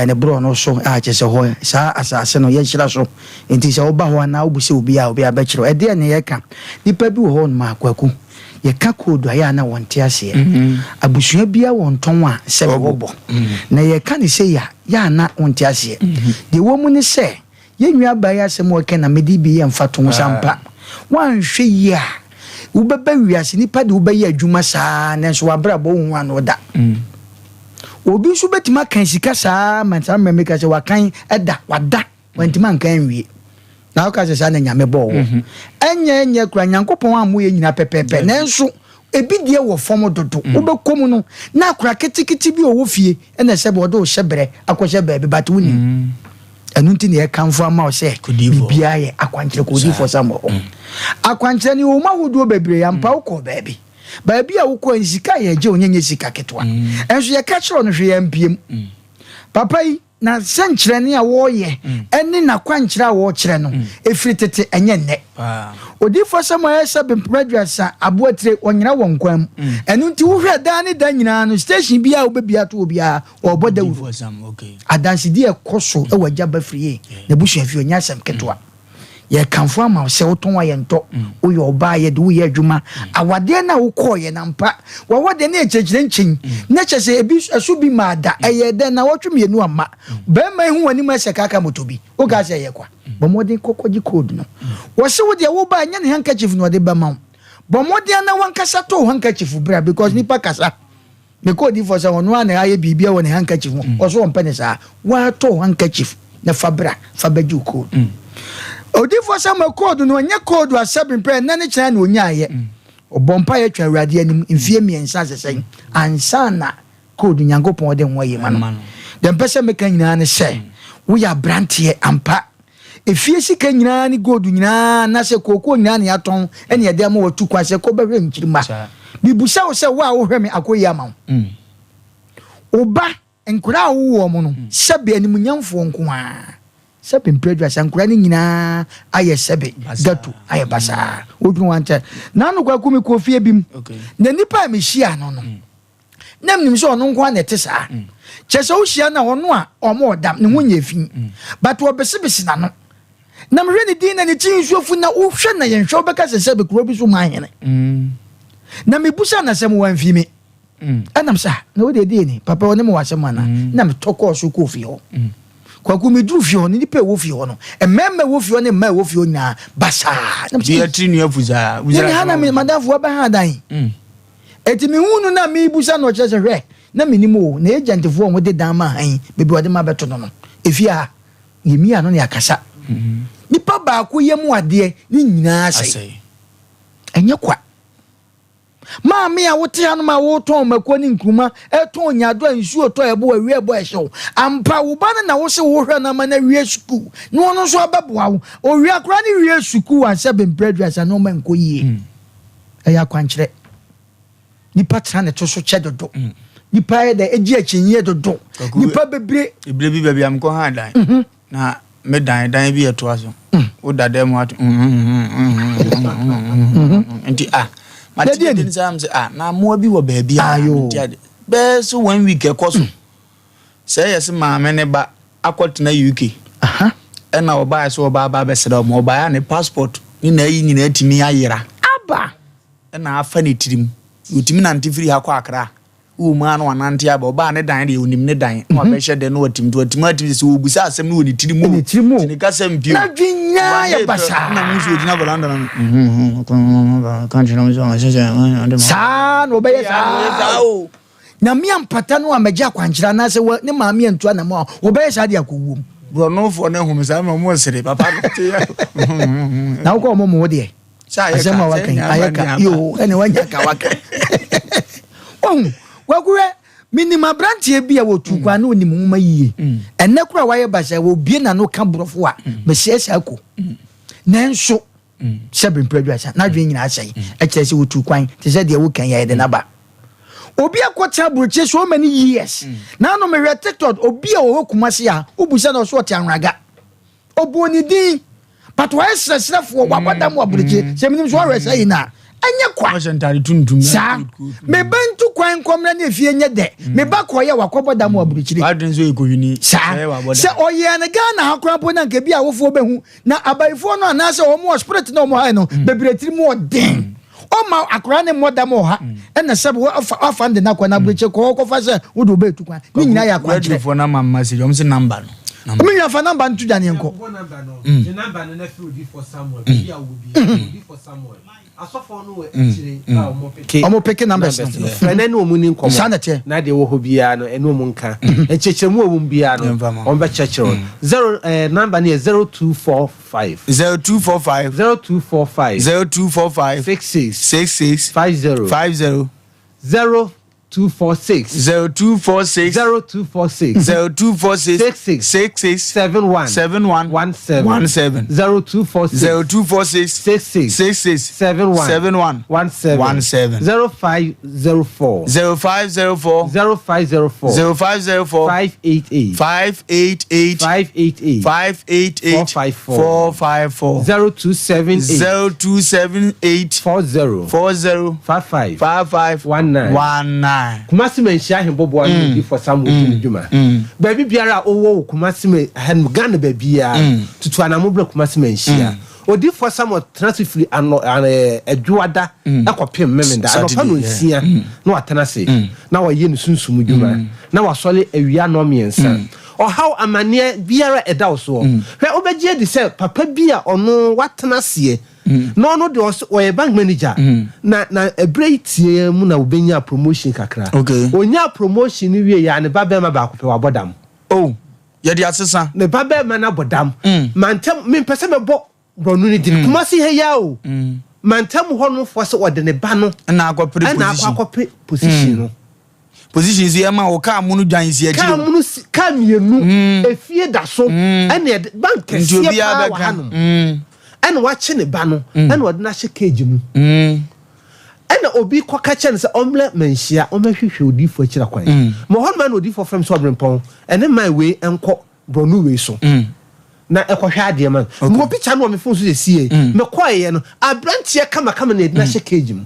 ne borɔno so a kyerɛ sɛ hɔ saa asase no yɛahyira so. Nti sɛ woba hɔ anaa wobisa obi a, obiara bɛkyerɛ wo. Ɛdeɛn na yɛka? Nnipa bi wɔ hɔ nom a, Kwaku, yɛka koodu a, ɛyɛ a na wɔnte aseɛ. Abusua biara wɔ ntɔn a sɛbe wɔbɔ. Na yɛka no sei a, yɛ a na wonte aseɛ. Deɛ ɛwɔ mu ne sɛ, Yɛn nuabaa yi asɛm a ɔka na mede bi yɛ mfatoho sɛ ampa woanhwɛ yie a wobɛba wiase nipa de wobɛyɛ adwuma saa nanso w'abrabɔ wonhu ano da. Obi nso bɛtumi akan sika saa ma saa mmerɛ meka sɛ wakan da wada wantumi ankan anwie na woka sɛ saa na Nyame bɔɔ wɔ. Ɛnyɛ ɛnyɛ koraa Nyankopɔn ammɔ yɛn nyinaa pɛpɛɛpɛ nanso ebi deɛ wɔ fam dodo wobɛkɔ mu no na akora ketekete bi a ɔwɔ fie ɛna sɛ wɔde wo hyɛ berɛ akɔhyɛ baabi but wonim. Ɛno nti na yɛkamfo ama wo sɛ biribiara yɛ akwankyerɛ kɔ odiyifoɔ Samuel hɔ. Akwankyerɛ no yɛwɔ mu ahodoɔ bebree ampa wokɔɔ baabi. Baabi a wokɔɔ no sika a yɛgye wo nyɛ sika ketewa. Ɛnso yɛka kyerɛ wo no hwee ampiem. Papa yi na sɛnkyerɛnne a wɔreyɛ ɛne n'akwankyerɛ a wɔrekyerɛ no ɛfiri tete ɛnyɛ nnɛ. Odiyifoɔ Samuel ayɛ sɛ bempem aduasa aboatire ɔnyera wɔ nkwan mu. Ɛno nti wohwɛ daa ne da nyinaa no station biara a wobɛbia ato hɔ biara Ɔrebɔ dawuro. Adansedi a ɛkɔ so wɔ Agya Bafiriye n'abusua fie ɔnyɛ asɛm ketewa. Yɛrekamfo ama wo sɛ wotɔn a yɛntɔ, woyɛ ɔbaa a yɛde wo yɛ adwuma. Awadeɛ no a wokɔeɛ no ampa w'awadeɛ no yɛ kyerɛkyerɛ nkyen na kyerɛ sɛ ebi ɛso bi maa da. Ɛyɛɛ dɛn nnawɔtwe mmienu amma. Barima yi hu w'anim ayɛ sɛ kaaka moto bi. Wokaa sɛ ɛyɛ kwa. Bɔ mmɔden kɔ kɔgye code no. Wɔse wo deɛ woba a ɛnyɛ ne handkerchief na ɔde bɛma wo. Bɔ mmɔden na w'ankasa tɔ wo handkerchief bra because nipa kasa. Mekɔ odiyifoɔ sɛ ɔno ara na ayɛ biribi wɔ ne handkerchief ho, ɔso ɔmpɛ ne saa. Woatɔ wo handkerchief na fa bra, fa bɛgye wo code. Odiyifoɔ Samuel code no, ɛnyɛ code a sɛbe mpɛ ɛnnɛ ne kyena na ɔnyaeɛ. Ɔbɔ mpaeɛ twa Awurade anim mfeɛ mmiɛnsa sesɛn ansa na code Nyankopɔn de ho ayi ma no. Deɛ mpɛ sɛ meka nyinaa ne sɛ, woyɛ abranteɛ ampa. Efie sika nyinaa ne gold nyinaa anaasɛ kookoo nyinaa na yɛatɔn na yɛde ama wo atu kwan sɛ kɔ bɛhwɛ nkyirimma. Mebisa wo sɛ, wo a wohwɛ me akɔ yie ama wo? Wo ba, nkwadaa a wowoo wɔn no, sɛbe animuonyamfoɔ nko ara, sɛbe mprɛ aduasa, nkwadaa no nyinaa ayɛ sɛbe ghetto, ayɛ basaa. Wodwene ho ankyɛ. Nano Kwaku mekɔɔ fie bi mu, na nipa a mehyiaa no no, na menim sɛ ɔno nko ara na ɛte saa mm. kyɛ sɛ wohyia no a ɔno a ɔma ɔdam ne ho nyɛ fi mm. but ɔbesebese n'ano na mehwɛ ne din na ne ti nsuo fu na wohwɛ na yɛnhwɛ wobɛka sɛ sɛ bɛkuro bi so ma ahene mm. na mebusa na sɛ mewɔ amfi me ɛnam sɛ na wode ɛdeɛ ni papa ɔne me wɔ asɛm ana na metɔ kɔɔ so kɔɔ fie hɔ Kwaku meduru fie hɔ no nipa ɛwɔ fie hɔ no mmarima ɛwɔ fie hɔ ne mmaa ɛwɔ fie hɔ nyinaa basaa. Bi atiri nua fu saa. Yɛne ha na madamfo wabɛha adan. Eti mehuu no na merebusa no ɔkyerɛ sɛ hwɛ na menim o na agent foɔ a wɔde dan ma han yi baabi a wɔde ma bɛto no no efie ha yɛmia ano na yɛakasa. Nipa baako yam adeɛ ne nyinaa asɛe. Ɛnyɛ kwa. Maame a wote hanom a woretɔn mako ne nkruma, retɔn nyaadoa a nsuo retɔ a ɛbo awia ɛbɔ ɛhyew. Ampa, wo ba no na wose wohwɛ no ama no awie sukuu na ɔno nso abɛboa wo. Owia koraa ne wie sukuu ansa bɛmpere aduasa nneɛma nkɔ yie. Ɛyɛ akwankyerɛ. Nipa tena ne to so kyɛ dodo. Nipa yɛ dɛ egye akyinnyeɛ dodo. Nipa bebree. Ebire bi baabi a mekɔ ha dan. Na me dan dan bi ɛtoa so. Woda dan mu ato nti ah mate bi ne saa sɛ ah na mmoa bi wɔ baabi a nti ade bɛɛ so one week ɛkɔ so. Sɛ ɛyɛ sɛ maame ne ba akɔtena UK ɛna ɔbaeɛ sɛ ɔba aba abɛsrɛ wɔn ɔbaeɛ a ne passport ne n'ayi nyinaa atumi ayera. Aba. Ɛna afa ne tirim ɔtumi nante firi ha kɔ Accra. Wɔ mu ara na wanante aba. Ɔbaa ne dan deɛ, ɔnim ne dan. Na wabɛhyɛ dɛn na watim. Nti watumi atumi sɛ sɛ ɔrebisa asɛm no wɔ ne tiri mu o. Ne tiri mu o. Nti ne kasa mpue o. N'adwene nyinaa yɛ basaa. Na mu nso ɔgyina veranda no ano. Saa na ɔbɛyɛ saa o. Nyame ampata no ammɛgye akwankyerɛ anaasɛ wa ne maame antu anamɔ a, ɔbɛyɛ saa de akɔ wuom. Borɔnofoɔ no ahu me saa ma wɔresere. Papa no te yɛ. Na wokɔ wɔn mo wo deɛ. Sɛ ayɛ Asɛm ka, a sɛ waka yi, nya ayɛ aba ka. ne aba. Yoo, ɛne wanya ka waka. Wahu, wakuhwɛ, menim aberanteɛ bi a wɔtu kwan na ɔnim nwoma yie. Ɛnnɛ koraa wayɛ basaa, wɔbue n'ano ka borɔfo a, mehyɛ saa ko. Nanso, sɛ bere aduasa, n'adwene nyinaa asɛe. Ɛkyerɛ sɛ wɔtu kwan, te sɛ deɛ woka yi a yɛde no aba. Obi akɔtena aburokyire so many years. Naano mehwɛ TikTok, obi a ɔwɔ Kumasi a, wobusa no ɔso ɔte Anwraga. Ɔbɔɔ ne din but wayɛ srɛsrɛfoɔ wabɔ dam wɔ aburokyi mm. sɛ menim so ɔhwɛ sɛ yi na ɛnyɛ kwa ɔhyɛ ntaade tuntum saa meba ntu kwan nkɔmmerɛ ne efie nyɛ dɛ mm. meba kɔyɛ wakɔbɔ dam wɔ aburokyire wadwen so ɛkɔhwini saa sɛ ɔyɛ no Ghana ha koraa mpo na nka bi awofoɔ bɛhu na abayifoɔ no anaasɛ wɔn wɔ spirit na wɔn ha no mm. bebree tiri mu ɔden ɔma akwaraa ne mmɔ dam wɔ ha ɛna sɛ wafa no de no akɔ na aburokyire kɔ kɔfa sɛ wode wobɛɛtu kwan ne nyinaa yɛ akwankyerɛ radiofoɔ no ama message ɔm sɛ number no me nua fa number no to dwa ne yɛnkɔ ɔmo peke numbers no frɛ no ɛne ɔmo ni nkɔmmɔ saa na ɛteɛ na deɛ ɛwɔ hɔ biara no ɛne ɔmo nka nkyerɛkyerɛmu a ɛwɔ mu biara no ɔmo bɛkyerɛkyerɛ zero ɛɛ number no yɛ 0244 5. 0245. 0245. 0245. 66. 66. 50. 50. 0246. 0246. 0246. 0246. 66. 66. 71. 71. 17. 17. 0246. 0246. 66. 66. 71. 71. 17. 17. 0504. 0504. 0504. 0504. 588. 588. 588. 588. 454. 454. 0278. 0278. 40. 40. 55. 55. 19. 19. Kumasi Manhyia Ahemboboa no mm. for Samuel mm. dwuma. Mm. Baabi biara a wowɔ wɔ Kumasi ma Ghana baabiara tutu anamo brɛ Kumasi Manhyia. Mm. Odiyifoɔ Samuel tena ase firi anɔ ɛɛ Adwoada kɔpem Memenda anɔpa nɔnsia na watena ase na wayɛ ne sunsum dwuma na wasɔre awia nnɔnmiɛnsa. Ɔhaw, amaneɛ biara a ɛda wo soɔ. Hwɛ, wobɛgye adi sɛ papa bi a ɔno watena aseɛ na ɔno deɛ ɔse ɔyɛ bank manager na na ɛberɛ yi tiaa mu na ɔbɛnyaa promotion kakra. Ɔnyaa promotion no wieeɛ a ne ba barima baako pɛ wabɔ dam. Oh. Yɛde asesa. Me ba bɛɛma no abɔ dam. Mantam, mempɛ sɛ mɛbɔ borɔno no din. Kumasi ha yi ara o. Mantam hɔ nom foɔ sɛ ɔde ne ba no. Ɛna akɔpere position. Ɛna akɔ akɔpere position no. Position nso yɛ ma wo kaa mono dwan si akyire. Kaa mono si, kaa mmienu. Efie da so. Ɛna yɛde, bank kɛseɛ paa wɔ ha nom. Ɛna wakye ne ba no. Ɛna ɔde no ahyɛ cage mu. Ɛnna obi kɔka kyerɛɛ no sɛ ɔmmrɛ manhyia, ɔmmɛhwehwɛ odiyifoɔ akyiri akwan. Ma hɔ nom ara na odiyifoɔ frɛ me sɛ ɔberempɔn, ɛne man wei nkɔ borɔno wei so na ɛkɔhwɛ adeɛ ma no. Mewɔ picture no wɔ me phone so sesie. Mekɔeɛ no, aberanteɛ kamakama na yɛde no ahyɛ cage mu.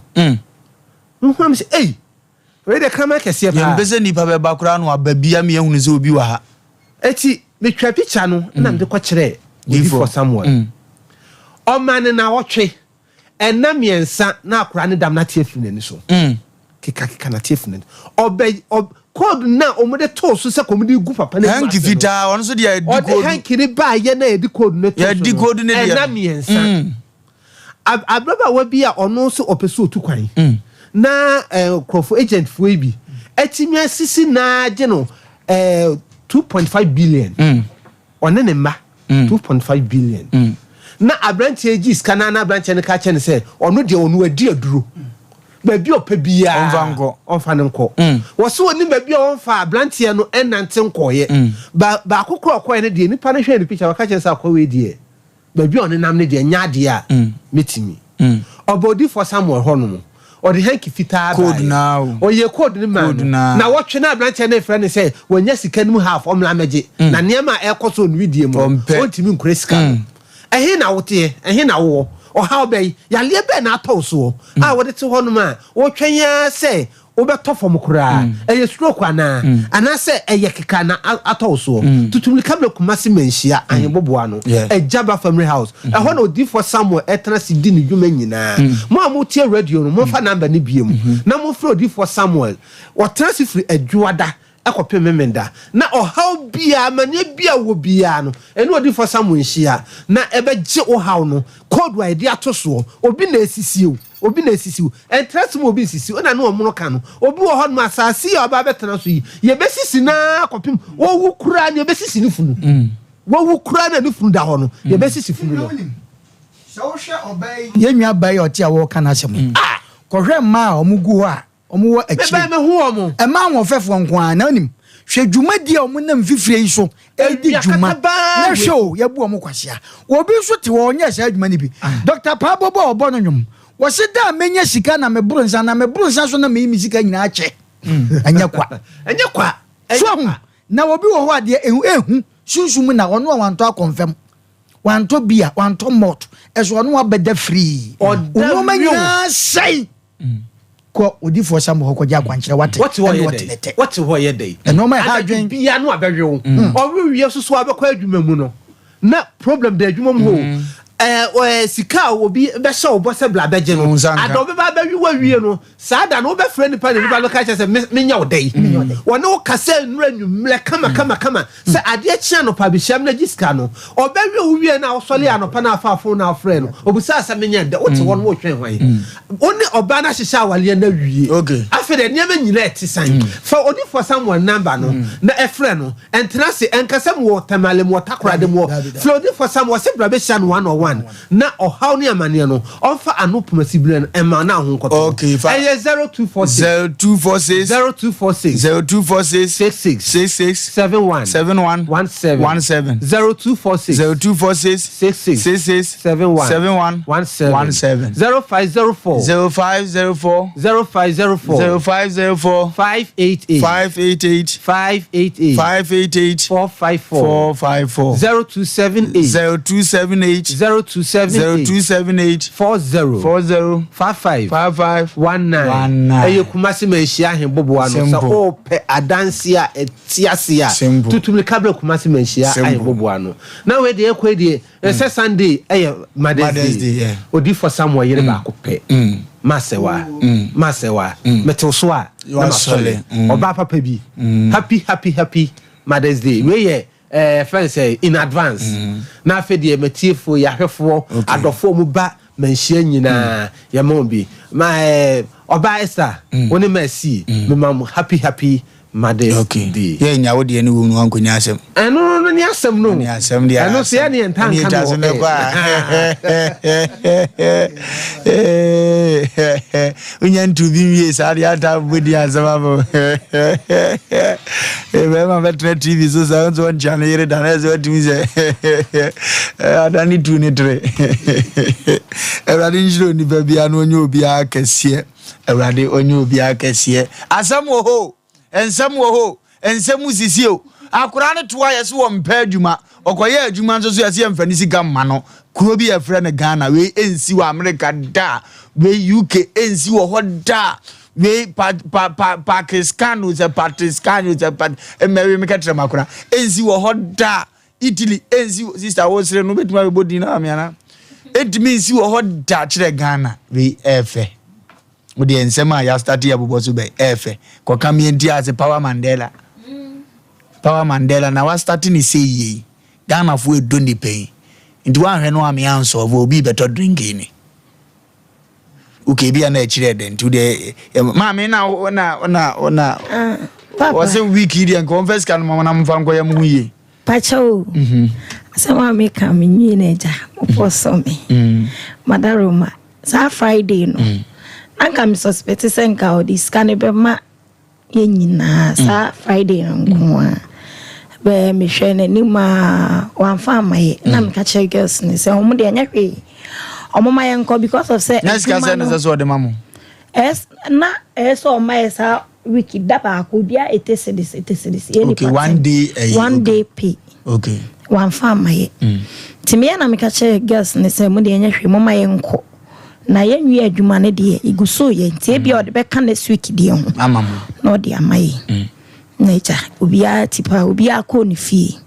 Mehuu a mese, ei, wei deɛ kraman kɛseɛ paa. Yɛmpɛ sɛ nnipa bɛba koraa na wɔaba bi ama yɛahunu sɛ obi wɔ ha. Enti metwaa picture no na mede kɔkyerɛɛ odiyifoɔ Samuel. Ɔmaa no nnawɔtwe. Nna miɛnsa na akora no dam n'ate afiri n'ani so. Keka keka n'ate afiri n'ani. Ɔbɛ ɔb code no a wɔde too so sɛ wɔde regu papa no anim Hanky ase no. fitaa, ɔno nso deɛ yɛdi Ɔde code. hanky no baeɛ na yɛde code no too so Yɛdi no, code no deɛ nna no. miɛnsa. Ab ababaawa bi a ɔno nso ɔpɛ sɛ ɔtu kwan. na eh, nkurɔfoɔ agentfoɔ yi bi atumi asisi na agye no eh, 2.5 billion. Mm. Ɔne ne mma 2.5 billion. Na aberanteɛ yi gye sika no ara na aberanteɛ no ka kyerɛ no sɛ ɔno deɛ ɔno wadi aduro. Baabi a ɔpɛ biara Ɔmfa nkɔ. ɔmfa no nkɔ. Wɔse ɔnim baabi a ɔmfa aberanteɛ no nnante nkɔeɛ. Ba baako koraa a ɔkɔeɛ no deɛ nipa no hwɛɛ ne picture ɔka kyerɛ no sɛ akoa wei deɛ baabi a ɔnenam no deɛ ɛnyɛ adeɛ a mɛtumi. Ɔbaa odiyifoɔ Samuel hɔ nom, ɔde hanky fitaa Code baeɛ. no ara o. Ɔyɛɛ code no maa Code no. no ara. Nawɔtwe no aberanteɛ no refrɛ no sɛ wanya sika no mu half ɔmmra mmɛgye. Na nneɛma a ɛrekɔ so wɔ ne wedeɛ mu no, Ɔmpɛ. ɔntumi nkura sika no. Ɛhe na woteɛ? Ɛhe na wowɔ? Ɔhaw bɛn? Yareɛ bɛn na atɔ wo soɔ a wode te hɔnom a woretwɛn ara sɛ wobɛtɔ fam koraa? Ɛyɛ stroke anaa? Anaasɛ ɛyɛ keka na atɔ wo soɔ? Tutu mmirika bra Kumasi Manhyia Ahemboboa no, Agyaba Family House. Ɛhɔ na Odiyifoɔ Samuel tena ase di ne dwuma nyinaa. Mo a motie radio no, momfa number no bio na momfrɛ Odiyifoɔ Samuel. Ɔtena ase firi Adwoada kɔpem Memenda, na ɔhaw biara, amaneɛ biara a wowɔ biara no, ɛne Odiyifoɔ Samuel nhyia, na ɛbɛgye wo haw no, koodu a yɛde ato soɔ, obi na asisi wo, obi na asisi wo, ɛntra ase ma obi nsisi wo, ɛna ne ɔmono ka no, obi wɔ hɔnom a, asase yi a ɔba abɛtena so yi, yɛbɛsisi no ara kɔpem ɔwu koraa no, yɛbɛsisi ne funu, wawu koraa na ne funu da hɔ no, yɛbɛsisi funu no. Sɛ wohwɛ ɔbaa yi, yɛn nua baa yi a ɔte a wɔreka n'asɛm yi, kɔhwɛ mmaa a wɔgu hɔ a Wɔn wɔ akyire. Mebɛn mehu wɔn. Ɛmma ahoɔfɛfoɔ nko ara. Na wonim, hwɛ dwumadie a wɔn nam mfifire yi so redi dwuma. Na hwɛ o, yɛabu wɔn kwasea. Obi nso te hɔ, ɔnyɛɛ saa adwuma no bi. Dɔkta Paa Bobo a ɔbɔ no nnwom, ɔse da a mɛnya sika na meboro nsa, na meboro nsa so na meyi me sika nyinaa kyɛ. Ɛnyɛ kwa. Ɛnyɛ kwa. So ahu? Na obi wɔ hɔ a deɛ ehu, ehu, sunsum mu na ɔno a wantɔ akɔmfam, wantɔ beer, wantɔ malt, ɛso ɔno abɛda firii. Ɔda Nneɛma wio. nyinaa sɛe. Kɔ odiyifoɔ Samuel hɔ kɔgye akwankyerɛ, wate? Wɔte hɔ Ɛnde yɛ ɔte dɛn? ne tɛ. Wɔte hɔ yɛ dɛn? Nneɛma ɛha Anadwo adwen. biara no abɛwe wo. Ɔwe wie nso so a wobɛkɔ adwuma mu no, na problem da adwuma mu hɔ o. Ɛɛ, ɛɛ, sika a obi bɛhyɛ wo bɔ sɛ bra bɛgye no, Wo nsa nka. ada ɔbɛba abɛwe wo awie no, saa da no wobɛfrɛ nipa na nipa no ka kyerɛ sɛ me, menyɛ wo dɛn? Wɔne wo kasa nnura anwummerɛ kama kama kama sɛ adeɛ kye anɔpa abɛhyiam na gye sika no. Ɔbɛwe wo wie no a wosɔre anɔpa na afaa fon na afrɛ no, obisaa sɛ menyɛ dɛn? Wote hɔ no woretwɛn hwan? Wo ne ɔbaa no ahyehyɛ awareɛ no awie. Afei deɛ nneɛma nyinaa ɛte sɛn? Fa odiyifoɔ Samuel number no na frɛ no. Ɛntena ase ɛnka sɛ mewɔ Tamale, mewɔ Takoradi, mewɔ. Frɛ odiyifoɔ Samuel, ɔse bra bɛhyia no one on one na ɔhaw ne amaneɛ no ɔmfa ano pomasibire no mma wo na wo ho nkɔtɔ wo. Ɛyɛ 0246. 0246. 0246. 0246. 66. 66. 71. 71. 17. 17. 0246. 0246. 66. 66. 71. 71. 17. 17. 0504. 0504. 0504. 0504. 588. 588. 588. 588. 454. 454. 0278. 0278. 0278. 0278. 40. 40. 55. 55. 19. 19. Ɛyɛ Kumasi Manhyia Ahemboboa no. Sɛ Simple. wopɛ adanse a ɛte ase a, Simple. tutu mmirika brɛ Kumasi Manhyia Simple. Ahemboboa no. Na wei deɛ ɛkɔ yi deɛ, ɛsɛ Sunday ɛyɛ Mother's Mother's Day. Day, yeah. Odiyifoɔ Samuel yere baako pɛ. Masɛwa, Masɛwa, metew so a na masɔre. Wasɔre. Mm. Ɔbaa papa bi. Happy, happy, happy Mother's Day. Wei yɛ ɛɛ fɛn sɛ in advance. Na afei deɛ matiefoɔ, yɛahwɛfoɔ, adɔfoɔ mu ba manhyia nyinaa yɛma wɔn bi. Ma ɛɛ ɔbaa Esther, wo ne Mercy, mema mo happy happy Mother's Okay. Day. Yɛ nya wo deɛ ne wom no wankonya asɛm. Ɛno no ne asɛm no. Ne asɛm deɛ. Ɛno so yɛ ne yɛn nta nka no wɔ ɛ. Wonya ntu bi nwie saa deɛ ata bɛdi asɛm abɔ. Bɛrima bɛtena TV so saa nso ɔnkyia ne yere da na ɛsɛ watumi sɛ ada ne tu ne tere. Awurade nhyira onipa biara na ɔnyɛ obiara kɛseɛ. Awurade ɔnyɛ obiara kɛseɛ. Asɛm wɔ hɔ o, nsɛm wɔ hɔ o, nsɛm mu sisi o. Akwadaa no toa yɛse wɔmpɛ adwuma, ɔkɔyɛ adwuma nso so yɛse yɛmfa ne sika mma no. Kuro bi yɛfrɛ no Ghana, wei ɛnsi wɔ Amerika da, wei UK ɛnsi wɔ hɔ da, wei pa pa pa Pakistan o sɛ Pakistan o sɛ pa mmɛwe meka kyerɛ makora ɛnsi wɔ hɔ da. Italy ɛnsi sister wo sere no wobɛtumi abɛbɔ din no ama me anaa? Ɛntumi nsi wɔ hɔ da kyerɛ Ghana wei ɛɛfɛ. Wodeɛ nsɛm a yɛastate yɛbobɔ so bɛn ɛɛfɛ. Kɔka me nti ase Power Mandela. Power Mandela na wastate ne sɛ yie yi. Ghanafoɔ ɛdɔ nipa yi. Nti woanhwɛ no ame ansɔɔvo obi bɛtɔ drink yi ni. Okay, bi a na akyire ɛdɛ nti deɛ maame na na na na ah, wɔsɛ week yi deɛ nka wɔmfa sika no ma na momfa nkɔyɛ mo ho yie. Pakyɛ o, mhm. asɛm a meka menwie no agya mopɔ sɔ me mm. Madaroma saa Friday no mm. na nka me suspect sɛ nka ɔde sika no bɛma yɛn nyinaa saa Friday no nko a bɛɛ mehwɛ n'anim a wamfa ama yɛ na meka kyerɛ girls no sɛ wɔn deɛ ɛnyɛ hwee wɔn ma yɛn nkɔ because of sɛ na sika sɛ na sɛ sɛ ɔde ma mo ɛs na ɛyɛ sɛ ɔma yɛ saa week da baako bia ete cedis ete cedis yɛ okay one day ɛyɛ one day pay okay wamfa ama yɛ nti meyɛ na meka kyerɛ girls no sɛ mo deɛ ɛnyɛ hwee mo ma yɛn nkɔ. Na yɛnwie adwuma no deɛ, yɛgu so reyɛ nti ebia ɔde bɛka next week deɛ ho na ɔde ama yɛn. Na agya, obiara ti paa, obiara kɔɔ ne fie.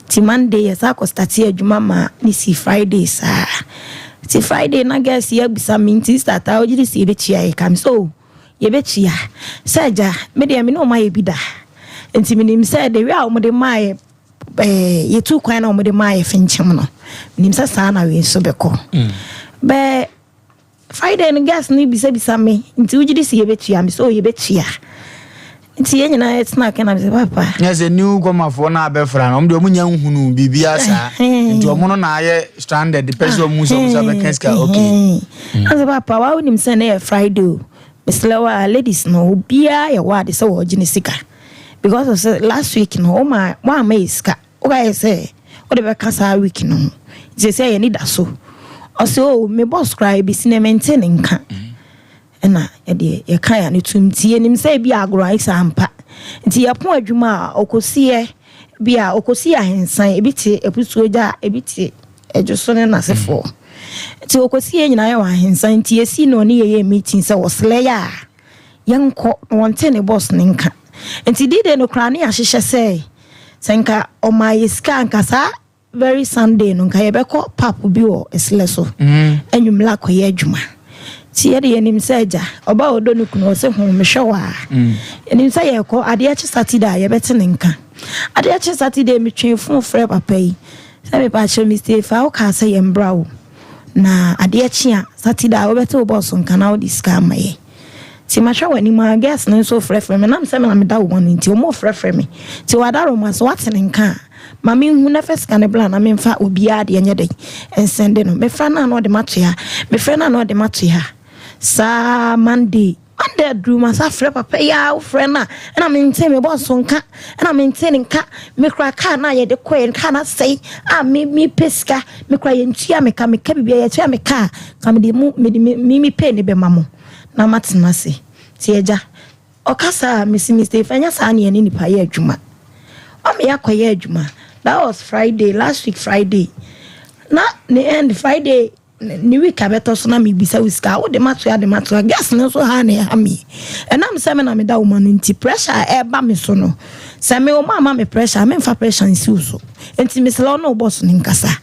Nti Monday yɛsan kɔ starte adwuma ma ne si Friday saa. Nti Friday na girls yi abisa me nti sister taa wogye di sɛ yɛbɛtua yɛ ka? Me sɛ oh, yɛbɛtua. Sɛ agya, me deɛ me ne wɔn ayɛ bi da. Nti menim sɛ the way a wɔde maa yɛ Ɛɛ yɛtu kwan na wɔde maa yɛ fenkyem no menim sɛ saa na wei nso bɛkɔ mm. bɛɛ Friday no gas no bisabisa me nti wogye di sɛ yɛbɛtua me sɛ oh, yɛbɛtua nti yɛn nyinaa yɛtena aka na mesɛ papa nyɛ sɛ new kɔmafoɔ no abɛfra no ɔmo deɛ ɔmo nya nhunu biribiara saa nti ɔmo no na ayɛ stranded pɛ sɛ ɔmo sɛ ɔmo sɛ bɛka sika okay mm. sɛ papa wa wonim sɛ ne yɛ Friday o mesrɛ wo a ladies no obiara yɛ wɔ ade sɛ wɔgye ne sika Because of sɛ last week no woma woamma yɛ sika wokaeɛ sɛ wode bɛka saa week no ho nti sɛ yɛni da so ɔsɛ o oh, me boss koraa ebisi na mente ne nka ɛna ɛdeɛ yɛka yɛ ano tum nti yɛnim sɛ ebi agorɔ ayɛ sɛ ampa nti yɛpo adwuma a ɔkɔsiɛ bi a ɔkɔsi ahensan ebi te apusuo gya ebi te ɛdwo so ne n'asefoɔ nti ɔkɔsi yɛ nyinaa yɛ wɔ ahensan nti yɛsi na ɔne yɛyɛ meeting sɛ wɔslɛ yɛ a Yɛnkɔ, na wɔntee ne boss no nka. Nti D-Day no koraa ne yɛahyehyɛ sɛ, sɛ nka ɔmaa yɛ sika a, nka saa very Sunday no, nka yɛbɛkɔ pub bi wɔ Eslɛ so anwummerɛ akɔyɛ adwuma. Nti yɛde yɛnim sɛ agya, ɔba a ɔdɔ ne kunu, ɔse ho mehwɛ wo a. Yɛnim sɛ yɛrekɔ, adeɛ kye Saturday a, yɛbɛte ne nka. Adeɛ kye Saturday, metwee phone frɛɛ papa yi sɛ mepakyɛw Mister Efa, wokaa sɛ yɛmbra o. Na adeɛ kye a, Saturday a wobɛte wo boss nka na wode sika ama yɛn. Nti mahwɛ w'anim ara, girls no nso refrɛfrɛ me, nam sɛ me na meda wo ano nti, wɔrefrɛfrɛ me. Nti w'adaworoma, sɛ woate ne nka a, ma menhu na fa sika no bra na memfa obiara deɛ nyɛ dɛn nsɛnde no. Mefrɛ no a na ɔde mato ha, mefrɛ no a na ɔde mato ha. Saa Monday, Monday aduru masa frɛ papa yi a wofrɛ no a, ɛna mente me boss nka, ɛna mente ne nka. Mekura kaa no a yɛde kɔɛ, kaa no asɛe a me mepɛ sika, mekura yɛntua me ka, meka biribiara yɛtua me ka a, ka mede mu mede me me me pay ne bɛma mo. na matena ase. Nti agya, ɔka saa a, mese Mister Ife, ɛnyɛ saa na yɛne nipa yɛ adwuma. Ɔma yɛakɔyɛ adwuma. That was Friday, last week Friday. Na ne end Friday, ne week abɛtɔ so na mebisa wo sika. Wode matoa de matoa. Gas no nso ha na ɛha me. Ɛnam sɛ me na meda wo ma no nti, pressure a ɛba me so no, sɛ me wo ma ama me pressure a, memfa pressure nsi wo so. Nti mesrɛ wo ne wo boss no nkasa.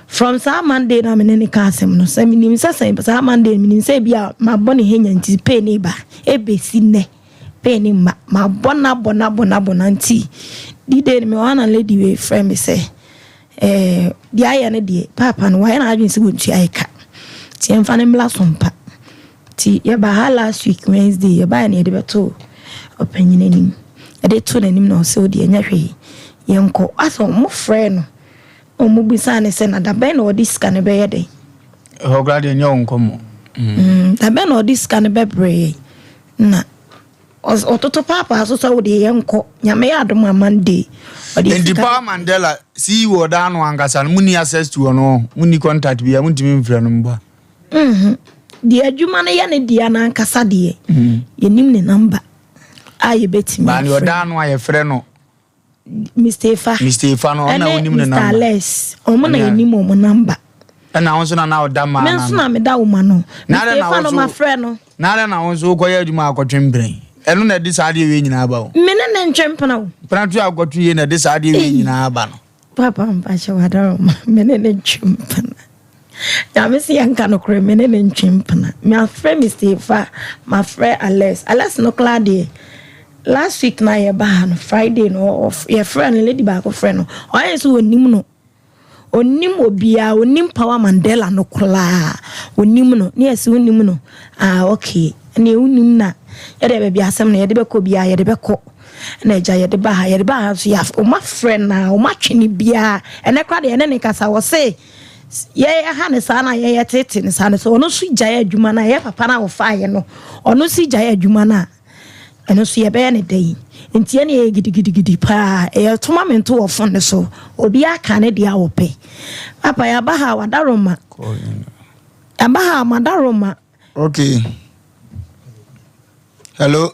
From saa Monday na me ne no ka asɛm no, sɛ menim sɛ sɛ saa Monday no menim sɛ ebi a mabɔ ne henya nti pay ne ba, ebesi nnɛ pay ne mma, mabɔ no abɔ no abɔ no abɔ no nti di day no mewɔ ha na lady wei frɛ me sɛ eh, deɛ ayɛ no deɛ paapa no wayɛ n'adwene sɛ wɔntua yɛ ka nti yɛmfa no mmla so mpa. Nti yɛbaa ha last week Wednesday yɛbaeɛ na yɛde bɛtoo ɔpanyin anim, yɛde too n'anim na ɔsɛ o deɛ ɛnyɛ hwee yɛnkɔ asɛ ɔmo frɛ no. Wɔbisaa no sɛ, Na da bɛn na ɔde sika no bɛyɛ dɛn? Ɛhɔ koraa deɛ ɛnyɛ wo nkɔmmɔ. Mm, da bɛn na ɔde sika no bɛbrɛ yɛn? Na ɔtoto paapaa so sɛ wo deɛ yɛnkɔ. Nyame yɛ adom a Monday. Ɔde Nti sika Paul Mandela CEO ɔda ano ankasa no, munni access to ɔno, munni contact biara, muntumi mfrɛ no mpo a. Mhm. Deɛ adwuma no yɛ ne dea no ankasa deɛ, yɛnim ne number a yɛbɛtumi Baa deɛ afrɛ ɔda ano a yɛfrɛ no Mr. Efa. Mr. Efa no ɔna wonim ne namba. Mr. Alex ɔmo na yɛnim ɔmo namba. Ɛna wo nso na na ɔda maa na. Me nso na meda wo ma no. Mr. Efa no ma frɛ no. Na adɛn na wo nso wokɔyɛ adwuma akɔtwe mpena yi? Ɛno na ɛde saa adeɛ wei nyinaa ba o. Me ne ne ntwe mpena o. Mpena to akɔtwe yie na ɛde saa adeɛ wei nyinaa ba no. Papa mpakyɛ wadaroma me ne ne ntwe mpena. Nyame se yɛnka nokorɛ me ne no ntwe mpena. Mafrɛ Mister Efa, mafrɛ Alex. Alex no koraa deɛ last week na yɛba ha no Friday no yɛfrɛ no lady baako frɛ no ɔyɛ sɛ ɔnim no. Ɔnim obiara, ɔnim Power Mandela no koraa. Onim no ne yɛse wonim no ah okay ɛneɛ wonim no a yɛdeɛ baabi asɛm no yɛde bɛkɔ biara yɛde bɛkɔ ɛna agya yɛde ba ha yɛde ba ha nso yɛ wɔn afrɛ no a wɔn atwe no biara ɛnɛ koraa deɛ yɛne ne kasa wɔse yɛyɛ ha ne saa na yɛyɛ tete ne saa no sɛ ɔno nso gyae adwuma no a yɛ papa no a wɔfaeɛ no ɔno nso gyae adwuma no a Ɛno nso yɛbɛyɛ no dɛn? Nti ɛne ɛyɛ gidigidigidi paa. Ɛyɛ to ma mento wɔ fon no so. Obiara ka ne deɛ a ɔpɛ. Papa yɛaba ha a wadaroma. Yɛaba ha a madaroma. Okay. Hello.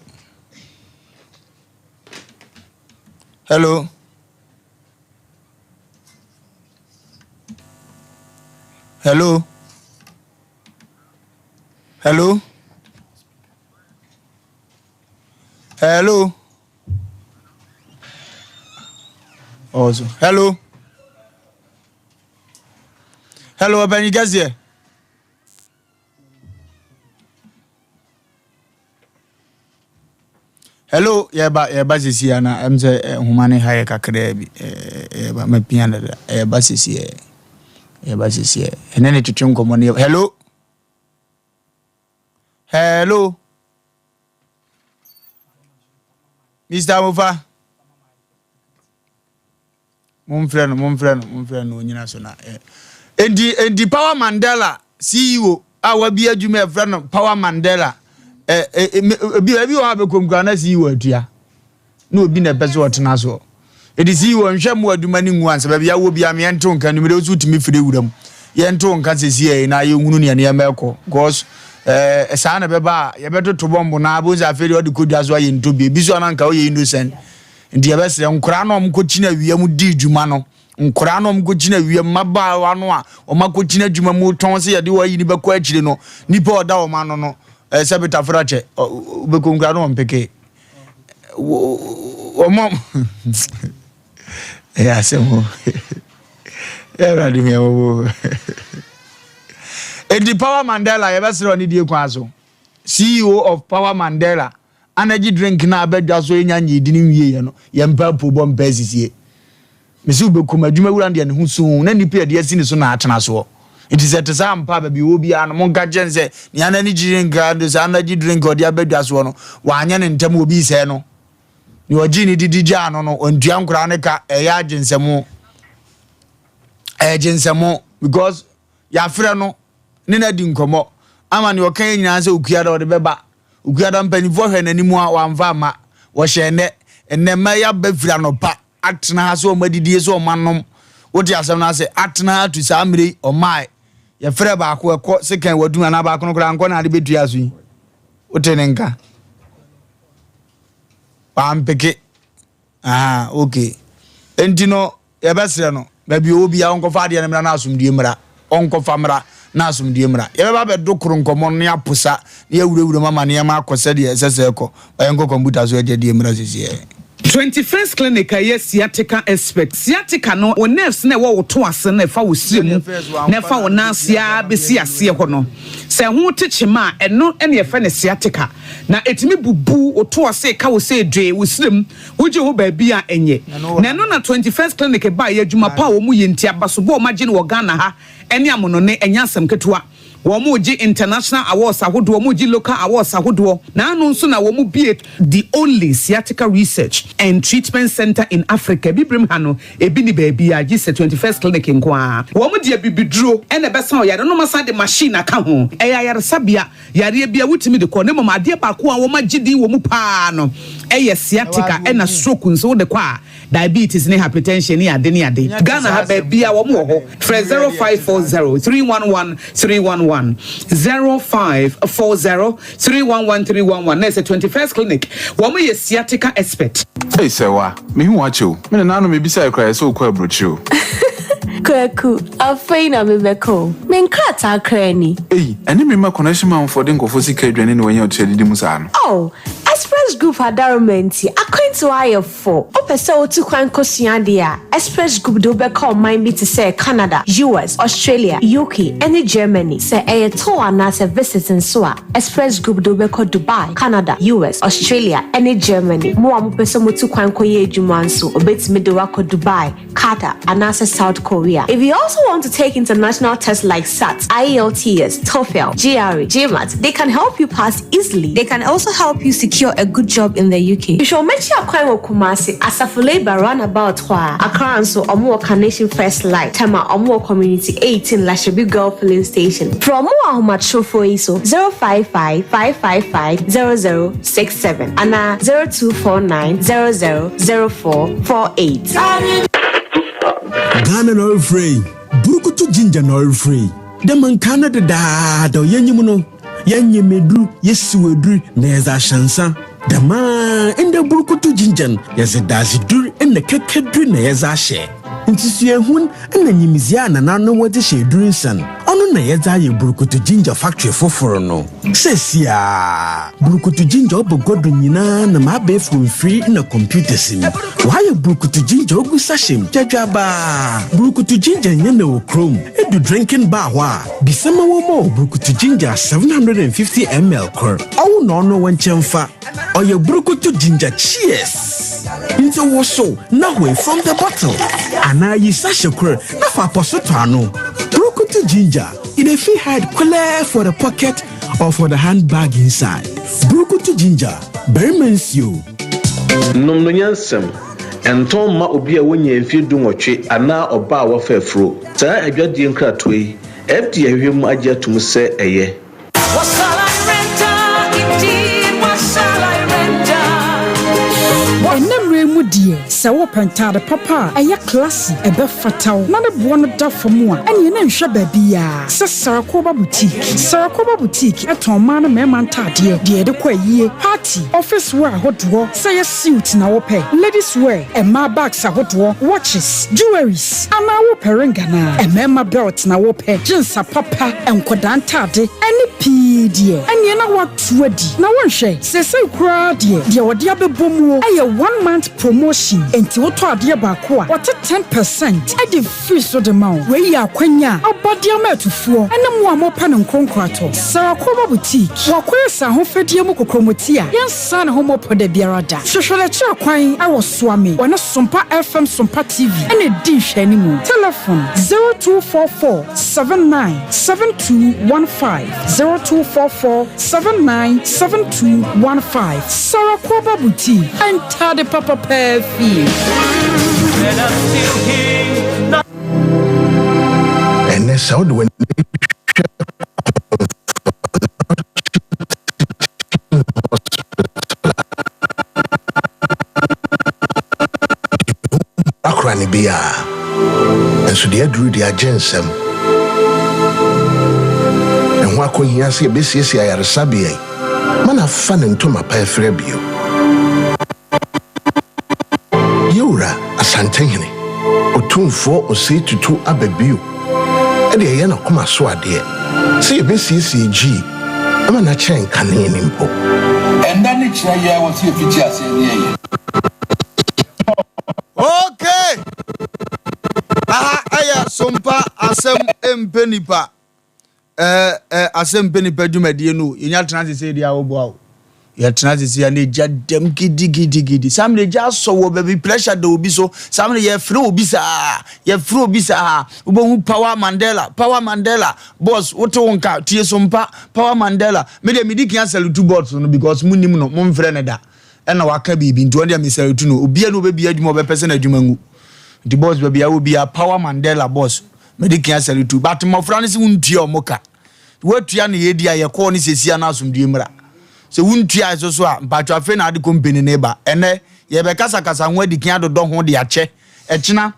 Hello. Hello. Hello. Hello. Also, hello. Hello, ɔbɛnyi kɛseɛ. Hello, yɛba yɛba sisi ana ɛm sɛ eh, nhoma ne ha yɛ kakraa bi eh, yɛba mapia dada yɛba sisi ɛ yɛba sisi ɛ ɛne ne twetwe nkɔmmɔ ne hello. Hello. Mr. Amofa. Momfrɛ no, momfrɛ no, momfrɛ no onyina so na. Eh. Enti, enti Power Mandela CEO a wabi adwuma ɛfrɛ no Power Mandela. Eh, eh, eh, ebi ebi wɔ hɔ a bɛkɔm koraa na CEO atua. na obi na ɛpɛ sɛ ɔtena soɔ. Ɛde si wɔ nhwɛ mmoa adwuma no ngu ansa baabi awɔ biara me yɛnto nka nimire nso wotumi firi wura mu yɛnto nka sɛsi ɛyi na yɛhunu nea nneɛma ɛkɔ because ɛɛ eh, saa na ɛbɛba a yɛbɛtoto bɔmbo na abom sɛ afei deɛ ɔde kɔdwa so ayɛ ntɔ bi ebi so ananka woyɛ innocent nti yɛbɛsrɛ nkoraa na ɔmkɔkyina awia mu di dwuma no Nkwadaa no a wɔkɔgyina awia mu, mmabaawa no a wɔakɔgyina adwuma mu retɔn sɛ yɛde wɔn ayi no bɛkɔ akyire no, nipa a ɔda wɔn ano no, ɛɛ sɛ betafra kyɛ, wobɛkɔ nkwadaa no wɔn peke. Wɔn ɛyɛ asɛm o. Ɛwurade mi ɛwɔ wo. Enti Power Mandela yɛbɛsrɛ ɔne die kwan so. CEO of Power Mandela. Energy drink no a aba dwa so yɛnya nyee dini nwieɛ no, yɛmpɛ apoobɔ mpɛ asisie. Mese wobɛkum adwuma wura no deɛ ne ho suu na nnipa yɛde asi ne so na atena soɔ. Nti sɛ ɛte saa ampa a baabi ɔwɔ biara no monka nkyerɛ no sɛ nea energy drink a saa energy drink a ɔde aba dwa soɔ no wanyɛ no ntɛm obi resɛe no. Nea ɔgyee ne didi gyaa no no ɔntua nkoraa no ka ɛyɛ agyensɛmo. Ɛyɛ gyensɛmo because yɛafrɛ no ne no adi nkɔmmɔ ama nea ɔka yɛ nyinaa sɛ okua dɛ ɔde bɛba. Okuada mpanyimfoɔ hwɛɛ n'anim a wamfa amma. Wɔhyɛɛ nnɛ. Nnɛ mma yi aba firi anɔpa atena ha sɛ wɔn adidie sɛ wɔn anom. Wote asɛm no ase? Atena ha atu saa mmerɛ yi ɔmaae. Yɛfrɛ baako ɛkɔ sekan wadum anaa baako no koraa nkɔ na ade bɛtua so yi. Wote ne nka? Wampeke. Ahaa okay. Enti no yɛbɛsrɛ no baabi ɔwɔ biara ɔnkɔfa adeɛ no mmra na asomdue mmra. Ɔnkɔfa mmra na asomdue mmra. Yɛbɛba abɛdo koro nkɔmmɔ no na yɛaposa na yɛawurawura mu ama nneɛma akɔ sɛdeɛ ɛsɛ sɛ ɛkɔ. Ma yɛnkɔ kɔmputa so agyadeɛ mmra sesieɛ. 21st Clinic a ɛyɛ sciatica expert. Sciatica no, wo nerves no a ɛwɔ wo to ase no a ɛfa wo srɛ mu na ɛfa wo nan ase ara bɛsi aseɛ hɔ no, sɛ ɛho te kyema a, ɛno na yɛfrɛ no sciatica. Na ɛtumi bubu wo to ase, ka wo sɛ dwee, wo srɛ mu, wogye ho baabi a ɛnyɛ. Na ɛno na 21st Clinic baeɛ, adwuma pa a wɔyɛ nti, abasobɔ a wɔagye no wɔ Ghana ha ne amonone, ɛnyɛ asɛm ketewa. Wɔregye international awards ahodoɔ, wɔregye local awards ahodoɔ, na ano nso na wɔbue the only sciatica research and treatment centre in Africa. Abibirem ha no, ebi nni baabiara gye sɛ 21st Clinic nko ara. Wɔde abibiduro na ɛbɛsa ɔyare no, na wɔasan de machine aka ho. Ɛyɛ ayaresabea, yareɛ biara wotumi de kɔ, na mmom adeɛ baako a wɔagye din wɔ mu pa ara no yɛ sciatica ɛna stroke nso wode kɔ a, Diabetes ne hypertension ne ade ne ade. Ghana ha baabia wɔn wɔ hɔ. Frɛ 0540 311 311, 0540 311 311 na ɛsɛ 21st clinic. Wɔn yɛ sciatica expert. Ei Sɛwa, mehu wo akyɛ o. Me nana no mebisae koraa yɛsɛ wokɔ aburokyire o. Kwaku, afei na mebɛka o. Me nkrataa koraa ni. Ei, ɛne me mma connection manfoɔ de nkurɔfoɔ sika adwane na wanya ɔte adidi mu saa no. Oh, Express Group adaroma nti, akwantu ayɛ fo. Wopɛ sɛ wotu kwan kosua adeɛ a, Express Group de wo bɛkɔ ɔman bi te sɛ Canada, US, Australia, UK, ne Germany. Sɛ ɛyɛ tour anaasɛ visit nso a, Express Group de wo bɛkɔ Dubai, Canada, US, Australia, ne Germany. Mo a mopɛ sɛ motu kwan kɔyɛ adwuma nso, obetumi de wo akɔ Dubai, Qatar, anaasɛ South Korea. If you also want to take international tests like SAT, IELTS, TOEFL, GRE, GMAT, they can help you pass easily. They can also help you secure a good job in the UK. Hwehwɛ wɔn akyi akwan wɔ Kumasi, Asafo Labour Runabout hɔ a. Accra nso, wɔn wɔ Carnation First Light, Tema, wɔn wɔ Community 18 Lashibi Girl Filling Station. Frɛ wɔn wɔ ahomatrofoɔ yi so, 055 555 0067 anaa 0249 000448. Ghana na ɔrefrɛ yi, Burukutu Ginger na ɔrefrɛ yi. Dɛ ma nkaa no dedaada yɛnyim no, yɛnyem edur, yesiw edur na yɛdze ahyɛ nsa. Dɛm ara ndɛ Burukutu Ginger no, yɛdze dadzedur na kɛkɛdur na yɛdze ahyɛ. Ntsusuahun na nyimdzee a nananom wɔdze hyɛ edur nsa no, ɔno na yɛdze ayɛ Burukutu Ginger factory fofor no. Seseiara, Burukutu Ginger ɔba gua do nyina nam abaɛfor mfir na computers mu. Wɔayɛ Burukutu Ginger ogu sachet mu gyadwabaa. Burukutu Ginger nnyɛ na wɔ kurom. Edu drinking bar hɔ a, bisa ma wɔmma wo Burukutu Ginger 750 ml kor. Ɔwo na ɔno wo nkyɛn fa. Ɔyɛ Burukutu Ginger Cheers! Ntsi wosow na hoe from the bottle anaa yi sachet kor na fa apɔso tɔ ano. Burukutu Ginger, e dey fit hide kwelɛɛ for the pocket or for the handbag inside. Burukutu Ginger, barima nsuo. Nom no nyansam. Ɛntɔn mma obi a wanya mfeɛ dunwɔtwe anaa ɔbaa a wafa afuro. Saa adwadie nkratoɔ yi, FDA ahwehwɛ mu agye atom sɛ ɛyɛ. What shall I render indeed? What shall I render? Ɛnnɛ mmerɛ yi mu deɛ, sɛ wopɛ ntaade papa a ɛyɛ classy, ɛbɛfata wo, na ne boɔ no da fam a, ɛneɛ na nhwɛ baabiara sɛ Sarakoba Boutique. Sarakoba Boutique tɔn mmaa ne mmarima ntaadeɛ, deɛ yɛde kɔ ayie, party, office wear ahodoɔ, sɛ ɛyɛ suit na wopɛ, ladies wear, mmaa bags ahodoɔ, watches, jewelries, anaa wopɛ ring anaa mmarima belt na wopɛ, jeans apapa, nkwadaa ntade, ɛne pii deɛ, ɛneɛ na woato adi. Na wonhwɛ, seesei koraa deɛ, deɛ wɔde abɛbɔ muo yɛ one month promotion, enti wotɔ adeɛ baako a, wɔte 10 percent de firi so de ma wo. Wei yɛ akwanya a aba de ama atufoɔ ne mo a mopɛ no nkoronkoratɔ. Sarah Koba Boutique, wɔakɔyɛ sɛ ahofadie mu kokromoti a yɛnsan ne ho mmɔpɔ da biara da. Hwehwɛ n'akyiri kwan wɔ Suame, wɔne Sompa FM Sompa TV na ɛdi nhwɛanimu. Telefon, 0244 79 7215, 0244 79 7215. Sarah Koba Boutique, ntade papa paa fie. And I'm still here. Ɛnnɛ, sɛ wode w'ani hwɛ Akora ne biara, nso deɛ aduru deɛ agye nsam. Ɛho akɔhia sɛ yɛbɛsiesie ayaresabea yi ma no afa ne ntoma pa afira bio. Yɛwura Asantehene, Otumfoɔ Osei Tutu aba bio de ɛyɛ n'akoma so adeɛ sɛ yɛbɛsiesie Gyii ma no akyɛn kane no mpo. Ɛnnɛ ne kyerɛ yɛ wɔ sɛ yɛfiti aseɛ ne yɛyɛ. Okay! Aha ɛyɛ Sompa asɛm mpɛ nipa. Ɛɛ ɛ asɛm mpɛ nipa dwumadie no o. Yɛnya tena ase sɛ deɛ awoboa o. Yɛtena ase sɛ na egya dɛm gidigidigidi. Saa mmerɛ egya asɔ wɔ baabi pressure da obi so. Saa mmerɛ yɛfrɛ obi saa. Yɛfrɛ obi saa. Wobɛhu Power Mandela, Power Mandela. Boss, wote wo nka, tie Sompa, Power Mandela. Me deɛ medi kan asalutu boss no because monim no, momfrɛ no da. Ɛna waka biribi nti ɔno deɛ mesalutu no. Obiara ne ɔbɛbia adwuma ɔbɛpɛ sɛ n'adwuma ngu. Nti boss baabi a wɔ biara, Power Mandela boss, medi kan asalutu. But mmɔfra no sɛ wontua wɔn ka. Woatua no yɛdi a yɛkɔɔ no sɛsi a na asomdwie mmra. Sɛ wontua so so a, mpatwɔ afei na ade company no ba. Ɛnɛ, yɛbɛkasakasa ho adi kan adodɔ ho de akyɛ. Ɛkyena,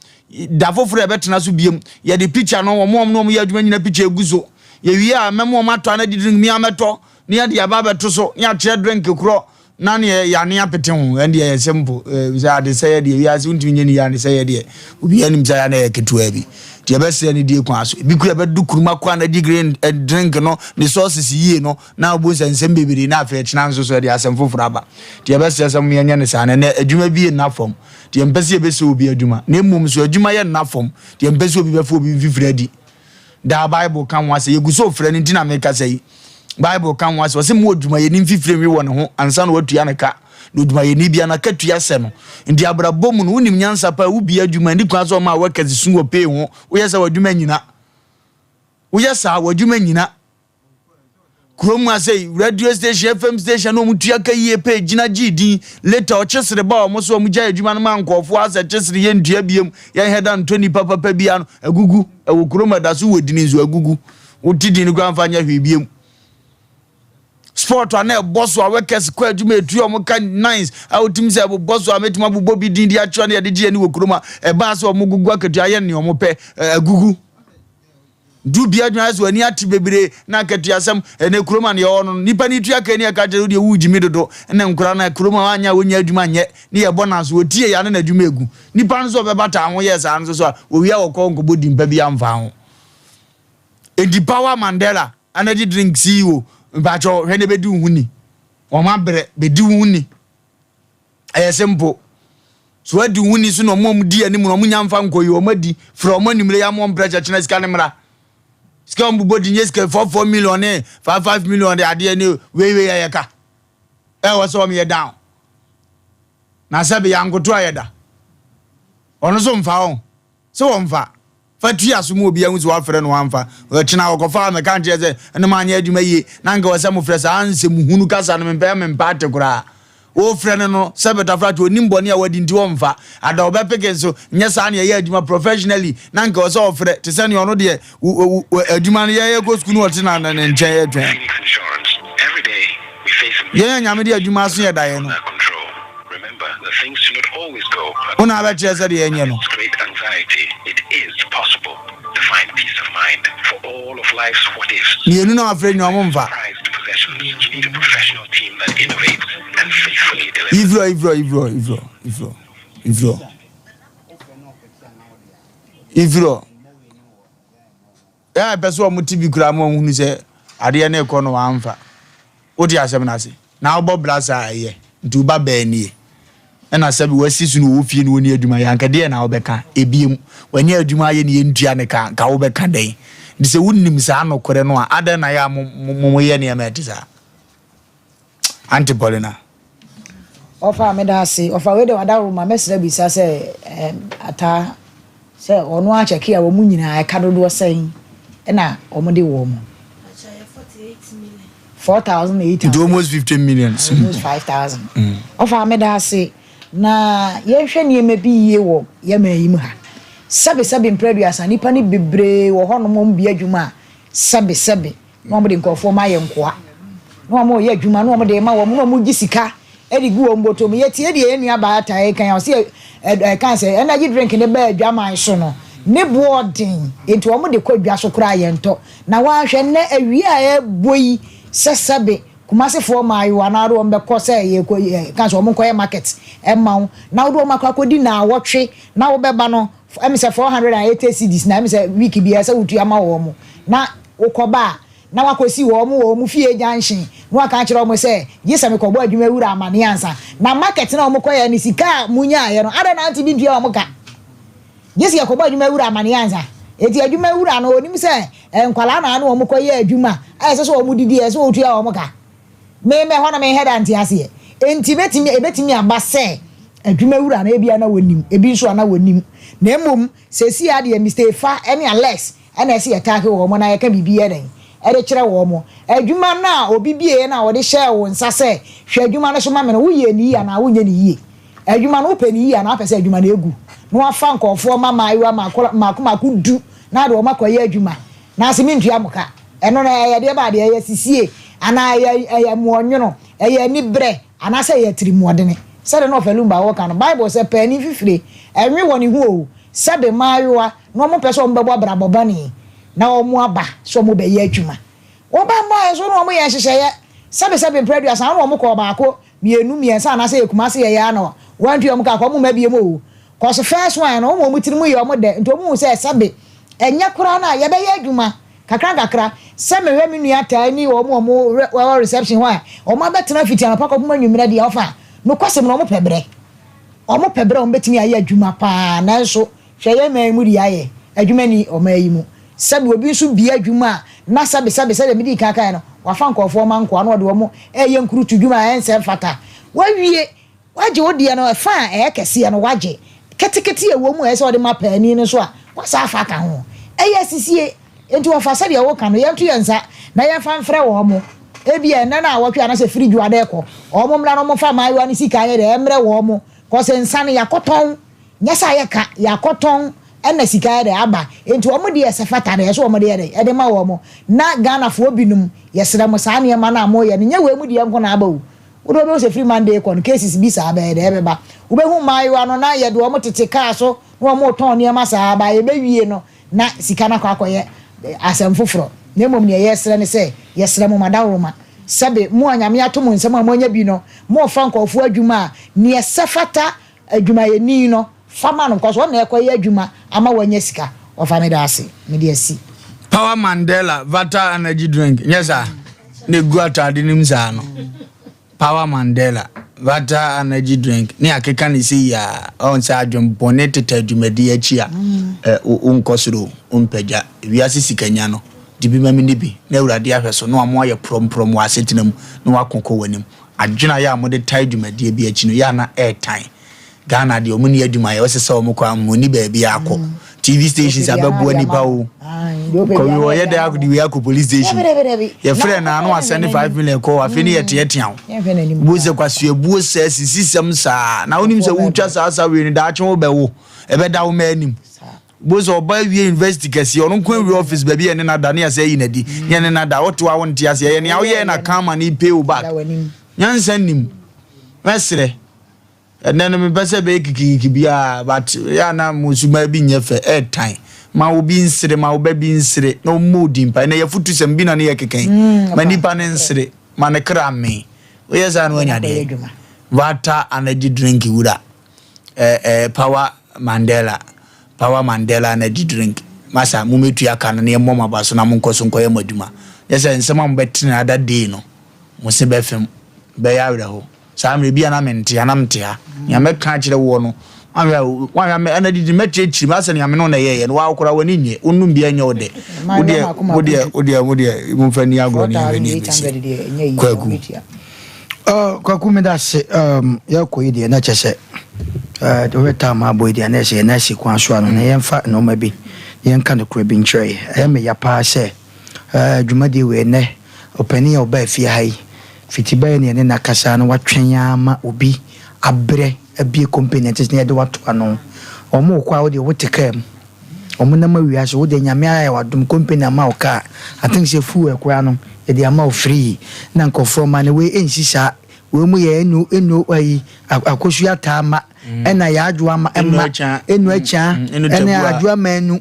da foforɔ a yɛbɛtena so biom, yɛde picture no, wɔn a wɔne wɔn yɛ adwuma nyina picture egu so. Yɛwie a, mɛma wɔn atɔ energy drink, me ara mɛtɔ, na yɛde aba abɛto so, na yɛakyerɛ drink korɔ, na neɛ yɛane apete ho. Ɛndeɛ ɛyɛ simple. Eh, sɛ adesɛeɛ deɛ, wiase wontumi nyɛ ne yie adesɛeɛ deɛ, obiara nim sɛ ayɛ na ɛyɛ ketewa bi. Nti yɛbɛsrɛ no die kwan so. Ebi kura bɛdu kuruma kɔ energy green eh, drink no ne sources yie no na wobɛhu sɛ nsɛm bebree na afei ɛkyena nso so ɛde asɛm foforɔ aba. Nti yɛbɛsrɛ sɛ mo yɛnyɛ no saa na ɛnɛ adwuma bi nna fam. Nti yɛmpɛ sɛ yɛbɛsɛ obi adwuma na mmom so adwuma yɛ nna fam. Nti yɛmpɛ sɛ obi bɛfa obi mfifiri adi. Daa Bible ka ho asɛ yɛgu so frɛ no nti na mekasa yi. Bible ka ho asɛ ɔsɛ mo odwumayɛni mfifiri nwe wɔ ne ho ansa na watua ne ka. Na odwumayɛni bia n'akatua sɛ no. Nti abrabɔ mu no wonim nyansa paa wobia adwuma nni kwan sɛ ɔma workers su wɔ pay ho. Woyɛ sɛ w'adwuma nyina. Woyɛ saa w'adwuma nyina. Kurom ha sɛ radio station FM station na wɔn tua ka yie pɛ gyina gye din later ɔkyesere ba wɔn so wɔn gya adwuma no ma nkɔɔfoɔ asɛ kyesere yɛ ntua biem yɛn hɛ da ntɔ nipa papa bi ano agugu ɛwɔ kurom ɛda so wɔ dini nso agugu wote din no koraa mfa nyɛ hwee biem sport a na ɛbɔ so a workers kɔ adwuma etua wɔn ka nines a wotumi sɛ ɛbobɔ so a mɛtumi abobɔ bi din de akyerɛ ne yɛde gye ani wɔ kurom a ɛbaa sɛ wɔn gugu akatua yɛ nea wɔn pɛ agugu. Du bia adwuma ayɛ sɛ w'ani ate bebree na akatuasɛm ɛnɛ kurom a neɛ ɔwɔ no nipa ne tua ka ni ɛka kyerɛ wodeɛ wo gyimi dodo ɛna nkora no kurom a wanyɛ a wɔnya adwuma nyɛ ne yɛbɔ no aso wɔtie yɛ ne n'adwuma egu nipa no so ɔbɛba taa ho yɛ saa no so so a wɔwia wɔkɔ nkɔbɔ di mpa bi amfa ho enti power Mandela energy drink CEO mpakyɛ hwɛ ne bɛdi wo ho ni wɔn abrɛ bɛdi wo ho ni Ɛyɛ simple. So adi wo ni so na ɔmo a ɔmo di anim na ɔmo nya nfa nkɔ yi ɔmo adi frɛ ɔmo anwummerɛ yi ama ɔmo pressure kyena sika no mmra. Sika ɔmo bobɔ di nyɛ sika 4 4 million ne 5 5 million de adeɛ ne wei wei ɛyɛ ka. Ɛwɔ sɛ ɔmo yɛ down. Na sɛbe yankoto ayɛ da. Ɔno so mfa wɔn. Sɛ wɔmfa. Fa tua so ma obiara hu sɛ woafrɛ no wamfa. Ɔkyena ɔkɔfa a mɛka nkyerɛ sɛ ɛno manyɛ adwuma yie na anka ɛwɔ sɛ mofrɛ saa nsɛm hunu kasa no mempɛ mempɛ ate koraa. Wofrɛ no no sɛ bɛtafrakye ɔnim bɔne a wadi nti ɔmfa. Ada ɔbɛpeke nso nyɛ saa na yɛyɛ adwuma professionally na anka ɛwɔ sɛ ɔfrɛ te sɛ nea ɔno deɛ adwuma no yɛyɛ kɔ sukuu no ɔte na ne nkyɛn yɛtwɛn. Yɛn a Nyame de adwuma aso yɛ daeɛ no. Wo na abɛkyerɛ sɛdeɛ yɛnyɛ no. Mienu na wafrɛ nyina ɔmo nfa. Ivrɔ ivrɔ ivrɔ ivrɔ ivrɔ ivrɔ ivrɔ. Yɛn a yɛpɛ sɛ wɔn te bi koraa ma wɔhunu sɛ adeɛ no rekɔ no wɔamfa. Wote asɛm no ase? Na wobɔ bra saa a ɛyɛ. Nti wo ba baa nie. Ɛna sɛbi wasi so na ɔwɔ fie na ɔnni adwuma yɛ anka deɛ na wobɛka? Ebiem, wanya adwuma ayɛ na yɛntua ne ka a, nka wobɛka dɛn? Nti sɛ wonim saa nokorɛ no a, adɛn na yɛ a mo mo moyɛ nneɛma a ɛte saa? Auntie Paulina. Ɔfa meda ase ɔfa wei de wadaworo ma mɛsrɛ bisa sɛ ɛɛm ataa sɛ ɔno akyɛke a wɔn nyinaa ɛka dodoɔ sɛn ɛna wɔn de wɔn. 4,800. Nti almost 50 million. Almost 5,000. Ɔfa meda ase na yɛnhwɛ nneɛma bi yie wɔ yɛn man yi mu ha. Sɛbe sɛbe mprɛ aduasa nnipa no bebree wɔ hɔnom wɔn bia adwuma a sɛbe sɛbe na wɔde nkurɔfoɔ ma ayɛ nkoa, na wɔreyɛ adwuma, na wɔde rema wɔn, na wɔgye sika de gu wɔn bɔtɔ mu. Yɛtie deɛ yɛn nua baa taa reka yi a, ɔse ɛka sɛ energy drink no baa adwaman so no, ne boɔ den, enti wɔde kɔ dwa so koraa yɛntɔ. Na woanhwɛ nnɛ awia a ɛrebɔ yi sɛ sɛbe Kumasefoɔ mmaayewa na wode wɔn bɛkɔ sɛ yɛkɔ ɛka sɛ wɔn nkɔyɛ market mma wo, na wode wɔn akɔ akɔdi naawɔtwe na wobɛba no, ɛmi sɛ 480 cedis na ɛmi sɛ week biara sɛ wotua ma wɔn na wokɔba a, na woakɔsi wɔn wɔ wɔn fie junction, na woaka akyerɛ wɔn sɛ, Gye sɛ mekɔbɔ adwuma wura amanneɛ ansa. Na market no a wɔkɔeɛ no, sika a monyaeɛ no, adɛn na wontumi ntua wɔn ka? Gye sɛ yɛkɔbɔ adwuma wura amanneɛ ansa. Enti adwuma wura no, ɔnim sɛ nkwadaa na ne wɔn kɔyɛ adwuma a ɛsɛ sɛ wɔdidi a, ɛsɛ sɛ ɔtua wɔn ka. Me, mɛhɔ no, menhɛ da nte aseɛ. Enti ɛbɛtumi, ɛbɛtumi aba sɛ adwuma wura no, ebia na wɔnim, ebi nso a na wɔnnim. Na mmom, seesei ara deɛ, Mister Efa ne Alex na ɛsɛ yɛtaake wɔn na yɛka biribi yɛ dɛn de kyerɛ wɔn. Adwuma no a obi bieeɛ no a ɔde hyɛɛ wo nsa sɛ hwɛ adwuma no so ma me no, woyɛɛ no yie anaa wonyɛ no yie? Adwuma no wopɛ no yie anaa wopɛ sɛ adwuma no gu na woafa nkurɔfoɔ mma mmaayewa mmaako mmaako mmaako du na wode wɔn akɔyɛ adwuma na ase mentua mo ka? Ɛno no ɛyɛ deɛ ba adeɛ? Ɛyɛ sisie anaa ɛyɛ ɛyɛ mmoɔnwono? Ɛyɛ aniberɛ anaasɛ ɛyɛ atirimuɔdene? Sɛdeɛ na Ɔfɛlumba ɔɔka no, Bible sɛ paani fifire ɛnwe wɔ ne ho o, sɛbe mmaayewa na wɔn mpɛ sɛ wɔn bɛbɔ abrabɔ bɔne na wɔn aba sɛ wɔn bɛyɛ adwuma. Wɔn ba mmaeɛ nso na wɔn yɛ nhyehyɛeɛ sɛbesɛbe mprɛ aduasa na wɔn kɔɔ baako, mmienu, mmiɛnsa anaasɛ yɛ Kumasi yɛyɛ ara na wɔn antua wɔn ka kɔ wɔn mma biom oo. Cos first one no wɔn wɔn tirim yɛ wɔn dɛ nti wɔn hu sɛ sɛbe Ɛnyɛ koraa no a, yɛbɛyɛ adwuma kakrankakra. Sɛ mehwɛ me nua taa ni wɔn a wɔwɔ reception hɔ a, wɔabɛtena fiti anɔpa kɔpem anwummerɛ deɛ ɔfa a, nokwasɛm no wɔpɛ berɛ. Wɔpɛ berɛ a wɔbɛtumi ayɛ adwuma pa ara. Nanso hwɛ yɛn man yi mu deɛ ayɛ, adwuma nni ɔman yi mu. Sɛbe obi nso bue adwuma a, na sɛbe sɛbe sɛdeɛ medii kan kaeɛ no, wafa nkurɔfoɔ ma nkoa na ɔde wɔn reyɛ nkurutu dwuma a ɛnsɛ mfata. Wawie. Woagye wo deɛ no, ɛfa a ɛyɛ kɛseɛ no, woagye. Ketekete a ɛwɔ mu a ɛyɛ sɛ wɔde ma paani no nso a, woasan afa aka ho. Ɛyɛ asisie. Enti wɔfa sɛdeɛ woka no, yɛnto yɛn nsa na yɛmfa mfrɛ wɔn. Ebia ɛnnɛ naawɔtwe anaasɛ firi dwoada rekɔ, wɔn mmra na wɔmfa mmaayewa no sika nyɛ dɛn, mmrɛ wɔn. Cause nsa no, yɛakɔtɔn. Nyɛ sɛ ayɛ ka, yɛakɔtɔn ɛna sika ayɛ dɛn, aba. Enti wɔn deɛ ɛsɛ fata no, ɛyɛ sɛ wɔde yɛ dɛn, ɛde ma wɔn. Na Ghanafoɔ binom, yɛsrɛ mo, saa nneɛma no a moreyɛ no, nyɛ wei mu deɛ nko na aba o. Wode wobɛhu sɛ firi Monday rekɔ no cases bi saa bɛyɛ dɛ ɛbɛba. Wobɛhu mmaayewa no na yɛde wɔn tete car so na wɔn retɔn nneɛma saa ba yɛbɛwie no na sika no akɔ akɔyɛ asɛm foforɔ. Na mmom deɛ yɛsrɛ ne sɛ yɛsrɛ mo madaworoma sɛbe mo a Nyame ato mo nsam a moanya bi no morefa nkurɔfoɔ adwuma a neɛ ɛsɛ fata adwumayɛni no fa ma no because ɔno na ɛkɔyɛ adwuma ama wanya sika. Wɔfa meda ase mede asi. Power Mandela Vata energy drink nyɛ saa na egu ataade no mu saa no Power Mandela Vata energy drink ne akeka ne sɛ yia ɔn sɛ adwembɔne teta adwumadi akyi a ɛ wonkɔ soro wompagya wiase sikanya no de bi ma me ne bi na awurade ahwɛ so na wamo ayɛ prɔmprɔm wɔ asetena mu na wako kɔ w'anim adwene a yɛ a mode tae dwumadie bi akyi no yɛ a na ɛɛtan Ghana deɛ ɔmo ni adwuma yɛ ɔsɛ sɛ ɔmo kɔ a ɔmo ni baabi akɔ TV stations abɛboa nipa o kɔwi ɔyɛ dɛ akɔ de wei akɔ police station yɛfrɛ na ano asɛne 5 million kɔ afei ne yɛteatea wo bu sɛ kwasuabuo sɛ sisi sɛm saa na wonim sɛ wotwa saa sa wei no daakye wo bɛwo ɛbɛda wo ma anim bu sɛ ɔba awie university kɛseɛ ɔno nko awie office baabi yɛ ne nada ne yɛsɛ ayi nadi ne yɛ ne nada wote wa wonte aseɛ ɛyɛ nea woyɛ na kan ma ne pay wo back nyansa nim mɛserɛ Ɛnɛ no mepɛ sɛ ɛbɛyɛ kikikiki biara but yɛ a na mo suban bi nyɛ fɛ ɛɛtan ma obi nsere ma wo ba bi nsere na ɔmmɔ wo din pa ɛnɛ yɛfotu sɛm bi na ne yɛ keka yi mm, ma nipa no nsere ma ne kra mmee woyɛ saa na wanya deɛ vata energy drink wura eh, eh, power mandela power mandela energy drink masa momɛtua ka no na yɛmmɔ mo aba so na monkɔ so nkɔyɛ mo adwuma yɛ sɛ nsɛm a mobɛtene ada day no mo se bɛfem bɛyɛ awerɛho Saa mmerɛ bi a na mente ha, na mete ha. Nea mɛka akyerɛ woɔ no, woanhwɛ a, woanhwɛ a, mɛ, ɛna didi mɛkyerɛkyerɛ mu asɛ nea me ne wo na ɛyɛeɛ no, waa koraa w'ani nnye, wonom bi ɛnyɛ wo dɛ. Wo deɛ, wo deɛ, wo deɛ, wo deɛ, momfa nni agorɔ ne yɛnhwɛ nea ɛbɛsi. Kwaku. Uh, Kwaku meda ase um, yɛkɔ yi deɛ na kyɛ sɛ uh, wohwɛ tam abɔ yi deɛ na ɛsɛ yɛn asi kwan so ano na yɛmfa nnoɔma bi na yɛnka nokorɛ bi nkyerɛ yɛ. Ɛyɛ me ya paa sɛ uh, dwumadie wei nnɛ ɔpanin a ɔbaa fie ha yi Fiti bɛyɛ ne yɛne no akasa na watwɛn ara ma obi abrɛ abue company a ɛte sɛ na yɛde wo ato ano. Wɔn rekɔ a wo deɛ wote kaa mu. Wɔn nam awia so wo deɛ Nyame ayɛ wo adom company ama wo car. I think sɛ fuel koraa no yɛde ama wo free na nkurɔfoɔ ma no wei ɛnsi saa. Wei mu yɛ enu enu ayi akosua taa ma. ɛna yɛ adwoa ma ɛma enu akya ɛne adwoa ma enu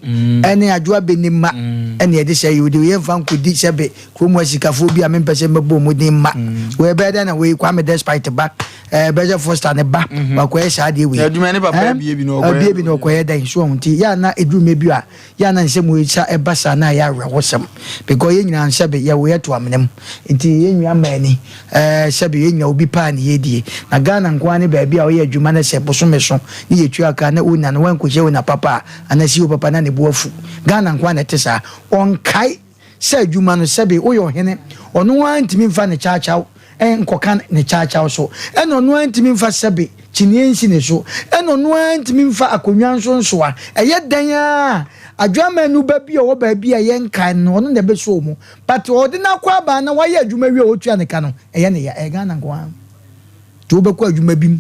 ɛne adwoa beni ma ɛne ɛde sɛ yɛ de yɛ nfa nkodi sɛbe kurom asikafoɔ bi a mempɛ sɛ mɛbɔ ɔmo din ma wei bɛyɛ dɛ na wei Kwame Despite ba ɛɛ bɛyɛ Foster ne ba wakɔyɛ saa adeɛ wei adwuma ne papa abie bi na ɔkɔyɛ abie bi na ɔkɔyɛ dɛn so ɔho nti yɛ ana eduru mɛ bi a Yɛ a na nsɛm wei sa ɛba saa na ayɛ awerɛhosɛm because yɛn nyinaa sɛbe yɛwo yɛ to amena mu nti yɛn nua mmaa ni ɛɛ sɛbe yɛn nyinaa obi paa ne yɛdie na Ghana nko ara ne baabi a woyɛ adwuma na sɛ bosome so ne yɛtua ka na owner no wankɔhyia owner papa a anaa CEO papa na ne bo afu Ghana nko ara na ɛte saa ɔnkae Sɛ adwuma no, sɛbe woyɛ ɔhene, ɔno ara ntumi mfa ne kyawkyaw nkɔka ne kyawkyaw so, ɛna ɔno ara ntumi mfa sɛbe kyiniiɛ nsi ne so, ɛna ɔno ara ntumi mfa akonnwa nso nsoa. Ɛyɛ dɛn ara a, Adwoamanu ba bi a ɔwɔ baabi a yɛnkae no no, ɔno na ɛbɛsɔ mu. But ɔde no akɔ aba na wayɛ adwuma wie a ɔtua ne ka no, ɛyɛ ne ya. Ɛyɛ Ghana nko ara. Nti wobɛkɔ adwuma bi mu,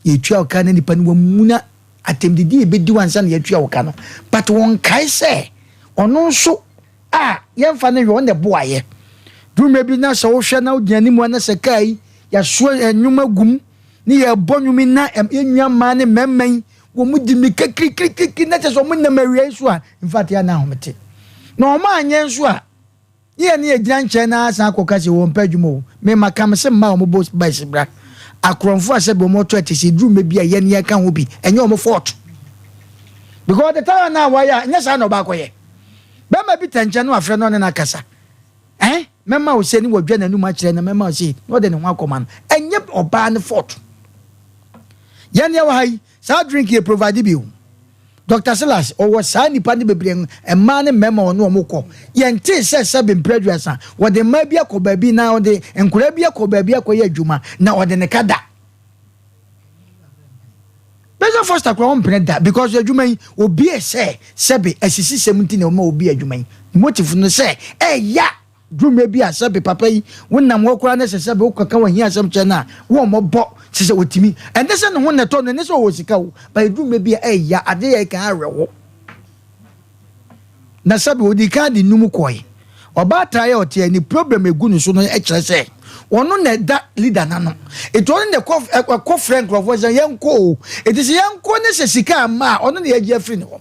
yɛtua wo ka na nipa no wamuna atɛmdidi a ɛbɛdi wo ansa na yɛatua wo ka no. But wɔnkae sɛ Ɔno nso a yɛmfa no nhwɛ, ɔno na ɛboa yɛ. Duru mmerɛ bi na sɛ wohwɛ na wogyina anim a na sɛ kaa yi yɛasoa nnwom agu mu ne yɛrebɔ nnwom yi na yɛn nua mmaa ne mmarima yi wɔn di mmirika kirikirikiri na kyerɛ sɛ wɔn nam awia yi so a in fact yɛ na ahomete. Na wɔn anyɛ nso a Ne yɛne yɛ gyina nkyɛn na asan akɔ ka sɛ wɔn pɛ adwuma o. Me ma ka me se mma wɔn bɔ bus bra. Akorɔmfo a sɛbi wɔn ɔtɔ ɛte sɛ eduru mmɛ bi a yɛne yɛ ka ho bi ɛnyɛ wɔn fault. Because the time na wayɛ a nyɛ saa na ɔbaakɔyɛ. Bɛrima bi tɛ nkyɛn na wafrɛ no ɔne no akasa. Eh mɛma wo sei ne wadwa n'anum akyerɛ no mɛma wo sei na ɔde ne ho akɔma no. Ɛnyɛ ɔbaa no fault. Yɛn yɛwɔ ha yi saa drink yɛ provide bi o. Doctor Silas ɔwɔ saa nnipa no bebree mmaa ne mmarima ɔne wɔn kɔ. Yɛntee sɛ sɛbe mprɛ aduasa wɔde mmaa bi akɔ baabi na ɔde nkwadaa bi akɔ baabi akɔyɛ adwuma na ɔde ne ka da. Bɛsɛ Foster koraa ɔmpene da because adwuma yi obi sɛ sɛbe asisisɛm nti na ɔma obi adwuma yi. Motive no sɛ ɛya dwuma bi a sɛbe papa yi wonam hɔ koraa na sɛ sɛbe wokɔka w'ahiasɛm kyerɛ no a wo ɔmmɔbɔ kyerɛ sɛ ɔtumi ɛnɛ sɛ ne ho na ɛtɔ no ɛnɛ sɛ ɔwɔ sika o but dwuma bi a ɛya ade yɛ kan awerɛho na sɛbe ɔdi kan de num kɔe ɔbaatan a ɔteɛ ne problem egu ne so no kyerɛ sɛ ɔno na ɛda leader n'ano eti ɔno na ɛkɔ ɛkɔ frɛ nkurɔfoɔ sɛ yɛnkɔ o eti sɛ yɛnkɔ ne sɛ sika ama a ɔno na yɛgye afiri ne hɔ.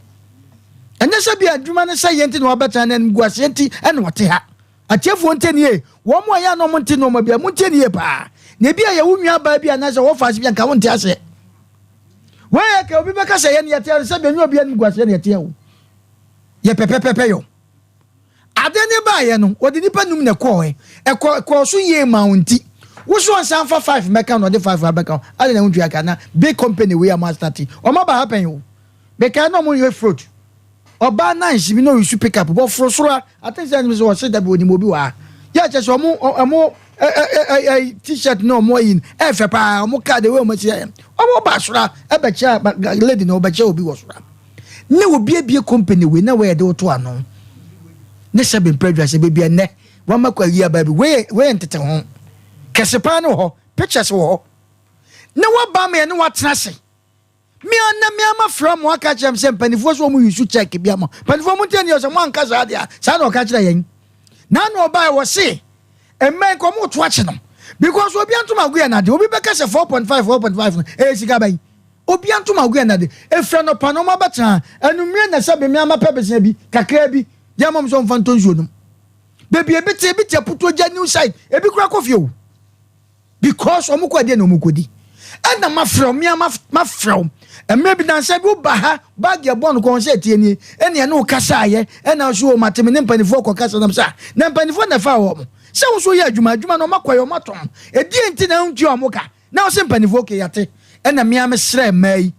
Ɛnyɛ sɛ bia adwuma no sɛ yɛn nti na wabɛtena na animguaseɛ nti na ɔte ha. Atiefoɔ ntie no yie. Wɔn a ɛyɛ a na wɔnte nnoɔma bi a, montie no yie paa. Na ebi a yɛ wo nua baa bi anaasɛ wɔfa ase bi a nka wonte aseɛ. Wei yɛ ka obi bɛka sɛ yɛn yɛte ase sɛ bia nyɛ obi animguaseɛ na yɛte o. Yɛ pɛpɛpɛpɛ yɔ. Ade ne baeɛ no, wɔde nipa num na ɛkɔɔɛ. Ɛkɔ ɛkɔɔ so yie maa wo nti. Wo so ɔnsan fa five mmɛka na ɔde five abɛka ho. Adɛn na wontua ka na big company wei a mo astate. Wɔn aba ha pɛn o. Mekae na ɔmo yɛ fruit. Ɔbaa nice bi na ɔresu pick up bɔ foro soro a I think sɛ ɛnim sɛ ɔse dabi onim obi wɔ ha. Yɛ kyɛ sɛ ɔmo ɔmo ɛ ɛ ɛ t-shirt na ɔmo ayi no ɛfɛ paa ɔmo car the way ɔmo asi ayɛ. Ɔmo ba soro a ɛbɛkyɛ lady na ɔbɛkyɛ obi wɔ soro a. Ne obi abie company wei na wɔyɛ de woto ano. Ne sɛ bempɛ adwa sɛ baabi ɛnɛ wama kɔ ayi aba bi wei wei ntete ho. Kɛse paa ne wɔ hɔ pictures wɔ hɔ. Ne waba ma yɛne watena ase. Me ara na me ara mafrɛ mo aka akyerɛ mo sɛ mpanimfoɔ sɛ wɔn use check bi ama mpanimfoɔ mo ntie ne yɛ sɛ mo anka saa deɛ saa na ɔka kyerɛ yɛn na na ɔbaa wɔ se mmɛn nka wɔn to akye no because obi antom ago yɛ nade obi bɛka sɛ 4.5 4.5 no ɛyɛ sika bɛn obi antom ago yɛ nade efira no pa na wɔn abɛtena anumere na sɛ bɛmi ama pɛ besia bi kakra bi deɛ ama mo sɛ wɔn fa ntɔ nsuo nom beebi ebi te ebi te aputuo gya new side ebi kura kɔ fie o. Because wɔn kɔ ɛdeɛ na wɔn kɔ di. Ɛna mafrɛ wo, mea mafrɛ wo. Mmerɛ bi nansa bi woba ha, bag ɛbɔ no kɔn sɛ ɛteɛ nie. Ɛna ɛne wo kasaayɛ, ɛna so o mate me ne mpanifoɔ kɔ kasa nam sɛ na mpanifoɔ na ɛfaa wɔn. Sɛ wo nso woyɛ adwuma, adwuma no wɔn akɔyɛ wɔn atɔn. Ɛdeɛ nti na wontua wɔn ka? Na wo se mpanifoɔ okay yate. Ɛna mea mesrɛ mmaa yi.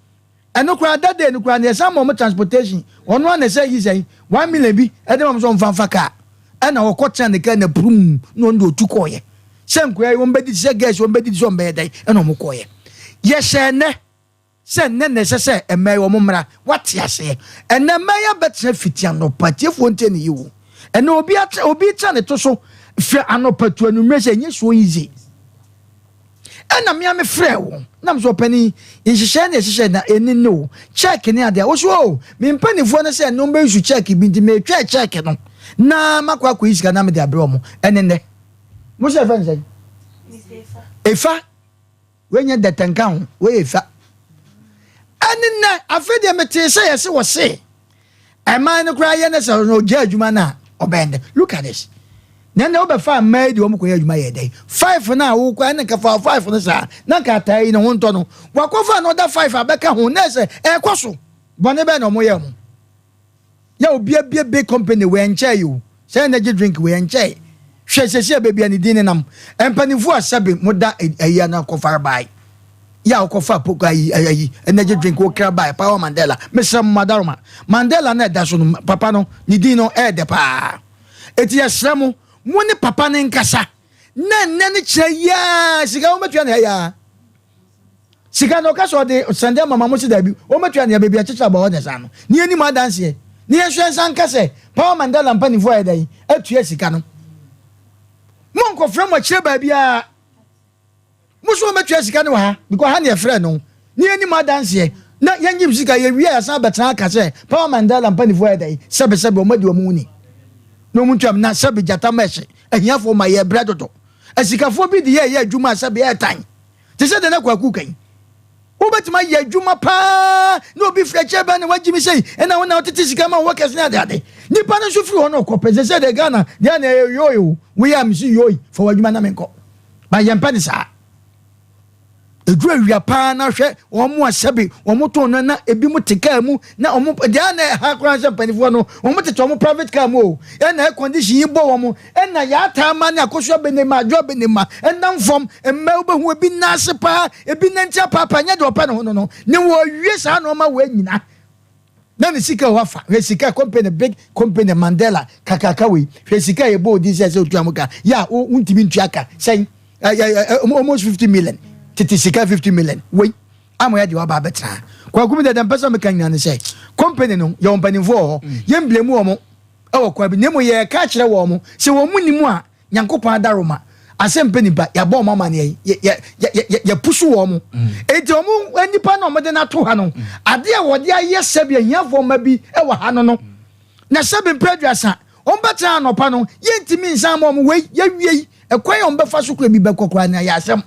Ɛno koraa that day no koraa no yɛsan ma ɔmo transportation ɔno ara na ɛsɛ yi sɛn 1 million bi ɛde ma ɔmo sɛ ɔmfa mfa car ɛna ɔkɔ tena ne car na prum na ɔno de otu kɔɔyɛ sɛ nkoya yi wɔn bɛdidi sɛ girls wɔn bɛdidi sɛ wɔn bɛyɛ dɛn ɛna ɔmo kɔɔyɛ yɛhyɛ ɛnɛ sɛ nnɛ na ɛsɛ sɛ mmaa yi wɔn mmra wate aseɛ ɛnɛ mmaa yi abɛtena fiti anɔpa tiefoɔ ntie ne yi wo ɛnɛ obi ate obi tena ne to so firi anɔpa tu anummerɛ sɛ ɛnyɛ so easy. Ɛna me a me frɛɛ wo na me sɛ ɔpanin nhyehyɛɛ na ɛhyehyɛ na ɛni ne o check ne adeɛ wo so o me mpanifoɔ no sɛ ɛno mbɛyi so check bi nti metwɛɛ check no na makɔ akɔyi sika na mede abrɛ ɔmo ɛne nnɛ mo sɛ ɛfɛ ne sɛn efa wei nyɛ dɛtɛ nka ho wei efa ɛne nnɛ afei deɛ metee sɛ yɛse wɔ se Ɛman no koraa yɛ ne sɛ ɔno ɔgya adwuma no a ɔbɛn dɛ. Look at this. Na ɛnna wobɛfa mmaa yi de wɔn kɔyɛ adwuma yɛ dɛn? Five no a wokɔ ɛnna nka fa five no saa na nka ataa yi ne ho ntɔ no. Wakɔfa another five abɛka ho na ɛsɛ ɛkɔ so. Bɔne bɛn na wɔyɛ wɔn? Yɛ obi abie big company wei ɛnkyɛe yi o. Sɛ energy drink wei ɛnkyɛe. Hwɛ sɛsi a baabi a ne din nenam. Mpanimfoɔ a sɛbe moda ayi ano akɔfare bae. Yɛ a wokɔfa poko ayi ayi energy drink wokra bae Power Mandela. Mesrɛ mo madaroma. Mandela na ɛda so no papa no ne din no ɛyɛ dɛ paa. Eti yɛsrɛ mo mo ne papa no nkasa na nnɛ ne kyerɛ yiaa sika wɔbɛtua ne ha yiaa. Sika no ɔka sɛ ɔde sɛnde ama ma mo se daabi wɔbɛtua nea baabi akyekyere abɔ hɔ ne saa no ne yɛnim adanseɛ ne yɛn nso yɛn nsa nka sɛ Power Mandela mpanimfoɔ ayɛ dɛn atua sika no. Monkɔfrɛ mo akyire baabiara mo so wɔbɛtua sika no wɔ ha because ha ne yɛfrɛ no ne yɛnim adanseɛ na yɛnyim sika yɛwie a yɛsan bɛtena aka sɛ Power Mandela mpanimfoɔ ayɛ dɛn sɛbesɛbe wɔn adi wɔn ho ni na wɔn ntuam na sɛbe gyata ma ɛhye ahiafoɔ ma yɛbrɛ dodo asikafoɔ bi de yɛyɛ adwuma a sɛbe ɛɛtan Te sɛ deɛ na Kwaku ka yi, wobɛtumi ayɛ adwuma paa na obi firi akyire bɛn na wagye me sei ɛna wo na wotete sika ma wo workers ne adeade. Nipa no nso firi hɔ na ɔkɔ pɛ. Sɛ sɛ deɛ Ghana deɛ na ɛyɛ yoi o, woyɛ a mesi yoi fa w'adwuma na menkɔ. Ba yɛmpɛ ne saa. Ɛduru awia paa na hwɛ wɔn a sɛbe wɔn tɔn no na ebi mo te kaa mu na wɔn deɛ a na ɛha koraa sɛ mpanimfoɔ no wɔn tete wɔn private car mu o, ɛna air condition yi bɔ wɔn, ɛna yɛataa ma ne akosua benema adwoa benema ɛnam fam mma wobɛhu ebi nan ase paa ebi nanti apaapa nyɛ deɛ ɔpɛ ne ho no no ne wɔwie saa nneɛma wɔ nyina na ne sika wafa. Hwɛ sika company, big company Mandela kakraka wei, hwɛ sika yɛ bɔ odi sɛ sɛ otua mu ka yɛ a wontumi ntua ka sɛn, almost 50 million, tete sika 50 million wei ama yɛ de waba abɛtena. Kwaku mi dɛdɛ mpɛ sɛ meka nyina ne sɛ company no yɛwɔ mpanimfoɔ wɔ hɔ, yɛn blame wɔn ɛwɔ kwan bi na emu yɛka kyerɛ wɔn mo sɛ wɔn mu nim a Nyankopɔn adaroma asɛm pɛ nipa yɛabɔ wɔn amaneɛ, yɛ yɛ yɛ yɛ yɛpusu wɔn mo, eti wɔn nipa na wɔn de n'ato ha no, adeɛ a wɔde ayɛ sɛbi ahiafoɔ mma bi ɛwɔ ha no na sɛbi mpɛ 30 wɔn bɛtena anɔpa no, yɛntumi nsan ma wɔn wei yɛwie yi ɛkwan a wɔn bɛfa so kura bi bɛkɔ kora na yɛ asɛm.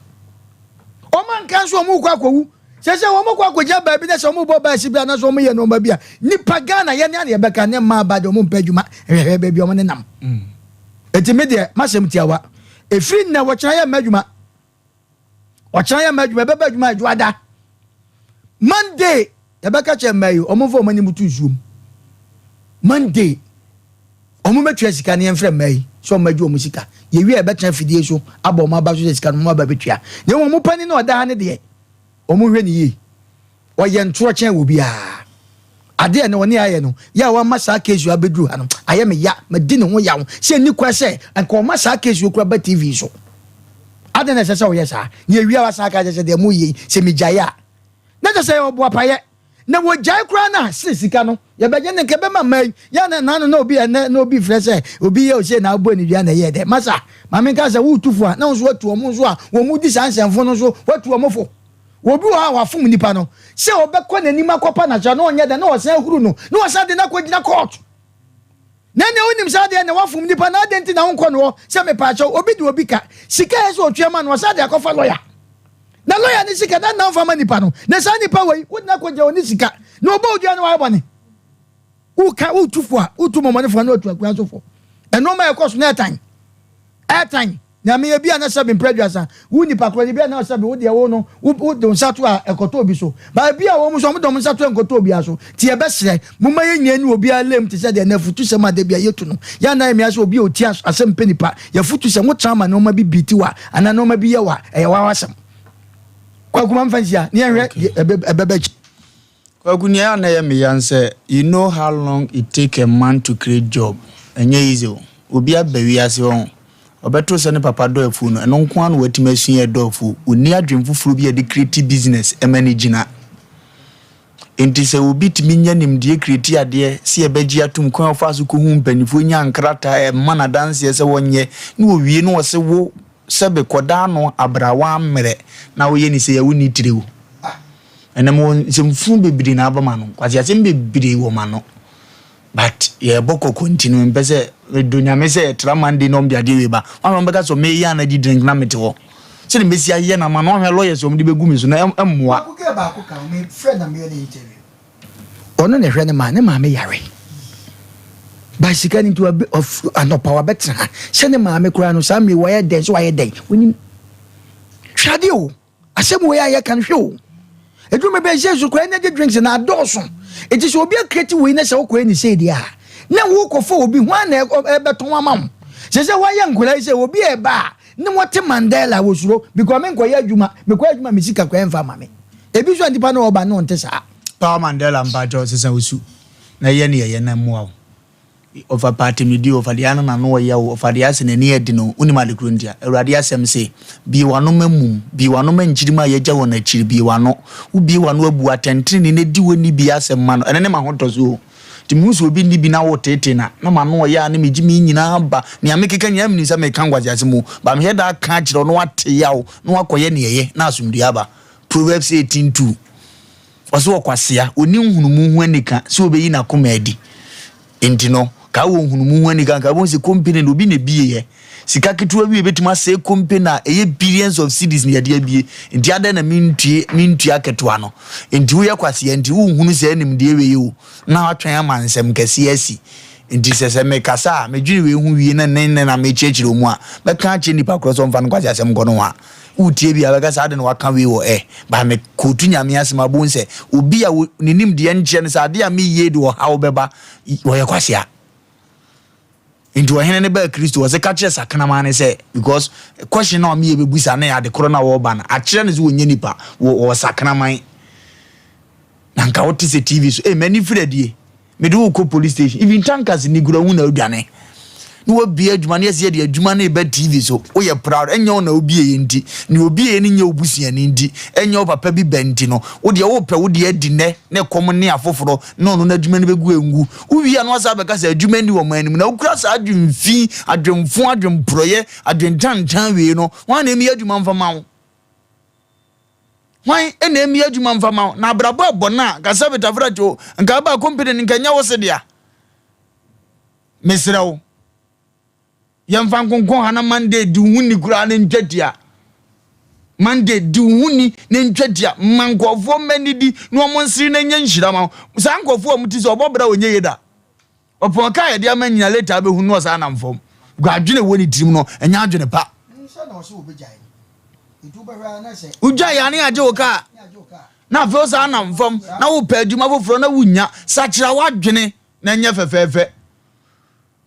Wɔn anka nso wɔn kɔ akɔwu sɛ wɔn kɔ akɔgyina baabi na sɛ wɔn bɔ baasi bi anaasɛ wɔn yɛ nneɛma bi a nipa Ghana yɛ ne adeɛ bɛka ne mmaa ba deɛ wɔn mpɛ adwuma hwɛhwɛ baabi a wɔn nenam. Eti mi deɛ masɛm tiawa, efiri nnɛ wɔkyerɛ yɛ mma adwuma, wɔkyerɛ yɛ mma adwuma, ɛbɛba adwuma adwoada Monday. Yɛbɛka kyerɛ mmaa yi wɔn mfa wɔn anim to nsuom Monday, wɔn bɛtua sika ne yɛmfrɛ mmaa yi sɛ wɔn agye wɔn sika. Yɛwie a yɛbɛtena fidie so abɔ wɔn aba so sɛ sika no wɔn aba bɛtua, na wɔn panin na ɔda ha ne deɛ wɔn hwɛ ne yie, ɔyɛ ntorɔ kyɛn wɔ biara. Adeɛ na ɔne ayɛ no yɛ a wama saa case yi abɛduru ha no ayɛ me ya, madi ne ho yaw sɛ nni kwa sɛ nka ɔma saa case yi kura ba TV so. Adeɛ na ɛsɛ sɛ ɔyɛ saa na yɛwie a wasan aka kyerɛ sɛ deɛ moyɛ yi sɛ megyae a na kyɛ sɛ yɛ ɔboapayɛ na wɔgyae koraa no a sene sika no yɛbɛgye ne nka bɛma mmaa yi yɛ na nano na obi ɛnɛ na obi frɛ sɛ obi yɛ ose na abɔ ne dua na ɛyɛ dɛ. Masa maame nka sɛ wotu fo a na wo nso watu wɔn nso a wɔn mu di saa nsɛmfo no nso watu wɔn fo. Obi wɔ hɔ a wafom nipa no sɛ ɔbɛkɔ n'anim akɔpa n'akyɛ na ɔnyɛ dɛ na ɔsan ahuru no na ɔsan de no akɔgyina court na nea wonim saa deɛ na wafom nipa na adɛn nti na wonkɔ no hɔ sɛ mepaakyɛw? Obi de obi ka sika yɛ sɛ ɔtua ma no, ɔsan de akɔfa lɔya na lɔya ne sika na nam fa ma nipa no, na saa nipa wei wode no akɔgyina ɔne sika na ɔbɔ odua no wayɛ bɔne. Woka wotu fo a wotu mɔmɔnefoɔ na watu akura nso fo. Ɛnɔɔma ɛkɔ so na ɛtan ɛtan Nyame ebi a na sɛbi mpɛ 30 wo nipa korɔ ebi a na sɛbi wo deɛ wo no wo de wo nsa to a ɛkɔtɔ obi so ba ebi a wɔn nso wɔn de wɔn nsa to ɛnkɔtɔ obi so. Ti ɛbɛsrɛ mo ma yɛn nyinaa ni obiara lem te sɛ deɛ na afutu sɛm a dabi a yɛtu no yɛn anan mmea sɛ obi a oti asɛm pɛ nipa yɛfutu sɛ mo tena ma nneɛma bi bi ti wa anaa nneɛma bi yɛ wa ɛyɛ wa wasɛm kwakuma nfa nsia ne yɛn hwɛ ɛbɛbɛ akyi. Kwaku, nea na ɛyɛ me ya sɛ you know how long it take a man to create job? Ɛnyɛ easy o. Obi aba wiase hɔ, ɔbɛto sɛ ne papa dɔ afuo no, ɛno nko ara na watumi asua ɛdɔ afuo. Ɔnni adwene foforɔ bi a yɛde create business ɛma no gyina. Nti sɛ obi tumi nya nimdeɛ create adeɛ sɛ yɛbɛgye atom kwan a ɔfa so kɔhu mpanimfoɔ nya nkrataa ɛma no adanseɛ sɛ wɔnyɛ na wɔwie na wɔse wo sɛbe kɔda ano abrawa mmerɛ na woyɛ ne sɛ yɛwo ne tire o. Ɛnam wɔ nsɛmfunu bebree na aba ma no, nkwaseasɛm bebree wɔ ma no, but yɛbɔ kɔkɔ nti no mpɛ sɛ medo Nyame sɛ yɛtra Monday na ɔmde adeɛ wei ba wɔn a wɔbɛka sɛ meyɛ energy drink na mete hɔ sɛde mɛsi ayɛ no ama no ɔhwɛ lawyers wɔn de bɛgu me so na ɛmmoa. Baako kɛ baako ka ho, me frɛ na meyɛ ne interview. Ɔno na ɛhwɛ ne maa ne maame yare. Ba sika no nti wabe ɔf anɔpa wabɛtena ha sɛ ne maame koraa no saa mmere wayɛ dɛn sɛ wayɛ dɛn wonim. Hwɛ adeɛ o. Asɛm wei a yɛka no hwɛ o. Ɛduru mɛ bɛn sɛ so koraa energy drinks na adɔɔso. Eti sɛ obi akreti wei na sɛ wokɔyɛ ne sei deɛ a na wokɔfa obi hwan na ɛbɛtɔn ama wo. Sɛ sɛ woayɛ nkwadaa yi sɛ obi a ɛba a ne wɔte Mandela wɔsuro because menkɔyɛ adwuma, mekɔyɛ adwuma me sika koraa ɛmfa ma me. Ebi nso a nipa no ɔba no ɔnte saa. Power Mandela mpakyɛw sesa wo su na yɛ nea ɛyɛ na ɛmmoa wo. Ɔfa paatemdi o, ɔfa deɛ ano n'ano ɔyɛ o, ɔfa deɛ asɛ n'ani yɛ den o, wonim ade koro ntia? Awurade asɛm se, Bue w'ano ma mum, bue w'ano ma nkyirimma a yɛagya wɔn akyiri, bue w'ano. Wobue w'ano abu atɛntenenee na di w'ani bi asɛm ma no. Ɛno ne m'ahotɔsoɔ o. Nti mehu sɛ obi nni bi na woteetee no a, na m'ano ɔyɛ a na megye me nyinaa ba. Nea mekeka nyinaa menim sɛ meka nkwaseasɛm o, but mehwɛ da aka akyerɛ wo na woate yaw na woakɔyɛ nea ɛyɛ na asomdwoeɛ aba. Proverbs 18:2. Ɔse ɔkwasea, ɔnni nhunumu ho anika sɛ ɔbɛyi n'akoma adi. Nti no, ka wɔ nhunumu ho anika nka wobɛhu sɛ company no obi na ebieɛ. Sika ketewa bi ebɛtumi asɛe company a ɛyɛ billions of cedis na yɛde abie. Nti adɛn na mentue mentua ketewa no? Nti woyɛ kwasea nti wonhunu saa nimdeɛ wei o, na watwɛn ama nsɛm kɛseɛ asi. Nti sɛ sɛ mekasa a, medwene wei ho wie na nnɛ nnɛ na mekyerɛkyerɛ wo mu a, mɛka akyerɛ nnipa korɔ sɛ ɔmfa no nkwaseasɛm nkɔ nohoa. Wotie bi a, bɛka sɛ adɛn na waka wei wɔ ɛ? But me quote Nyame asɛm a, wobɛhu sɛ obi a ne nimdeɛ nkyerɛ no sɛ adeɛ a meyie de ɔhaw bɛba, ɔyɛ kwasea. Nti ɔhene no baa Kristo hɔ sɛ ka kyerɛ sakraman no sɛ because question na ɔmeyɛ bɛbusa ne ade korɔ na wɔreba no akyerɛ no sɛ wɔnyɛ nipa wɔ sakraman. Na nka wote sɛ TV so, ei m'ani firi adie, mede wo kɔ police station, even tankers ni kura hu na odwane. Na wabie adwuma no yɛsɛ yɛde adwuma no reba TV so, woyɛ proud, ɛnyɛ wo na wobie yɛ nti, nea obie yɛ no nyɛ wo busuani nti, ɛnyɛ wo papa bi ba nti no, wo deɛ wopɛ wo deɛ adi nnɛ ne kɔm ne afoforɔ na ɔno n'adwuma no bɛgu angu. Wowie a na wasan abɛka sɛ adwuma nni ɔman no mu, na wokura saa adwemfi, adwemfo, adwemporɔeɛ, adwentantan wei no, hwan na ɛmmie adwuma mfa ma wo? Hwan na ɛmmie adwuma mfa ma wo? Na abrabɔ ɛbɔ no a, nka sɛ betafra kyo, nka aba company no nka ɛnyɛ wo se dea. Mesrɛ wo, yɛmfa nkonkɔn ha na Monday di wo ho ni koraa ne ntwa tia. Monday di wo ho ni ne ntwa tia. Ma nkurɔfoɔ mma nidi na wɔn nsere na nyɛ nhyira ma wo. Saa nkurɔfoɔ a wɔte sɛ ɔbɔ bra ɔnyɛ yie da. Ɔpɔn kaa yɛde ama nyina later abɛhu no ɔsaa nam fam. Because adwene ɛwɔ ne tirim no ɛnyɛ adwene pa. Wogyae a ne agye wo kaa na afei wosaa nam fam na wopɛ adwuma foforɔ na wonnya. Sakyera w'adwene na ɛnyɛ fɛfɛɛfɛ.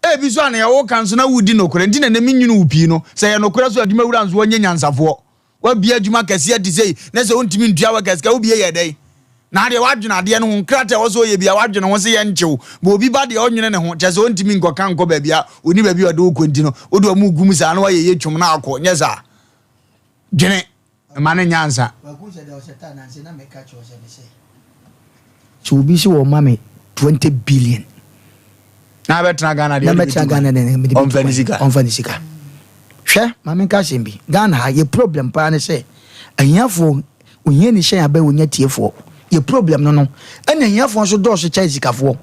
Ebi so a nea woka nso na wodi nokorɛ nti na ɛnɛ menwene wo pii no. Sɛ ɛyɛ nokorɛ so a adwumawura nso ɔnyɛ nyansafoɔ. Wabue adwuma kɛseɛ te sei na sɛ wontumi ntua workers ka wobue yɛ dɛn? Na adeɛ wadwene adeɛ no ho nkrataa ɛwɔ sɛ ɔyɛ bia wadwene ho sɛ yɛnkyew ma obi ba deɛ ɔnwene ne ho kyɛ sɛ ɔntumi nkɔka nkɔ baabi a ɔni baabi a ɔde wokɔ nti no wode ɔmo gu mu saa na wayɛ yɛ twom na akɔ nyɛ saa dwene ma no nyɛ ansa. Sɛ obi sɛ ɔma me 20 billion. Na abɛtena Ghana deɛ na mɛtena Ghana deɛ mede bɛtu ɔmfa ne sika. Ɔmfa ne sika. Hwɛ ma menka asɛm bi Ghana ha yɛ problem paa ne sɛ ahiafoɔ ohiani hyɛn abɛn onya tiefoɔ yɛ problem no no ɛna ahiafoɔ nso dɔɔso kyɛn sikafoɔ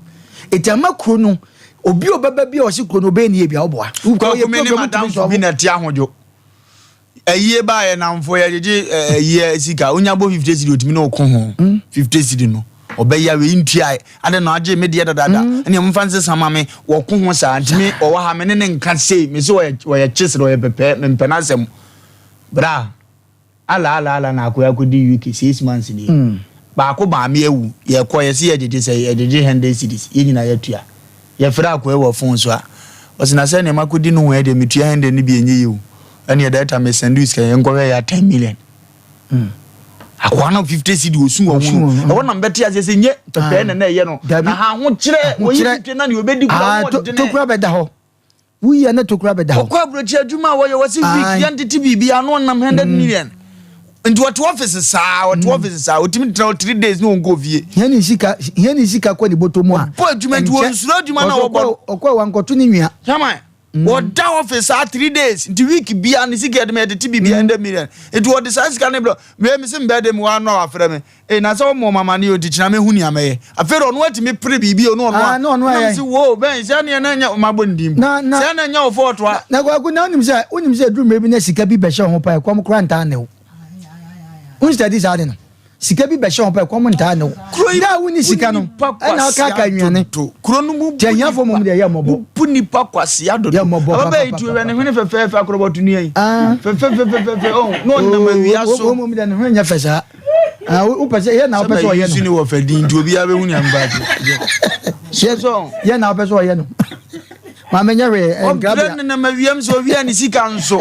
eti ama kuro no obi a ɔbɛba bi a ɔse kuro no ɔbɛyɛ ne yie bia ɔboa. Kwaku me ne madamfo bi na ɛte ahodwo. Ayie ba yɛ namfo yɛ gyegye ayie sika onya bɔ 50 cedi otumi ne ɔko ho 50 mm. cedi no ɔbɛya wei ntua ade na agye me deɛ dadaada mm. ɛne ɔmfa nsesa ma me wɔko ho saa nti me ɔwɔ ha me ne ne nka sei me se ɔyɛ ɔyɛ kyesere ɔyɛ pɛpɛ mempɛ n'asɛm bra ala ala ala na akɔyɛ akɔdi UK six months ni mm. Baako maame awu, yɛkɔ yɛse yɛgyegye sɛ yɛgyegye hundred cedis, yɛn nyinaa yɛatua. Yɛfrɛ akoa yi wɔ phone so a, ɔse na sɛ nea makɔdi no ho deɛ metua hundred no bi ɛnyɛ yie o, ɛneɛ director me send wo sika yɛnkɔhwɛ yɛ a ten million. Akoa no 50 cedi osu wɔ ho no, ɛhɔ na mbɛte aseɛ sɛ nyɛ pɛpɛɛ na na ɛyɛ no, na ha ahokyerɛ, wɔyi fifty na nea ɔbɛdi koraa ho ɔdene. Tokura bɛda hɔ. Woyi a na tokura bɛda hɔ. Ɔkɔ aburokyi adwuma a wɔyɛ wɔsi week yɛn tete biribi ano ɔnam hundred mm. million. Nti ɔte ɔfisi saa ɔte mm. ɔfisi saa otumi tena hɔ three days ne ɔnkɔ fie. Hɛn ni sika hɛn ni sika kɔ ne bɔtɔ mu a. Ɔbɔ adwuma nti wɔnsuro adwuma na wɔbɔ no. Ɔkɔ a wankɔto ne nua. Hwɛman mm. wɔda ɔfisi saa three days nti week bia ne sika yɛde ma yɛtete biribi hundred million nti wɔde saa sika ne brɛ mɛ mi si mbɛ de mu wa ano a wafrɛ mi. Ei na sɛ wɔmmɔ me amaneɛ o nti kyena mɛhu nea mɛyɛ. Afei de ɔno atumi pere biribi o na ɔno a. Ah, na ɔno ayɛ. Nam se woo bɛn sɛ neɛ na ɛnyɛ mabɔ ne din mpo. Na na. Sɛ na ɛnyɛ wo fɔɔto a. Na Kwaku na wonim sɛ wonim sɛ ɛduru mmerɛ bi na sika bi bɛhyɛ wo ho paa ɛkɔm koraa ntaa nne wo. Wo study saa ade no. Sika bi bɛhyɛ wo ho paa ɛkɔm ntaa nne wo. Kuro yi Da a wonni sika no bu nipa ɛna kwasea wokaka nnuane. dodo. Kuro no mu Nti bu ahiafoɔ nipa mmom deɛ yɛ mmɔbɔ. bu nipa kwasea dodo. Yɛ mmɔbɔ Ababaa yi tuo hwɛ ne hwene fɛfɛɛfɛ akorɔbɔto nua yi. Ah. Fɛfɛɛfɛfɛfɛ ɔn na ɔnam awia Oh, so. wo mmom deɛ ne ho nyɛ fɛ saa. Ah, wopɛ sɛ yɛ na wopɛ sɛ ɔyɛ no. ne wɔ fɛ din nti obiara bɛhu nea mba yɛ na wopɛ sɛ ɔyɛ no maame nyɛ hwee ɔbrɛ ne nam awiam sɛ owia ne sika nso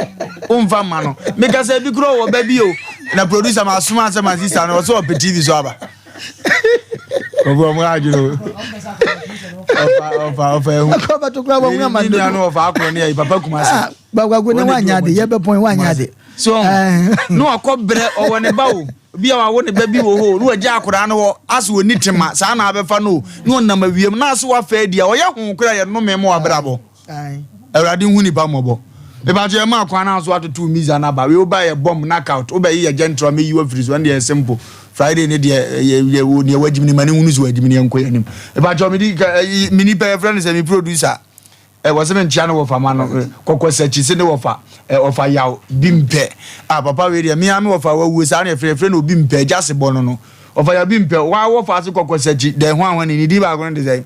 womfa mma no meka sɛ bi korɔ wɔ ba bi o na producer ma asoma asɛm a sista no ɔsɛ ɔpɛ tv so aba ɔfɔ ɔmo adwene o ɔfa ɔfa ɔfa ehu ne nua no ɔfa akorɔ ne ayi papa kumase ah, gbagbago ne wanya ade yɛbɛpɔn wanya ade so na wakɔ brɛ ɔwɔ ne ba o bi a wawo ne ba bi wɔ hɔ na wagya akwadaa no hɔ ase wɔ ne tema saa na abɛfa no na ɔnam awiem na ase wafa adi a ɔyɛ ho kora yɛ nnome ma wabrabɔ awurade hu nipa mmɔbɔ mebakyɛ yɛ maa kwan no so atoto misa no aba wei woba yɛ bɔm knockout wobɛyi yɛ gentle mɛyi wafiri so ɛno deɛ simple friday ne deɛ yɛ deɛ wagyim ne ma ne hunu so wagyim ne yɛnkɔ yɛ anim mebakyɛ medi me nipa yɛfrɛ no sɛ me producer Ɛ wɔse me nkyea ne wɔfa ma no kɔkɔ sakyi se ne wɔfa ɛ ɔfa yaw bi mpɛ ah papa wei deɛ mea me wɔfa wawuo saa ne yɛfrɛ yɛfrɛ no obi mpɛ agya se bɔ no no ɔfa yaw bi mpɛ wa wɔfa ase kɔkɔ sakyi dɛ hwan hwan ne ne din baako no de sɛ.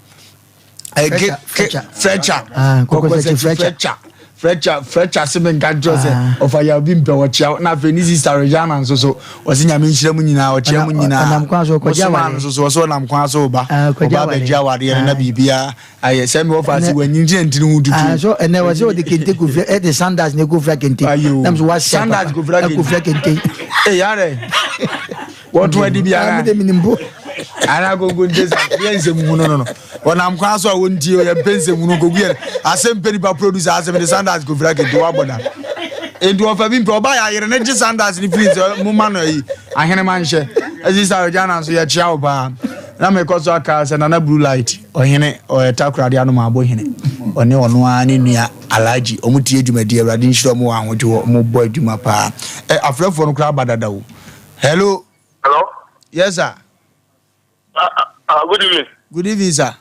Fletcher Fletcher kɔkɔsɛkyi Fletcher Fletcher Fletcher se menka nkyerɛ sɛ ɔfa yaw bi mpɛ ɔkyea na afei ne sister Regina nso so ɔse nyame nhyira mu nyinaa ɔkyea mu nyinaa ɔnam kwan so ɔkɔgye awadeɛ no nso so ɔsɛ ɔnam kwan so ba ɔba abɛgye awadeɛ no na biribiara ayɛ sɛ me wɔfa ase wanyi nkyerɛ ntini ho tutu so ɛnɛ wɔ sɛ ɔde kente kofira ɛde sandals ne kofira kente nam so wahyɛ sandals kofira kente kofira kente ee yarɛ wɔto adi biara ana konko nte sa yɛ nsɛm hu no no no wɔnam kwan so a wɔntie yɛ mpɛ nsɛm hu no kogu yɛ asɛm pɛ nipa producer asɛm de sandals kofira kente wabɔ da nti wɔfa bi mpɛ ɔba yɛ ayere ne gye sandals ne firi sɛ mo ma no ayi ahene ma nhyɛ ɛsi sa ɔgya na nso yɛkyea wo paa na mekɔ so aka sɛ nana blue light ɔhene ɔyɛ takoradi anom abɔ hene ɔne ɔno ara ne nua alhaji ɔmo tie dwumadi awurade nhyira ɔmo wɔ ahodwo hɔ ɔmo bɔ adwuma paa ɛ afrɛfoɔ no koraa aba dada o Hello. Hello. Yes, sir. Good evening. Good evening, sir.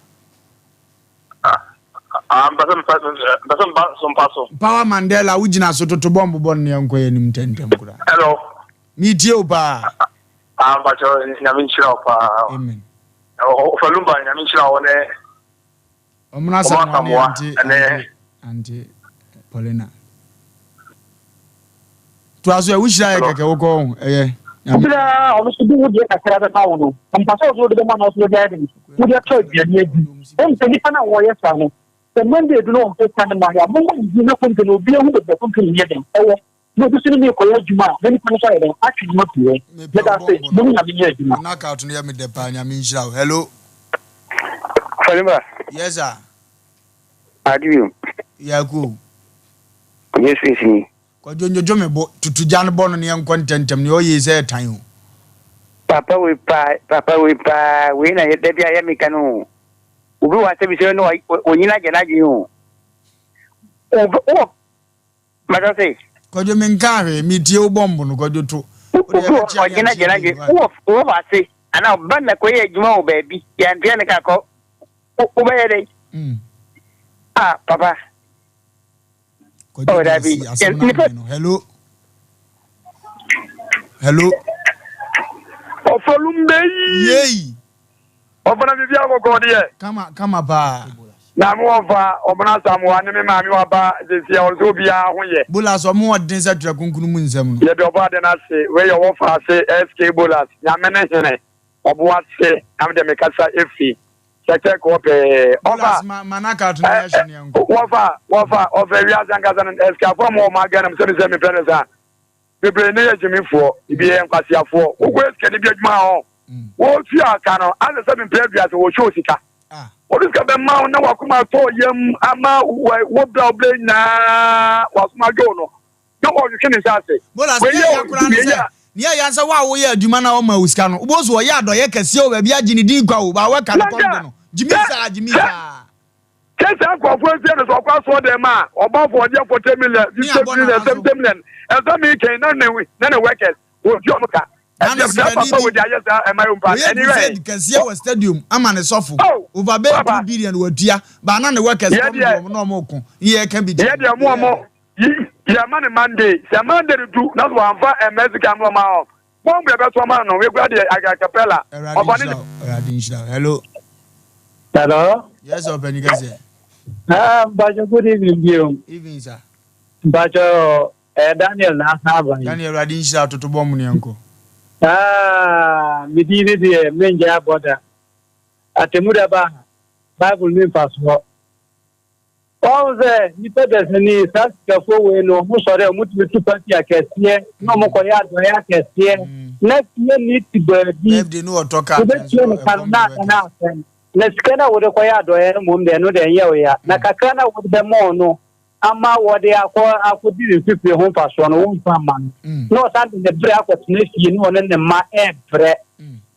Mpɛsɛ mpa so mpa so. Power Mandela, wo gyina so toto bɔmbo bɔ ne nkɔ yɛ nim ntɛntɛm kura. Hello. Mi tie o paa. Ah, mpakyɛ nyame nhyira wo paa. Amen. Ɔfalumba nyame nhyira wo ne. Ɔmo Asamoah ne Auntie Auntie Auntie Paulina. Toa so ɛ, wohyira yɛ kɛkɛ wokɔ ho ɛyɛ. Wobira ɔno nso de wo deɛ kakra bɛma wo no, ɔmpa sɛ ɔso wode bɛma no ɔso wode ayɛ den, wode atɔ aduane adi. Wohu sɛ nnipa no a wɔyɛ saa no, sɛ Monday du na wɔmfa sika no ma yɛ a, momma ne din na kɔmpe no, obiara hu baabi a kɔmpe no yɛ den ɛwɔ, na obi nso ne me rekɔyɛ adwuma a, na nipa no nso ayɛ dɛn, atwe ne ho afiri hɔ. Meda ase, mo ne Nyame nyɛ adwuma. Wo knockout no yɛ me dɛ paa, Nyame nhyira wo. Hello. Falimba. Yes sir. Ade bio. Yako. Kwadwo space ni. Kwadwo ndwodwo me bo, tutu gya no bɔ no ne yɛnkɔ ntɛmntɛm, nea ɔyɛ yi sɛ ɛtan o. Papa wei paa, papa wei paa, wei na da bi a yɛ meka no o. Obi wɔ asɛm bi sɛ no onyina agya n'adwene o. Obi wɔ mɛtɔ se. Kwadwo menkaa hwee, metie wo bɔmbo no, Kwadwo to. Obi wɔ ɔgyina agya n'adwene, wowɔ wowɔ ase anaa ɔba na kɔyɛ adwuma wɔ baabi, yɛantua ne ka kɔ, wobɛyɛ dɛn? Mm. Ah, papa. Kwadwo oh, dabi. Asɛm na amene no. Hello. Hello. Ɔfɔlumbe yi. Yei. Ɔfana biribi akɔkɔ deɛ. Kama kama paa. Na me wɔfa ɔmena Asamoah ne me maame waba sɛsi a ɔno sɛ obiara ho yɛ. Bolas ɔmo ɔden sɛ twerɛ kronkron mu nsɛm no. Yɛde ɔbɔ ade no ase wei yɛ ɔwɔ fa ase SK Bolas nyame ne hene ɔbo ase na me deɛ mekasa efi Kyɛkyɛ kɔɔ pɛɛ. Ɔfa. Wɔfa wɔfa ɔfa wiase ankasa no ɛsikafoɔ mu ɔmo agana mu sɛbi sɛ mepɛ no saa. Bebree ne yɛ gyimifoɔ, ebi yɛ nkwaseafoɔ. Wokɔ esikani bi adwuma hɔ, wɔtua aka no asɛ sɛ mepɛ aduase wɔhyɛ osika. Wɔde sika bɛma wo na wakoma atɔ yam ama wo bra wo bra nyinaa wasoma adwo no. na ɔhwehwɛ ne nsa ase. Bolas, nea ɛyɛ koraa ne sɛ, nea ɛyɛ sɛ wo a woyɛ adwuma na wɔma wo sika no, wobɛhu sɛ ɔyɛ adɔeɛ kɛseɛ wɔ baabi agye ne din kwa o, baa wɔka no kɔm de no. Gyimi saa, gyimi saa. Sɛ saa nkurɔfoɔ nsie no sɛ ɔkɔ asoɔ dɛm a, ɔbɔ afɔdeɛ 40 million, 50 million, 70 million, ɛsɛ mi kɛn na ne na ne workers wɔtua ɔmo ka. Na ne Ɛsɛ saa sikani papa bi, wɔ de ayɛ saa ɛma yɛ mpa wɔyɛ ɛni crusade wɛ. kɛseɛ wɔ stadium ama ne sɔfo, Oh, over bɛyɛ 2 papa. billion wɔatua, baa na ne workers Yɛ kɔm de deɛ wɔn na wɔn ko, ne yɛreka bi yɛ kyerɛ no. deɛ mo ɔmo Yi yɛ ma no Monday sɛ Monday no du na sɛ wamfa ɛmɛ sika no ɔma ɔ bɔmb yɛ bɛto ama no wekura deɛ acapella Awurade ɔfa ne nhyira wo Awurade nhyira wo hello. Hello. Yes ɔpɛni kɛseɛ. Ah, Mpacho, good evening bio. Evening sir. Mpacho, eh, Daniel na asa aba yi. Daniel Awurade nhyira toto bɔ mu ne yɛnkɔ. Ah, me din ne deɛ mengya abɔ da. Atemmuda ba Bible mi mfasoɔ. Wahu sɛ nnipa dasani, saa sikafoɔ wei no, wɔn sɔre a wɔtumi tu party akɛseɛ na wɔn kɔyɛ adɔeɛ akɛseɛ na fie ni ti baabi wobɛtua ne ka no na aka no asɛm na sika no a wode kɔyɛ adɔeɛ no mmom deɛ ɛno deɛ ɛnyɛ wo ya na kakra no a wode bɛma no ama wɔde akɔ akɔdi ne mfifire ho mfasoɔ no womfa mma no na ɔsan de ne berɛ akɔtena fie na ɔne ne mma ɛrebrɛ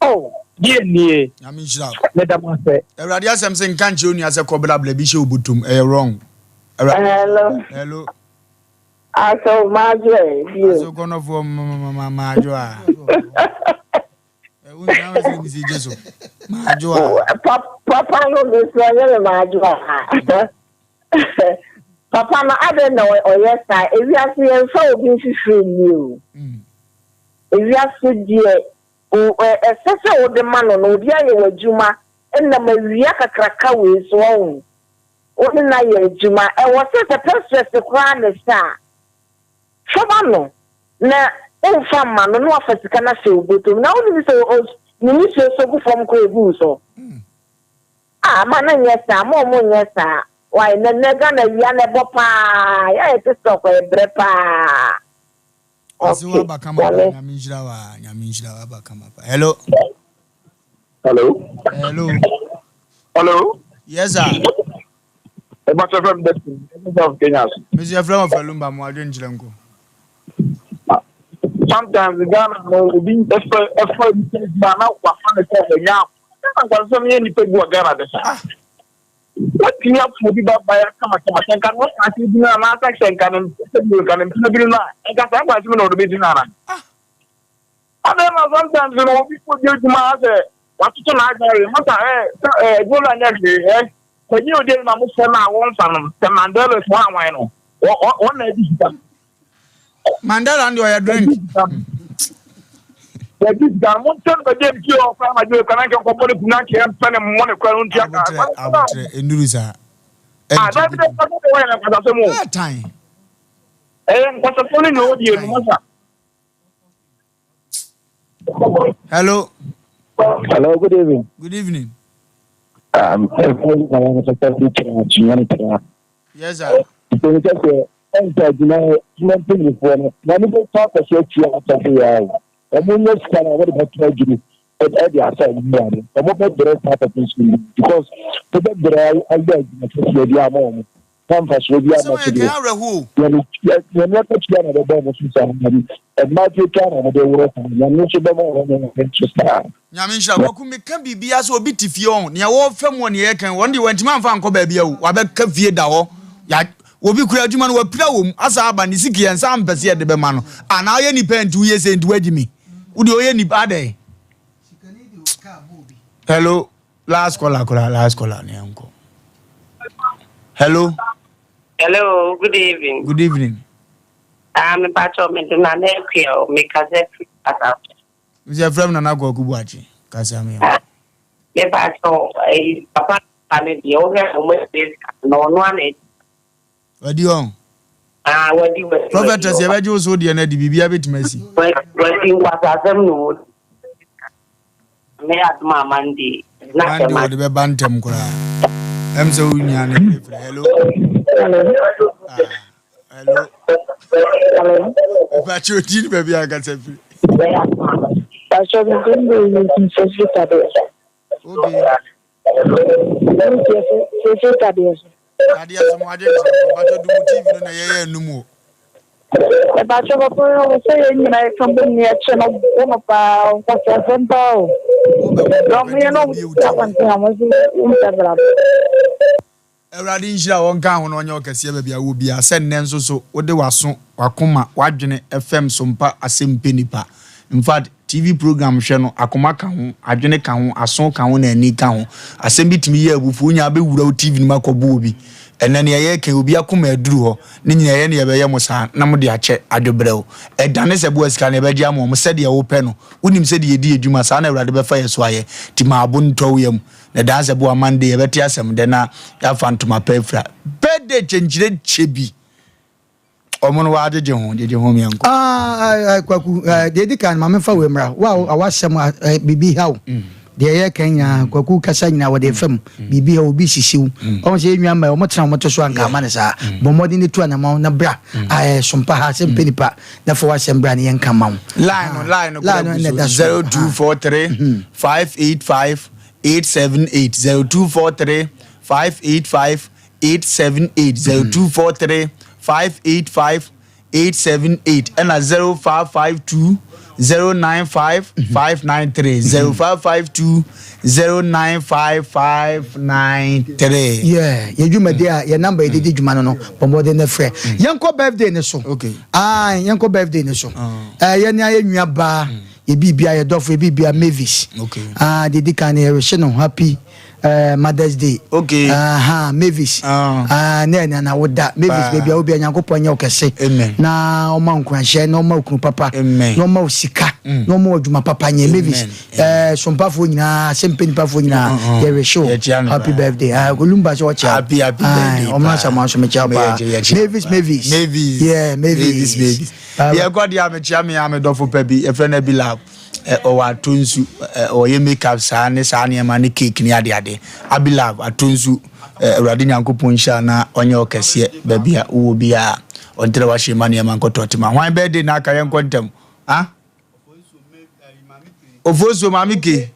Oh, deɛ nie. Nyame nhyira wo. Meda mo ase. Awurade asɛm se nka nkyerɛ onua sɛ kɔ bla bla bi hyɛ wo botom ɛyɛ wrong. Awurade Hello. Hello. Aso maajo ɛ bio. Aso kɔnɔfoɔ maajo a. Ɛwo nsa wɔ sɛ misi gye so. Maajo a. Papa no mesrɛ ɔnyɛ me maajo a. Papa no adɛn na ɔyɛ saa ewiase yɛmfa obi mfifiri nni o. Ewiase deɛ ɛsɛ sɛ wode ma no no, obi ayɛ w'adwuma nam awia kakraka wei so, wahu. Wo ne no ayɛ adwuma. Ɛwɔ sɛ sɛ pɛsrɛs koraa na ɛsɛ a, fa ma no na womfa mma no na wafa sika no ahyɛ wo bɔtɔ mu. Na wonim sɛ os ne nisuo sɔ gu fam koraa egu wo so. Ah, ma no nyɛ saa, mo a ɔmo nyɛ saa. Wai, na nnɛ Ghana awia no ɛbɔ paa, yɛ a yɛte stock ɛbrɛ paa. Ɔse Okay, waba kama paa Nyame. nyame nhyira wo aa nyame nhyira wo aba kama paa hello. Hello. Hello. Hello. Yes sir. Ɛba sɛ fɛm dɛsɛ ɛsɛ of Kenya. Mesi ɛfrɛ wɔ fɛlumba mo adwen kyerɛ nko. Sometimes Ghana no obi ɛfɛ ɛfɛ nipa na wafa ne sɛ ɛnya Ghana nkwansɛm yɛ nipa bi wɔ Ghana de sa. Ah. Watumi afo obi ba ba ya kama kama sɛ nka no ase bi na anaasɛ sɛ nka no sɛ bi nka no mpena bi no a nka saa nkwansɛm na ɔde bɛdi no ana. Ah. Adɛn na sometimes no obi kɔ di adwuma a sɛ watoto n'adwene awe masa ɛ sɛ ɛ adwuma no anyɛ hwee ɛ panyin odi na mo fɛ no a wɔmfa no sɛ Mandela so anwan no wɔn na adi sika. Mandela no deɛ ɔyɛ drink. Yɛdi sika no mo ntɛm bɛgye mpi ɔfa anadwo ekwa na nkɛ nkɔbɔ ne kum na nkɛ mpɛ ne mmɔ ne kora no ntua ka. Abotrɛ abotrɛ enduru saa. Ah, dabi dɛ kasa de wɔyɛ nkwasasɛm o. Ɛtan. Ɛyɛ nkwasasɛm ne nea ɔdi enu masa. Hello. Hello, good evening. Good evening. Yes, sir. Because na mfasoɔ biara mma so deɛ, Nyame akatua na ɛbɛba wɔn so saa na mmaa tuatua na wɔde worɔ saa, Nyame nso bɛma wɔn ne wɔn nso saa. Nyame nhyira wo. Kwaku meka biribiara sɛ obi te fie ɔho nea wɔfɛ mu wɔ nea yɛka yi wɔn deɛ wantumi amfa ankɔ baabi awu wabɛka fie da hɔ ya obi kura adwuma no wapira wɔ mu asa aba ne siki yɛn nsa ampɛ sɛ yɛde bɛma no anaa ɔyɛ nipa nti woyɛ sɛ nti wagyi mi wo deɛ ɔyɛ nipa adɛn hello Last caller koraa last caller ne yɛnkɔ. Hello. Hello, good evening. Good evening. Ah, me pacho me de nana akua o, me kasa firi kasa. Me sɛ frɛ me nana kwaku buakye kasa me. Ah, me pacho eh, papa pa ne deɛ wohwɛ a wɔn awie sika no ɔno ana adi. Wadi ɔn. Ah, wadi wadi. Prophetess yɛbɛgye wo so deɛ no adi biribiara bɛtumi asi. Wadi nkwasasɛm na ɔdi. Me adom a Monday. Na Monday wɔde bɛba ntɛm koraa. Ɛm sɛ wo nua no frɛ. Hello. Ah, hello. Mpakyɛ odi ne baabi ankasa firi. Pastor, mi gbé mi sisi tadeɛ so. Okay. Sisi tadeɛ so. Tadeɛ so mo adwene kyerɛ kɔ. Mpakyɛ dumu TV no na yɛyɛ anum o. Mepakyɛ papa yi ɔwɔ sɛ yɛn nyinaa yɛka bom ne yɛkyɛ no bo no paa nkwaseasɛm paa o. Na ɔmo yɛ na ɔmo si abɔnten a ɔmo nso mpɛ brabɔ. Awurade nhyira wo ɔnka ho na ɔnyɛ wo kɛseɛ baabi a wowɔ biara sɛ nnɛ nso so wode w'aso, w'akoma, w'adwene fam so mpa asɛm pɛ nipa. Infact TV program hwɛ no akoma ka ho, adwene ka ho, aso ka ho na ani ka ho. Asɛm bi tumi yɛ abufuo wonya abɛwura wo TV no mu akɔbo obi. Ɛnnɛ nea yɛreka yi obi akoma aduru hɔ. Ne nyinaa ɛyɛ ne yɛbɛyɛ mo saa na mode akyɛ adwobrɛw. Ɛdane sɛ boa sika no yɛbɛgye ama wɔn sɛdeɛ wopɛ no. Wonim sɛdeɛ yɛdi yɛn dwuma saa na Awurade bɛfa yɛn so ayɛ. Nti ma abo ntɔ wo yam. Na ɛdane sɛ boa Monday yɛbɛte asɛm dɛ na yɛafa ntoma pa afira. Birthday kyenkyerɛ kyɛ bi. Wɔn no wɔagyegye ho, gyegye ho meɛnkɔ. Ah, Kwaku, deɛ ɛdi kan ma memfa wei mmra. Wo a w'asɛm biribi ha wo. Deɛ yɛreka nyinaa, Kwaku kasa nyinaa wɔde fa mu. Biribi ha obi sisi wo. Wɔn sɛ yɛn nua mma wɔn tena wɔn to so anka ama no saa. Bɔ mmɔden ne tu anamɔn na bra. Sompa ha sɛ mpɛ nipa na fa w'asɛm bra ne yɛnka ma wo. Line no line no kura gu so 0243 585 878 0243 585 878 0243 585 878 ɛna 0552 095 593 0552 095 593. Yeah, yɛ dwumadi a yɛ number yɛde di dwuma no no bɔ mmɔden na frɛ. Yɛnkɔ birthday no so. Okay. Ah, yɛnkɔ birthday no so. Eh, yɛne ayɛ nua baa, yɛ biribia yɛ dɔfo, yɛ biribia Mavis. Okay. Ah, deɛ di kan no yɛrehyɛ no happy. Eh, Mother's Day. Okay. Aha, Mavis. Ah, uh, ne na na woda. Mavis baby a obi Nyankopɔn nyɛ wo kɛse. Amen. Na ɔma nkuranhyɛ na ɔma okunu papa. Amen. Na ɔma wo sika. Mm. Na ɔma adwuma papa nyɛ Mavis. Eh, sompafoɔ nyinaa, sɛ mpanipafoɔ nyinaa, mm, mm. yɛrehye wo. Happy birthday. Ah, Olumba sɛ ɔkyɛ. Happy happy birthday. Ɔmo asɛ mo aso mekyɛ paa. Mavis Mavis. Mavis. Yeah, Mavis. Mavis Mavis. Yɛkɔ deɛ a mekyia me a medɔfo pa bi, yɛfrɛ no Abilab. Ɔwɔ ato nsu, ɔyɛ make up saa ne saa nneɛma ne cake ne ade ade. Abilab ato nsu, Awurade Nyankopɔn nhyira na ɔnyɛ ɔkɛseɛ baabi a wowɔ biara. Ɔntrɛ w'ahyɛ ma nneɛma nkɔtɔ tema. Hwan birthday na aka yɛnkɔ ntɛm? Ah? Ofosuo maame ke.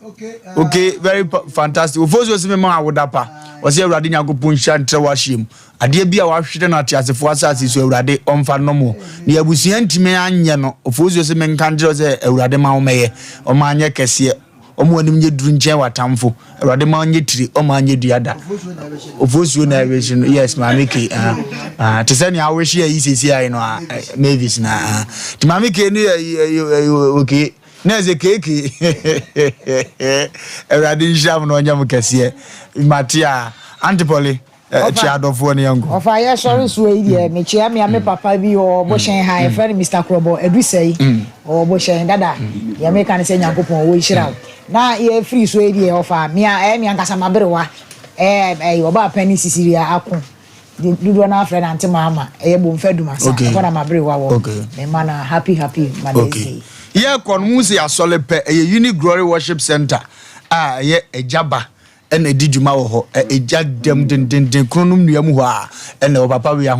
Okay, very fantastic. Ofosuo si me ma awoda pa. Ɔsɛ Awurade Nyankopɔn nhyira ntrɛ w'ahyɛ mu. Adeɛ bi a wahwere no ateasefoɔ asase so Awurade ɔmfa nnom wo. Deɛ abusua ntumi anyɛ no, Ofosuo se menka nkyerɛ wo sɛ Awurade ma wo mɛyɛ. Ɔma anyɛ kɛseɛ, ɔma w'anim nyɛ duru nkyɛn w'atamfo. Awurade ma ɔnyɛ tire, ɔma anyɛ dua da. Ofosuo na ɛwehye no, yes Maame K. Ah, ah, te sɛ nea awehye ayi sɛsi ayi no, ah, eh, Mavis na. Ah. Te Maame K no yɛ, okay. Na ɛsɛ keeke. Awurade nhyira mo na ɔnyɛ mo kɛseɛ. Mate a, Auntie Polly. Kyia adɔfoɔ no yɛnkɔ. Ɔfa yɛ sɔre soɔ yi deɛ mekyia mea me papa bi ɔwɔ bohyɛn ha yɛfrɛ no Mister Korɔbɔ Adusɛi ɔwɔ bohyɛn dada deɛ meka ne sɛ Nyankopɔn wɔ nhyira wo na yɛfiri soɔ yi deɛ ɔfa mea ɛyɛ me ankasa maberewa ɛɛ ɛyɛ ɔbaa panin Sisilia Ako dodoɔ no afrɛ no Ante Maama ɛyɛ Bomfa Dumasa ɛhɔ na maberewa wɔ me ma no happy happy Mother's Day. Yɛkɔ no mu sɛ yɛasɔre pɛ ɛyɛ Uni Glory Worship Center a ɛyɛ agya ba na ɛdi dwuma wɔ hɔ. Egya dɛm dendenden kronom nnua mu hɔ a ɛna ɛwɔ papa wei aho.